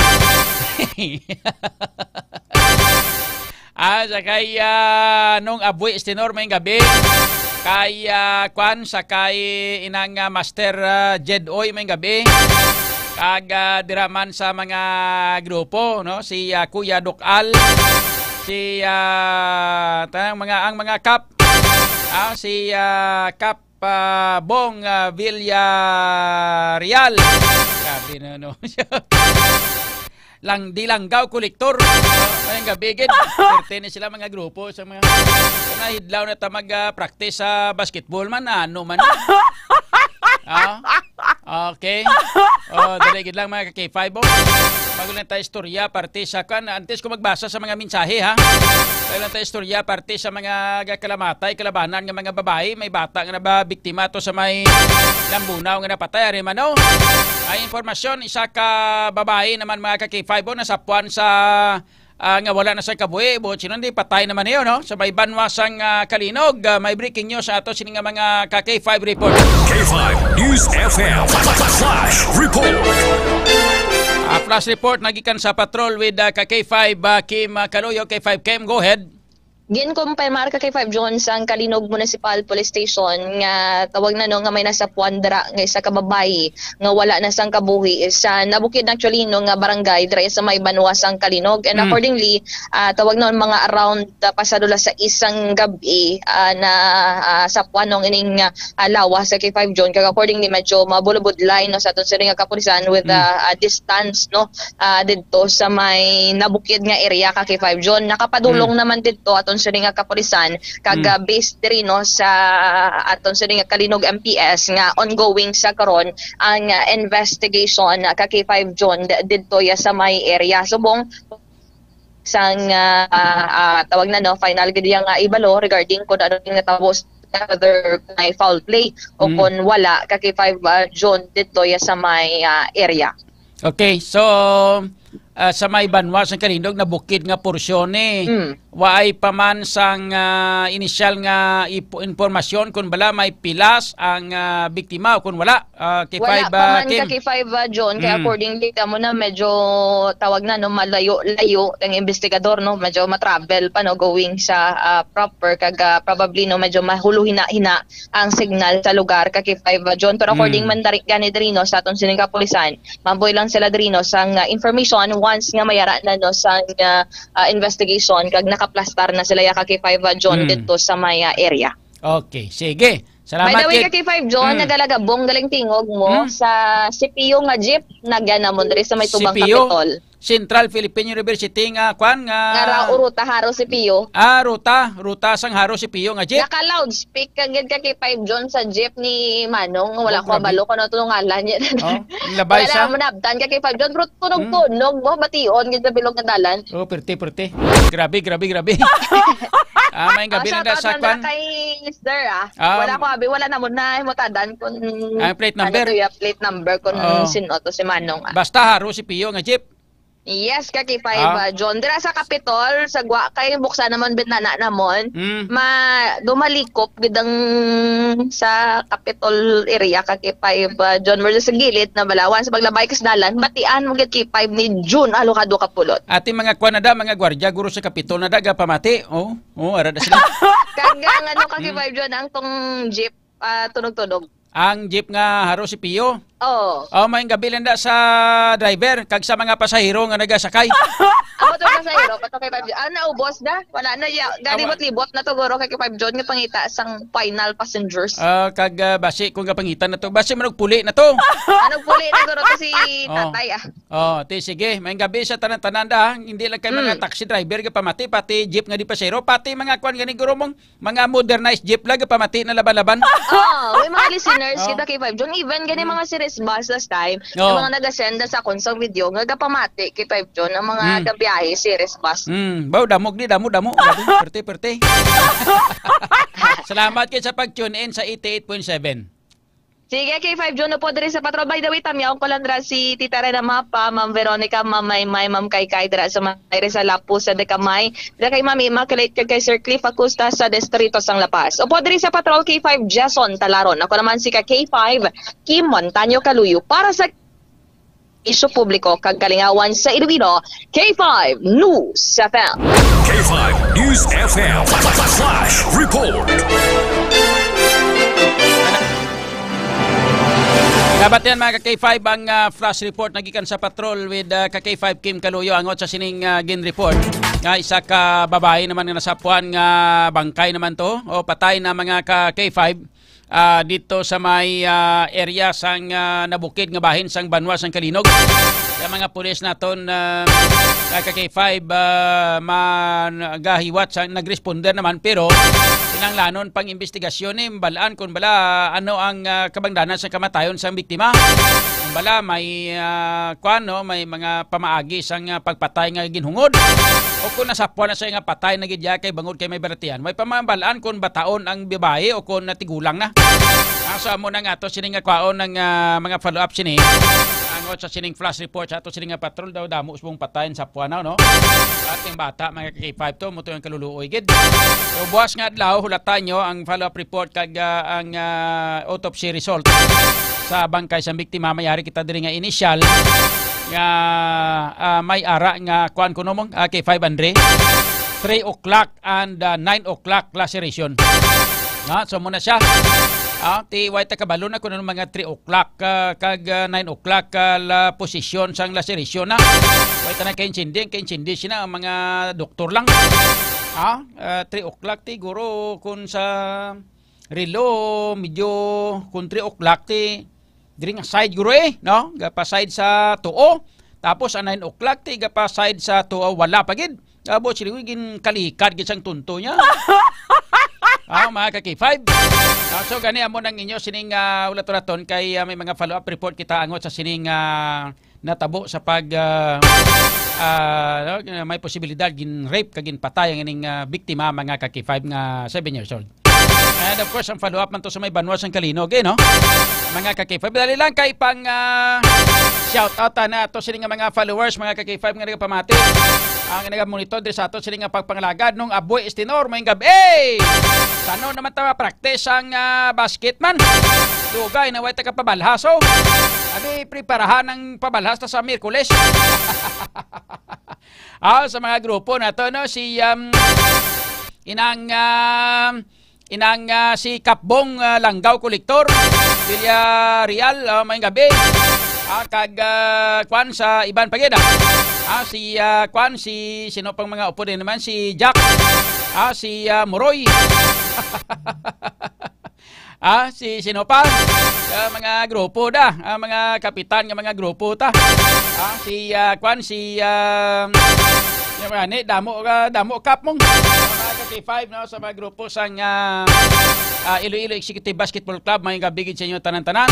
Ah, sa kay, ah, Nong Abui Estinor, mayang gabi. Kay, ah, kwan, sa kay inang, ah, Master, ah, Jed Oy, mayang gabi. Kag, ah, dira man sa mga grupo, no? Si, ah, Kuya Dokal, si, ah, tanang mga, ang mga kap, ah, si, ah, Kap, ah, Bong, ah, Villarreal. Grabe na, no? Lang, di langgaw kolektor. Mayang gabi gid. Perti ni sila mga grupo sa mga, nahidlaw na ta mag, ah, practice sa basketball man, ano man. Ah? Okay. Oh, dali gid lang, mga ka K five, oh. Bago lang tayo istorya, parte sa kan, antes ko magbasa sa mga mensahe, ha? Bago lang tayo istorya, parte sa mga kalamatay, kalabanan nga mga babae, may bata nga nababiktima to sa may Lambunaw nga napatay, ari man, oh. Ay, impormasyon, isa ka babae naman, mga ka K five, oh, nasapuan sa, ah, nga wala na sa kabuhi, buot sinundi, patay naman niyo, no? Sa may banwa sang, ah, Kalinog, ah, may breaking news sa ato sini nga mga ka K five report. K five News F M Flash Report. Flash report nagikan sa patrol with, ah, ka K five, ah, Kim, ah, Kaloyo. K five Kim, go ahead. Ginkumpirmar ka K five John sang Kalinog Municipal Police Station nga tawag na, no, nga may nasapuan dira nga isa ka babayi nga wala na sang kabuhi sa nabukid actually, no, nga barangay dira sa may banwa sang Kalinog. And Mm. accordingly, ah, tawag na, mga around, ah, pasado la sa isang gabi, ah, na, ah, sapuan, no, ining, ah, ah, lawas sa K five John. Kag accordingly, medyo mabulubudlay, no, sa aton sini nga kapulisan with, Mm. ah, ah, distance, no, ah, didto sa may nabukid nga area ka K five John. Nakapadulong Mm. naman didto aton sini nga kapulisan kag, Mm. ah, based diri, no, sa aton sini nga Kalinog M P S nga ongoing sa karon ang, ah, investigation, ah, ka K five John d-, didto ya sa may area. Subong sang, ah, ah, ah, tawag na, no, final gid iya nga ibalo regarding kung ano yung natapos, whether may foul play o Mm. kung wala, ka K five, ah, John, dito ya sa may, ah, area. Okay, so, ah, sa may banwa sa Kalinog, nabukid nga porsyon ni. Mm. Waay pa man sang, ah, inisyal nga ipo-, impormasyon kung bala may pilas ang, ah, biktima o kung wala. Ah, K five, Wala pa ah, man Kim. Ka K five, ah, John, kaya Mm. accordingly, kamo na medyo tawag na, no, malayo-layo ang investigador, no, medyo ma-travel pa, no, going sa, ah, proper, kag, ah, probably, no, medyo mahuluhina-hina ang signal sa lugar ka K five, ah, John. Pero according Mm. man dari, gani diri, no, sa aton sining kapulisan, mamboy lang sila diri, no, sang, ah, information once nga mayara na, no, sang, ah, ah, investigation, kag nakaplastar na sila ya ka K five, ah, John, Mm. dito sa may, ah, area. Okay, sige. Salamat, By the way, Kit. Ka K five John, Mm. nagalagabong galing tingog mo Mm. sa C P U nga jeep, nagyan namon diri sa may Tubang C P U? Capitol. Central Philippine University nga, kwan, nga Nga ra-, uruta, haro C P U. Ah, ruta, ruta sang haro C P U nga jeep. Naka-loudspeak ka gid ka K five John sa jeep ni Manong. Wala Oh, ko grabe. Kabalo kung ano to ngalan niya. Oh, labay Wala sa na mo nabtan ka K five John, pero tunog-tunog mo, bation gid sa bilog nga dalan. Oh, perti, perti. Grabe, grabe, grabe. Ah, may Ah, gabi lang shout na out sa man kwan. Kay Sir, ah. Ah, Wala ko abi, wala na mo na himutadan kung Ang plate number? Ano to, ya, plate number kung Oo. Sino to si Manong, ah. Basta haro C P U nga jeep. Yes, ka K five, Ah. ah, John. Dira sa Capitol, sa gwa kay buksan naman bintana namon. Mm. Ma, dumalikop gid ang sa Capitol area ka K five, ah, John. Murag sa gilid na balawan sa paglabay ka sa dalan, batian mo gid K five ni Jun Alocado Kapulot. Ati mga kwan na da, mga gwardiya, guro sa Kapitol na da, gapamati. Oh, oh, ara da sila. Kag ang ano ka, K five, John, ang tong jeep, ah, tunog-tunog. Ang jeep nga haro C P U. Oo. Oh, may gabi lang da sa driver, kag sa mga pasahero nga nagasakay. Amo to sa hero, pato kay five John. Ah, naubos na. Wala na ya. Gani Awa. Libot-libot na to, guro, kay five John nga pangita sang final passengers. Ah, kag, ah, basi kung gapangitan na to, basi manugpuli na to. Ano puli na, guro, to si Oh. Tatay, ah. Oh, ti sige, may gabi sa tanan-tanan da, ha? Hindi lang kay mga Mm. taxi driver nga pamati, pati jeep nga di pasero, pati mga kwan gani guro mong mga modernized jeep lang nga pamati na laban-laban. Oh, may mga listeners Oh. kita kay five John, even gani Mm. mga series bus last time, Oh. yung mga nagasenda sa akon sa video nga gapamati kay five John ang mga Mm. gabiyahe series bus. Mm, baw damog ni damo-damo. Grabe, perte-perte. Salamat kay sa pag-tune in sa eighty-eight point seven. Sige, K five John, upo diri sa patrol. By the way, tamyaw ko lang dira si Tita Rena Mapa, Ma'am Veronica, Ma'am Maymay, Ma'am Kaykay, dira sa may, diri sa Lapu, sa Decamay. Dira kay Ma'am Immaculate, kag kay Sir Cliff Acosta sa Distrito sang La Paz. Upo diri sa patrol, K five Jason Talaron. Ako naman si ka K five, Kim Montaño Kaluyo, para sa isyu publiko kag kalingawan sa Iloilo, K five News F M. K five News F M Flash Report. Dapat yan, mga ka K five, ang, ah, flash report nagikan sa patrol with, ah, ka K five Kim Kaluyo, angot sa sining, ah, gin report nga isa ka babae naman nga nasapuan nga bangkay naman to o patay na, mga ka K five. Ah, dito sa may, ah, area sang, ah, nabukid nga bahin sang banwa sang Kalinog. Sa mga pulis naton, ah, ah, ka K five, ah, man-, gahiwat sa nagresponder naman, pero kinahanglanon pang investigasyon ni, balaan kung bala ano ang, ah, kabangdanan sa kamatayon sang biktima. Kung bala may, ah, kwan, no, may mga pamaagi sang, ah, pagpatay nga ginhungod. O kung nasapuan na siya nga patay na gid ya kay bangod kay may balatian. May pamabal-an kung bataon ang babae o kung natigulang na. Ah, so amo na nga to sini nga kwaon ng, ah, mga follow-up sini. Angot sa sining flash report sa ato sini nga patrol daw damo subong patay sa puanaw, no? Ating bata, mga K five to, mo to yung kaluluoy gid. So buwas nga adlaw, hulatan nyo ang follow-up report kag, ah, ang, ah, autopsy result sa bangkay sa biktima. Mayari kita diri nga initial. nga, ah, may ara nga kuan kuno mo, ah, kay five hundred. Three o'clock and, ah, nine o'clock laceration. Na, so muna siya. Ah, ti, way ta kabalo na kung ano mga three o'clock, ah, kag, ah, nine o'clock, ah, la posisyon sang laceration na. Way ta na kaintindi, ang kaintindi siya na ang mga doktor lang. Ah, ah, three o'clock ti guro kung sa relo, medyo kung three o'clock ti diri nga side guro eh, no? Gapa side sa tuo. Tapos ang nine o'clock ti gapa side sa tuo, wala pa gid. Abo, sila gin kalikad gid sang tunto niya. Ah, mga ka-K five. Ah, so gani amo nang inyo sining, ah, ulat-ulaton kay, ah, may mga follow-up report kita angot sa sining, ah, natabo sa pag, ah, ah, no, may posibilidad gin-rape kag ginpatay ang ining, ah, biktima, mga ka-K five nga seven years old. And of course, ang follow-up man to sa may banwa sang Kalinog, eh, no? Mga ka-K five, dali lang kay pang, ah, shout out ta na to sini nga mga followers, mga ka-K five nga nagapamati. Ang nagamonitor diri sa ato sini nga pagpangalagad nung Aboy Estinor, may gabi. Sano naman ta practice ang, ah, basket man? Dugay na way ta kapabalhas, oh. Abi, preparahan ang pabalhas ta sa Miyerkules. Ah, sa mga grupo na to, no? Si, um, inang, um, inang, ah, si Kapbong, ah, Langgaw Kolektor, Villarreal, ah, may gabi. Ah, kag, ah, kwan sa iban pa gid, ah. Ah, si, ah, kwan, si, sino pang mga upo din naman? Si Jack. Ah, si, ah, Moroy. Ah, si sino pa? Ah, mga grupo da. Ah, mga kapitan nga mga grupo ta. Ah, si, ah, kwan, si, ah, yung mga ni, damo, ah, damo kap mong. Mga ka-K five, no, sa mga grupo sang, ah, ah, Iloilo Executive Basketball Club, may gabigid sa inyo tanan-tanan.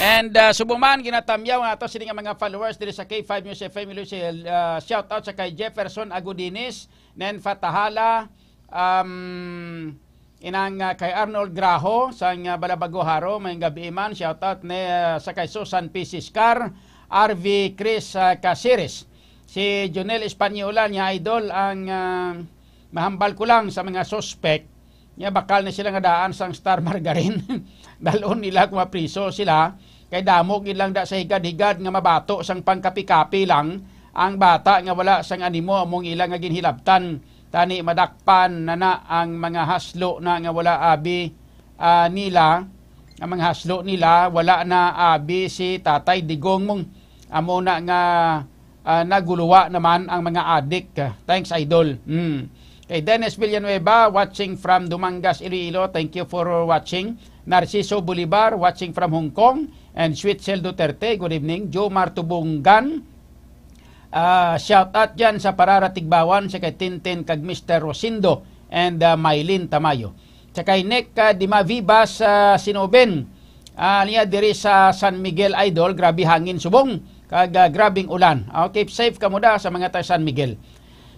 And, ah, subong man, ginatamyaw nga ato sini nga mga followers diri sa K five News F M, Iloilo, si, ah, shout out sa kay Jefferson Agudinis, Nen Fatahala, um, inang, ah, kay Arnold Graho sang, ah, Balabago Haro, may gabi man, shout out ni, ah, sa kay Susan P. Siscar, R V Chris, ah, Caceres. Si Jonel Española niya, idol, ang, ah, mahambal ko lang sa mga suspect, nya bakal na sila nga daan sang Star Margarine. Dalon nila kung mapriso sila, kay damo gid lang da sa higad-higad nga mabato sang pangkapi-kapi lang ang bata nga wala sang animo among ila nga ginhilabtan. Tani madakpan na na ang mga haslo na nga wala abi, ah, nila, ang mga haslo nila, wala na abi si Tatay Digong mong amo na nga, ah, naguluwa naman ang mga adik. Thanks, Idol. Mm. Kay Dennis Villanueva, watching from Dumangas, Iloilo. Thank you for watching. Narciso Bolivar, watching from Hong Kong. And Sweet Sel Duterte, good evening. Jomar Tubungan, ah, shout out dyan sa Parara Tigbawan, sa kay Tintin kag Mister Rosindo and, ah, Mylene Tamayo. Sa kay Nick, ah, Dimavibas, ah, Sinoben, ah, niya diri sa San Miguel, Idol, grabe hangin subong, kag, ah, grabing ulan. Ah, keep safe kamo da sa mga taga San Miguel.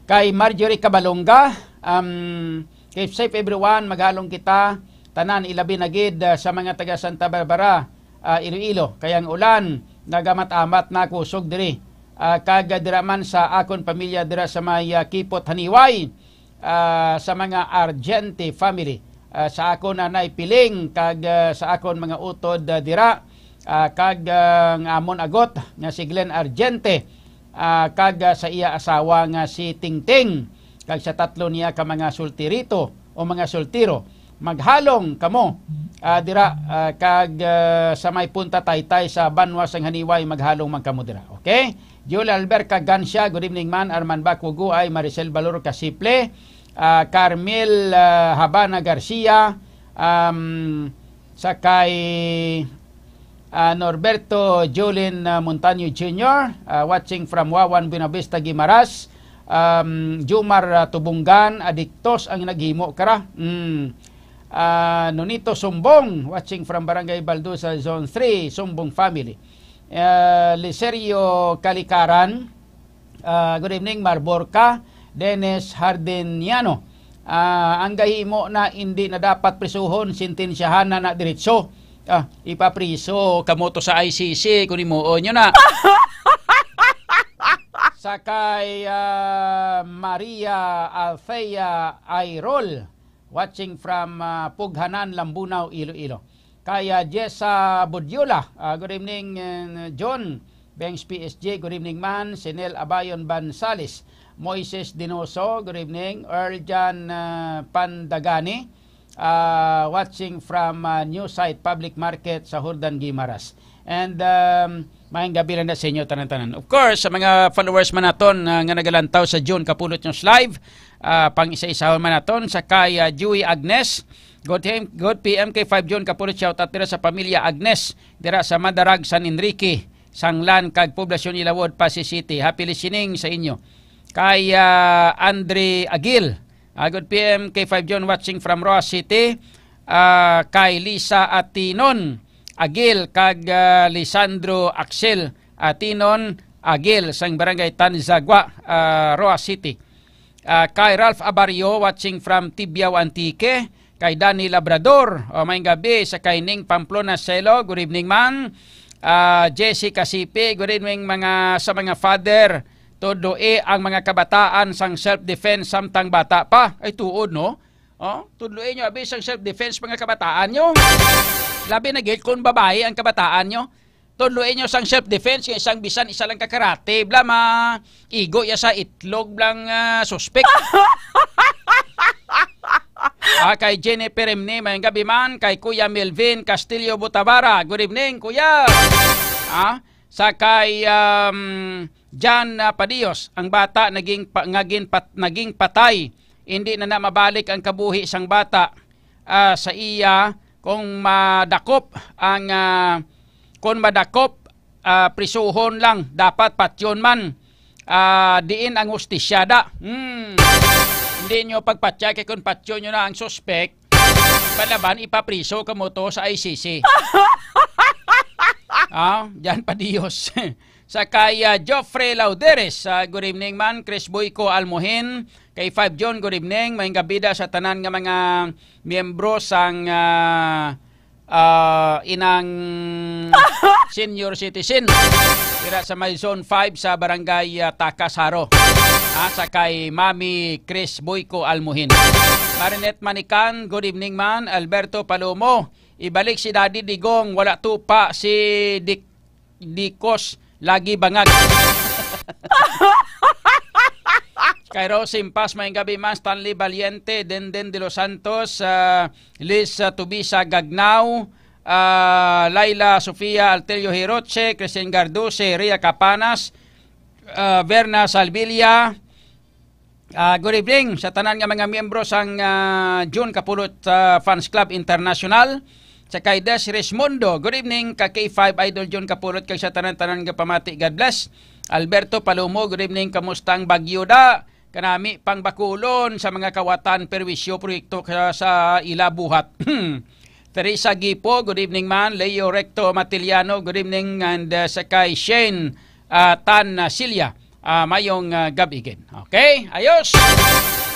Kay Marjorie Cabalonga, um, keep safe everyone, maghalong kita, tanan ilabi na gid, ah, sa mga taga Santa Barbara, ah, Iloilo. Kay ang ulan, nagamat-amat na kusog diri. Ah, kag dira man sa akon pamilya dira sa may, ah, Kipot Haniway, ah, sa mga Argente family, ah, sa akon nanay Piling, kag, ah, sa akon mga utod, ah, dira, ah, kag, ah, ang amon agot nga si Glenn Argente, ah, kag, ah, sa iya asawa nga si Tingting, kag sa tatlo niya ka mga sultirito o mga sultiro. Maghalong kamo, ah, dira, ah, kag, ah, sa may Punta Taytay sa banwa sang Haniway, maghalong man kamo dira. Okay? Jul Albert Cagancia, good evening man. Arman Bacugo ay Maricel Valor Casiple, ah, Carmel, ah, Habana Garcia, um, sa kay, ah, Norberto Jolin, ah, Montaño Junior, ah, watching from Wawan, Buenavista, Guimaras, um, Jumar, ah, Tubungan, Adictos ang naghimo kara. Mm. Ah, Nonito Sumbong, watching from Barangay Baldusa, Zone three, Sumbong family. Ah, Liserio Kalikaran, ah, good evening, Marborca, Dennis Hardiniano. Ah, ang gahimo na hindi na dapat prisuhon, sentensyahan na na diretso. Ah, ipapriso kamo to sa I C C kung himuon nyo na. Sa kay, ah, Maria Althea Airol, watching from, ah, Pughanan, Lambunao, Iloilo. Kay, ah, Jessa Budyola, ah, good evening, eh, John. Bengs P S G, good evening man. Sinel Abayon Bansalis, Moises Dinoso, good evening. Earl John, ah, Pandagani, ah, watching from, ah, New Site Public Market sa Jordan, Guimaras. And, um, maayong gabi lang na sa inyo tanan-tanan. Of course, sa mga followers man naton, ah, nga nagalantaw sa June Kapulot News Live, ah, pang isa-isahon man naton sa kay, ah, Joey Agnes. Good, M- good P M K five June Kapulot, shout out dira sa pamilya Agnes, dira sa Madarag, San Enrique, Sanglan, kag Poblacion Ilawod, Passi City. Happy listening sa inyo. Kay, ah, Andre Agil, ah, good P M K five June, watching from Roxas City. Ah, kay Lisa Atinon Agil kag, ah, Lisandro Axel Atinon Agil sang Barangay Tanzagua, ah, Roxas City. Ah, kay Ralph Abario, watching from Tibiao, Antique. Kay Danny Labrador, o, maayong gabi. Sa kay Ning Pamplona Selo, good evening man. Ah, Jessica Sipi, good evening mga, sa mga father. Tudloi ang mga kabataan sang self-defense samtang bata pa. Ay, tuod, no? Oh, tudloi nyo abi sang self-defense mga kabataan nyo. Labi na gid kung babae ang kabataan nyo. Tudloi nyo sang self-defense nga isang bisan isa lang ka karate, bla, ma igo ya sa itlog blang, ah, suspek. Ah, kay Jennifer Emne, maayong gabi man. Kay Kuya Melvin Castillo Butavara, good evening, Kuya. Ah, sa kay, um, Jan, ah, Padios, ang bata naging pa- nga ginpat- naging patay. Hindi na na mabalik ang kabuhi sang bata, ah, sa iya kung madakop ang, ah, kung madakop, ah, prisuhon lang, dapat patyon man. Ah, diin ang hustisya da. Hmm. Hindi nyo pagpatya kay kung patyon nyo na ang suspek, palaban ipapriso kamo to sa I C C. Ah, Jan Padios. Sa kay, ah, Geoffrey Lauderes, ah, good evening man. Chris Boyco Almohin, kay Five John, good evening. Maayong gabi da sa tanan nga mga miyembro sang, ah, ah, inang senior citizen dira sa may Zone five sa Barangay, ah, Tacas, Jaro. Ah, sa kay Mami Chris Boyco Almuhin. Marinette Manican, good evening man. Alberto Palomo, ibalik si Daddy Digong, wala tupa si Dik- Dikos, lagi bangag. Kay Rose Simpas, maayong gabi man. Stanley Valiente, Denden de los Santos, ah, Liz, ah, Tubisa Gagnao, ah, Laila Sofia Alterio Hiroche, Christine Garduse, Ria Capanas, ah, Verna Salvilla. Ah, good evening sa tanan nga mga miyembro sang, ah, June Kapulot, ah, Fans Club International. Sa kay Des Rismondo, good evening ka K five Idol June Kapulot, kag sa tanan-tanan nga pamati, God bless. Alberto Palomo, good evening, kamusta ang bagyo da? Kanami pang bakulon sa mga kawatan, perwisyo, proyekto ka sa ila buhat. Teresa Gipo, good evening man. Leo Recto Matiliano, good evening. And, uh, sa kay Shane, uh, Tan, uh, Silya, uh, mayong, uh, gab-i gid. Okay, ayos.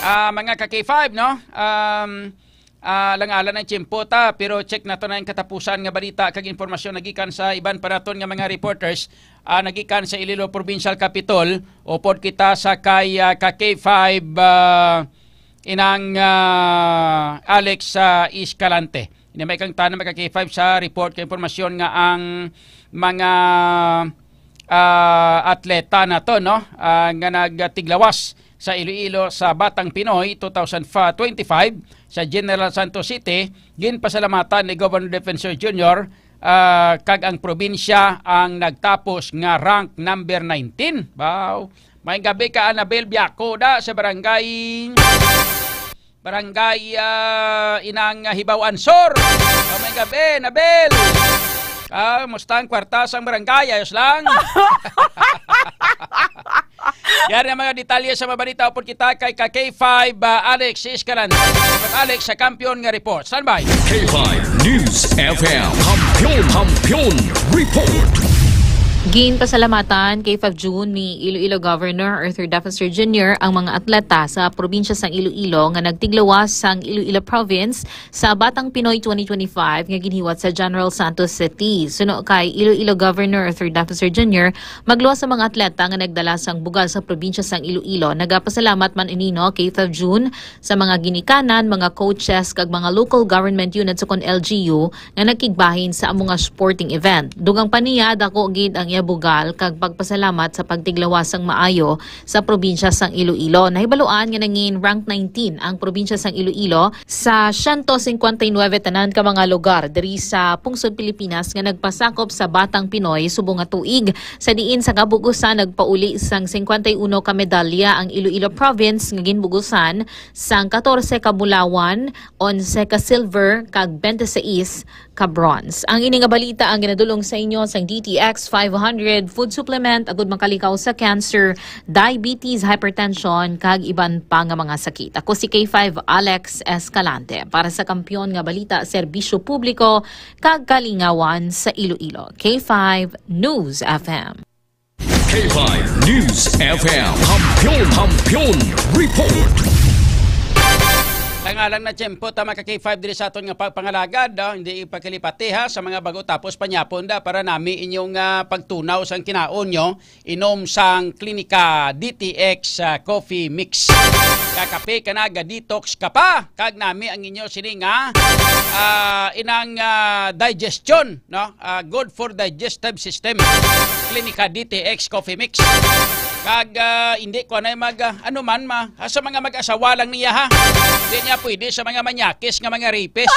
Ah, mga ka K five, no? Um, ah, lang-alan ang tiyempo ta, pero check nato na ang katapusan nga balita kag impormasyon nagikan sa iban pa naton nga mga reporters. Ah, nagikan sa Iloilo Provincial Capitol, upod kita sa kay, ah, ka K five, ah, inang, ah, Alex, ah, Escalante. Ini may kang tanan, mga ka K five, sa report kay impormasyon nga ang mga, ah, atleta nato, no, ah, nga nagtiglawas sa Iloilo sa Batang Pinoy two thousand twenty-five sa General Santos City, ginpasalamatan ni Governor Defensor Junior, ah, kag ang probinsya ang nagtapos nga rank number nineteen. Wow. May gabi ka, Annabel Biaco, da, sa barangay, barangay, ah, Inang, ah, Hibaw-an Sur. Oh, may gabi, Annabel. Ah, musta ang kwarta sang barangay? Ayos lang. Yan ang mga detalye sa mga balita. Upod kita kay ka K five, ah, Alex Escalante. Alex sa Kampiyon nga Report. Standby. K five News F M. Kampiyon, Kampiyon Report. Ginpasalamatan kay five June ni Iloilo Governor Arthur Defensor Junior ang mga atleta sa probinsya sang Iloilo nga nagtiglawas sang Iloilo Province sa Batang Pinoy twenty twenty-five nga ginhiwat sa General Santos City. Suno kay Iloilo Governor Arthur Defensor Junior, magluwas sa mga atleta nga nagdala sang bugal sa probinsya sang Iloilo. Nagapasalamat man ini, no, kay five June sa mga ginikanan, mga coaches, kag mga local government units ukon L G U nga nagkigbahin sa amo nga sporting event. Dugang pa niya, dako gid ang bugal kag pagpasalamat sa pagtiglawas sang maayo sa probinsya sang Iloilo. Nahibaluan nga nangin rank nineteen ang probinsya sang Iloilo sa siyento singkwenta y nuebe tanan ka mga lugar diri sa pungsod Pilipinas nga nagpasakop sa Batang Pinoy subong nga tuig, sa diin sa kabug-usan nagpauli sang singkwenta y uno ka medalya ang Iloilo Province nga ginbugusan sang katorse ka bulawan, onse ka silver, kag twenty-six ka bronze. Ang ini nga balita ang ginadulong sa inyo sang D T X five hundred Food Supplement agud makalikaw sa cancer, diabetes, hypertension, kag iban pa nga mga sakit. Ako si K five Alex Escalante. Para sa Kampiyon nga Balita, Serbisyo Publiko, kag Kalingawan sa Iloilo, K five News F M. K five News F M. Kampiyon, Kampiyon Report. Tangalang na tiyempo, tama ka K five diri sa aton nga pagpangalagad, ah, hindi ipakilipati ha sa mga bago tapos panyapon da para nami inyong ah, pagtunaw sang kinaon nyo, inom sang Klinika D T X ah, Coffee Mix. Kakape ka na, ga-detox ka pa, kag nami ang inyo sini nga ah, inang ah, digestion, no? Ah, good for digestive system. Klinika D T X Coffee Mix. Kag ah, hindi ko na mag ah, ano man ma, ah, sa mga mag-asawa lang niya ha. Di niya pwede sa mga manyakis nga mga rapist.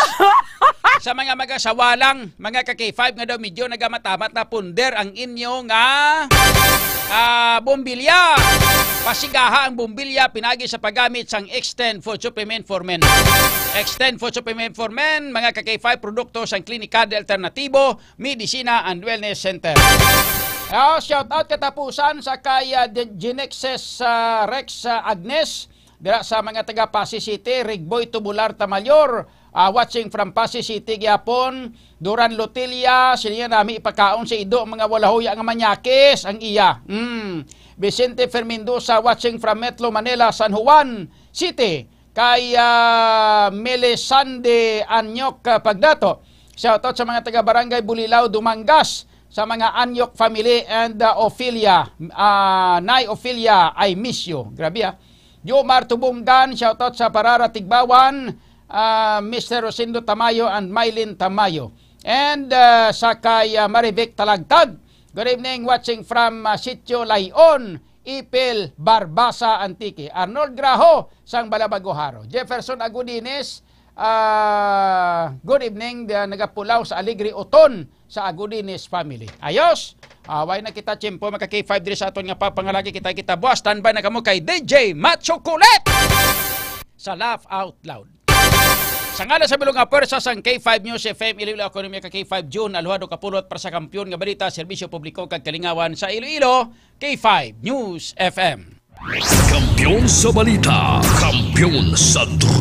Sa mga mag-asawa lang, mga ka K five nga daw medyo nagamatamat na punder ang inyo nga ah, bombilya. Pasigaha ang bombilya pinagi sa paggamit sang Extend Food Supplement for Men. Extend Food Supplement for Men, mga ka K five produkto sang Klinika de Alternatibo, Medicina and Wellness Center. Ah, shout out katapusan sa kay ah, Gen- Genexes ah, Rex ah, Agnes dira sa mga taga Passi City, Rigboy Tubular Tamayor, ah, watching from Passi City gyapon, Duran Lotilla, sila nami ipakaon sa ido mga walahuya nga manyakis ang iya. Mm. Vicente Fermindosa watching from Metro Manila, San Juan City. Kay ah, Melisande Anyok ah, Pagdato. Shoutout sa mga taga Barangay Bulilao, Dumangas, sa mga Anyok family and ah, Ophelia, ah, Nay Ophelia, I miss you. Grabe ah. Jomar Tubunggan, shoutout sa Parara Tigbawan, ah, Mister Rosendo Tamayo and Mylene Tamayo. And ah, sa kay ah, Marivic Talagtag, good evening, watching from ah, Sitio Layon, Ipil, Barbasa, Antique. Arnold Graho sang Balabago, Jaro. Jefferson Agudines, ah, good evening, ah, nagapulaw sa Alegre Uton sa Agudines family. Ayos! Away na kita, tiyempo, mga ka K five diri sa aton nga pagpangalagi. Kita kita buwas, standby na kamo kay D J Macho Kulit sa Laugh Out Loud. Sa ngalan sa bilog nga pwersa sang K five News F M Iloilo, ako ni mga ka K five June Aljuado Kapulot para sa Kampiyon nga Balita, Serbisyo Publiko kag Kalingawan sa Iloilo, K five News F M. Kampiyon sa balita, kampiyon sa drama.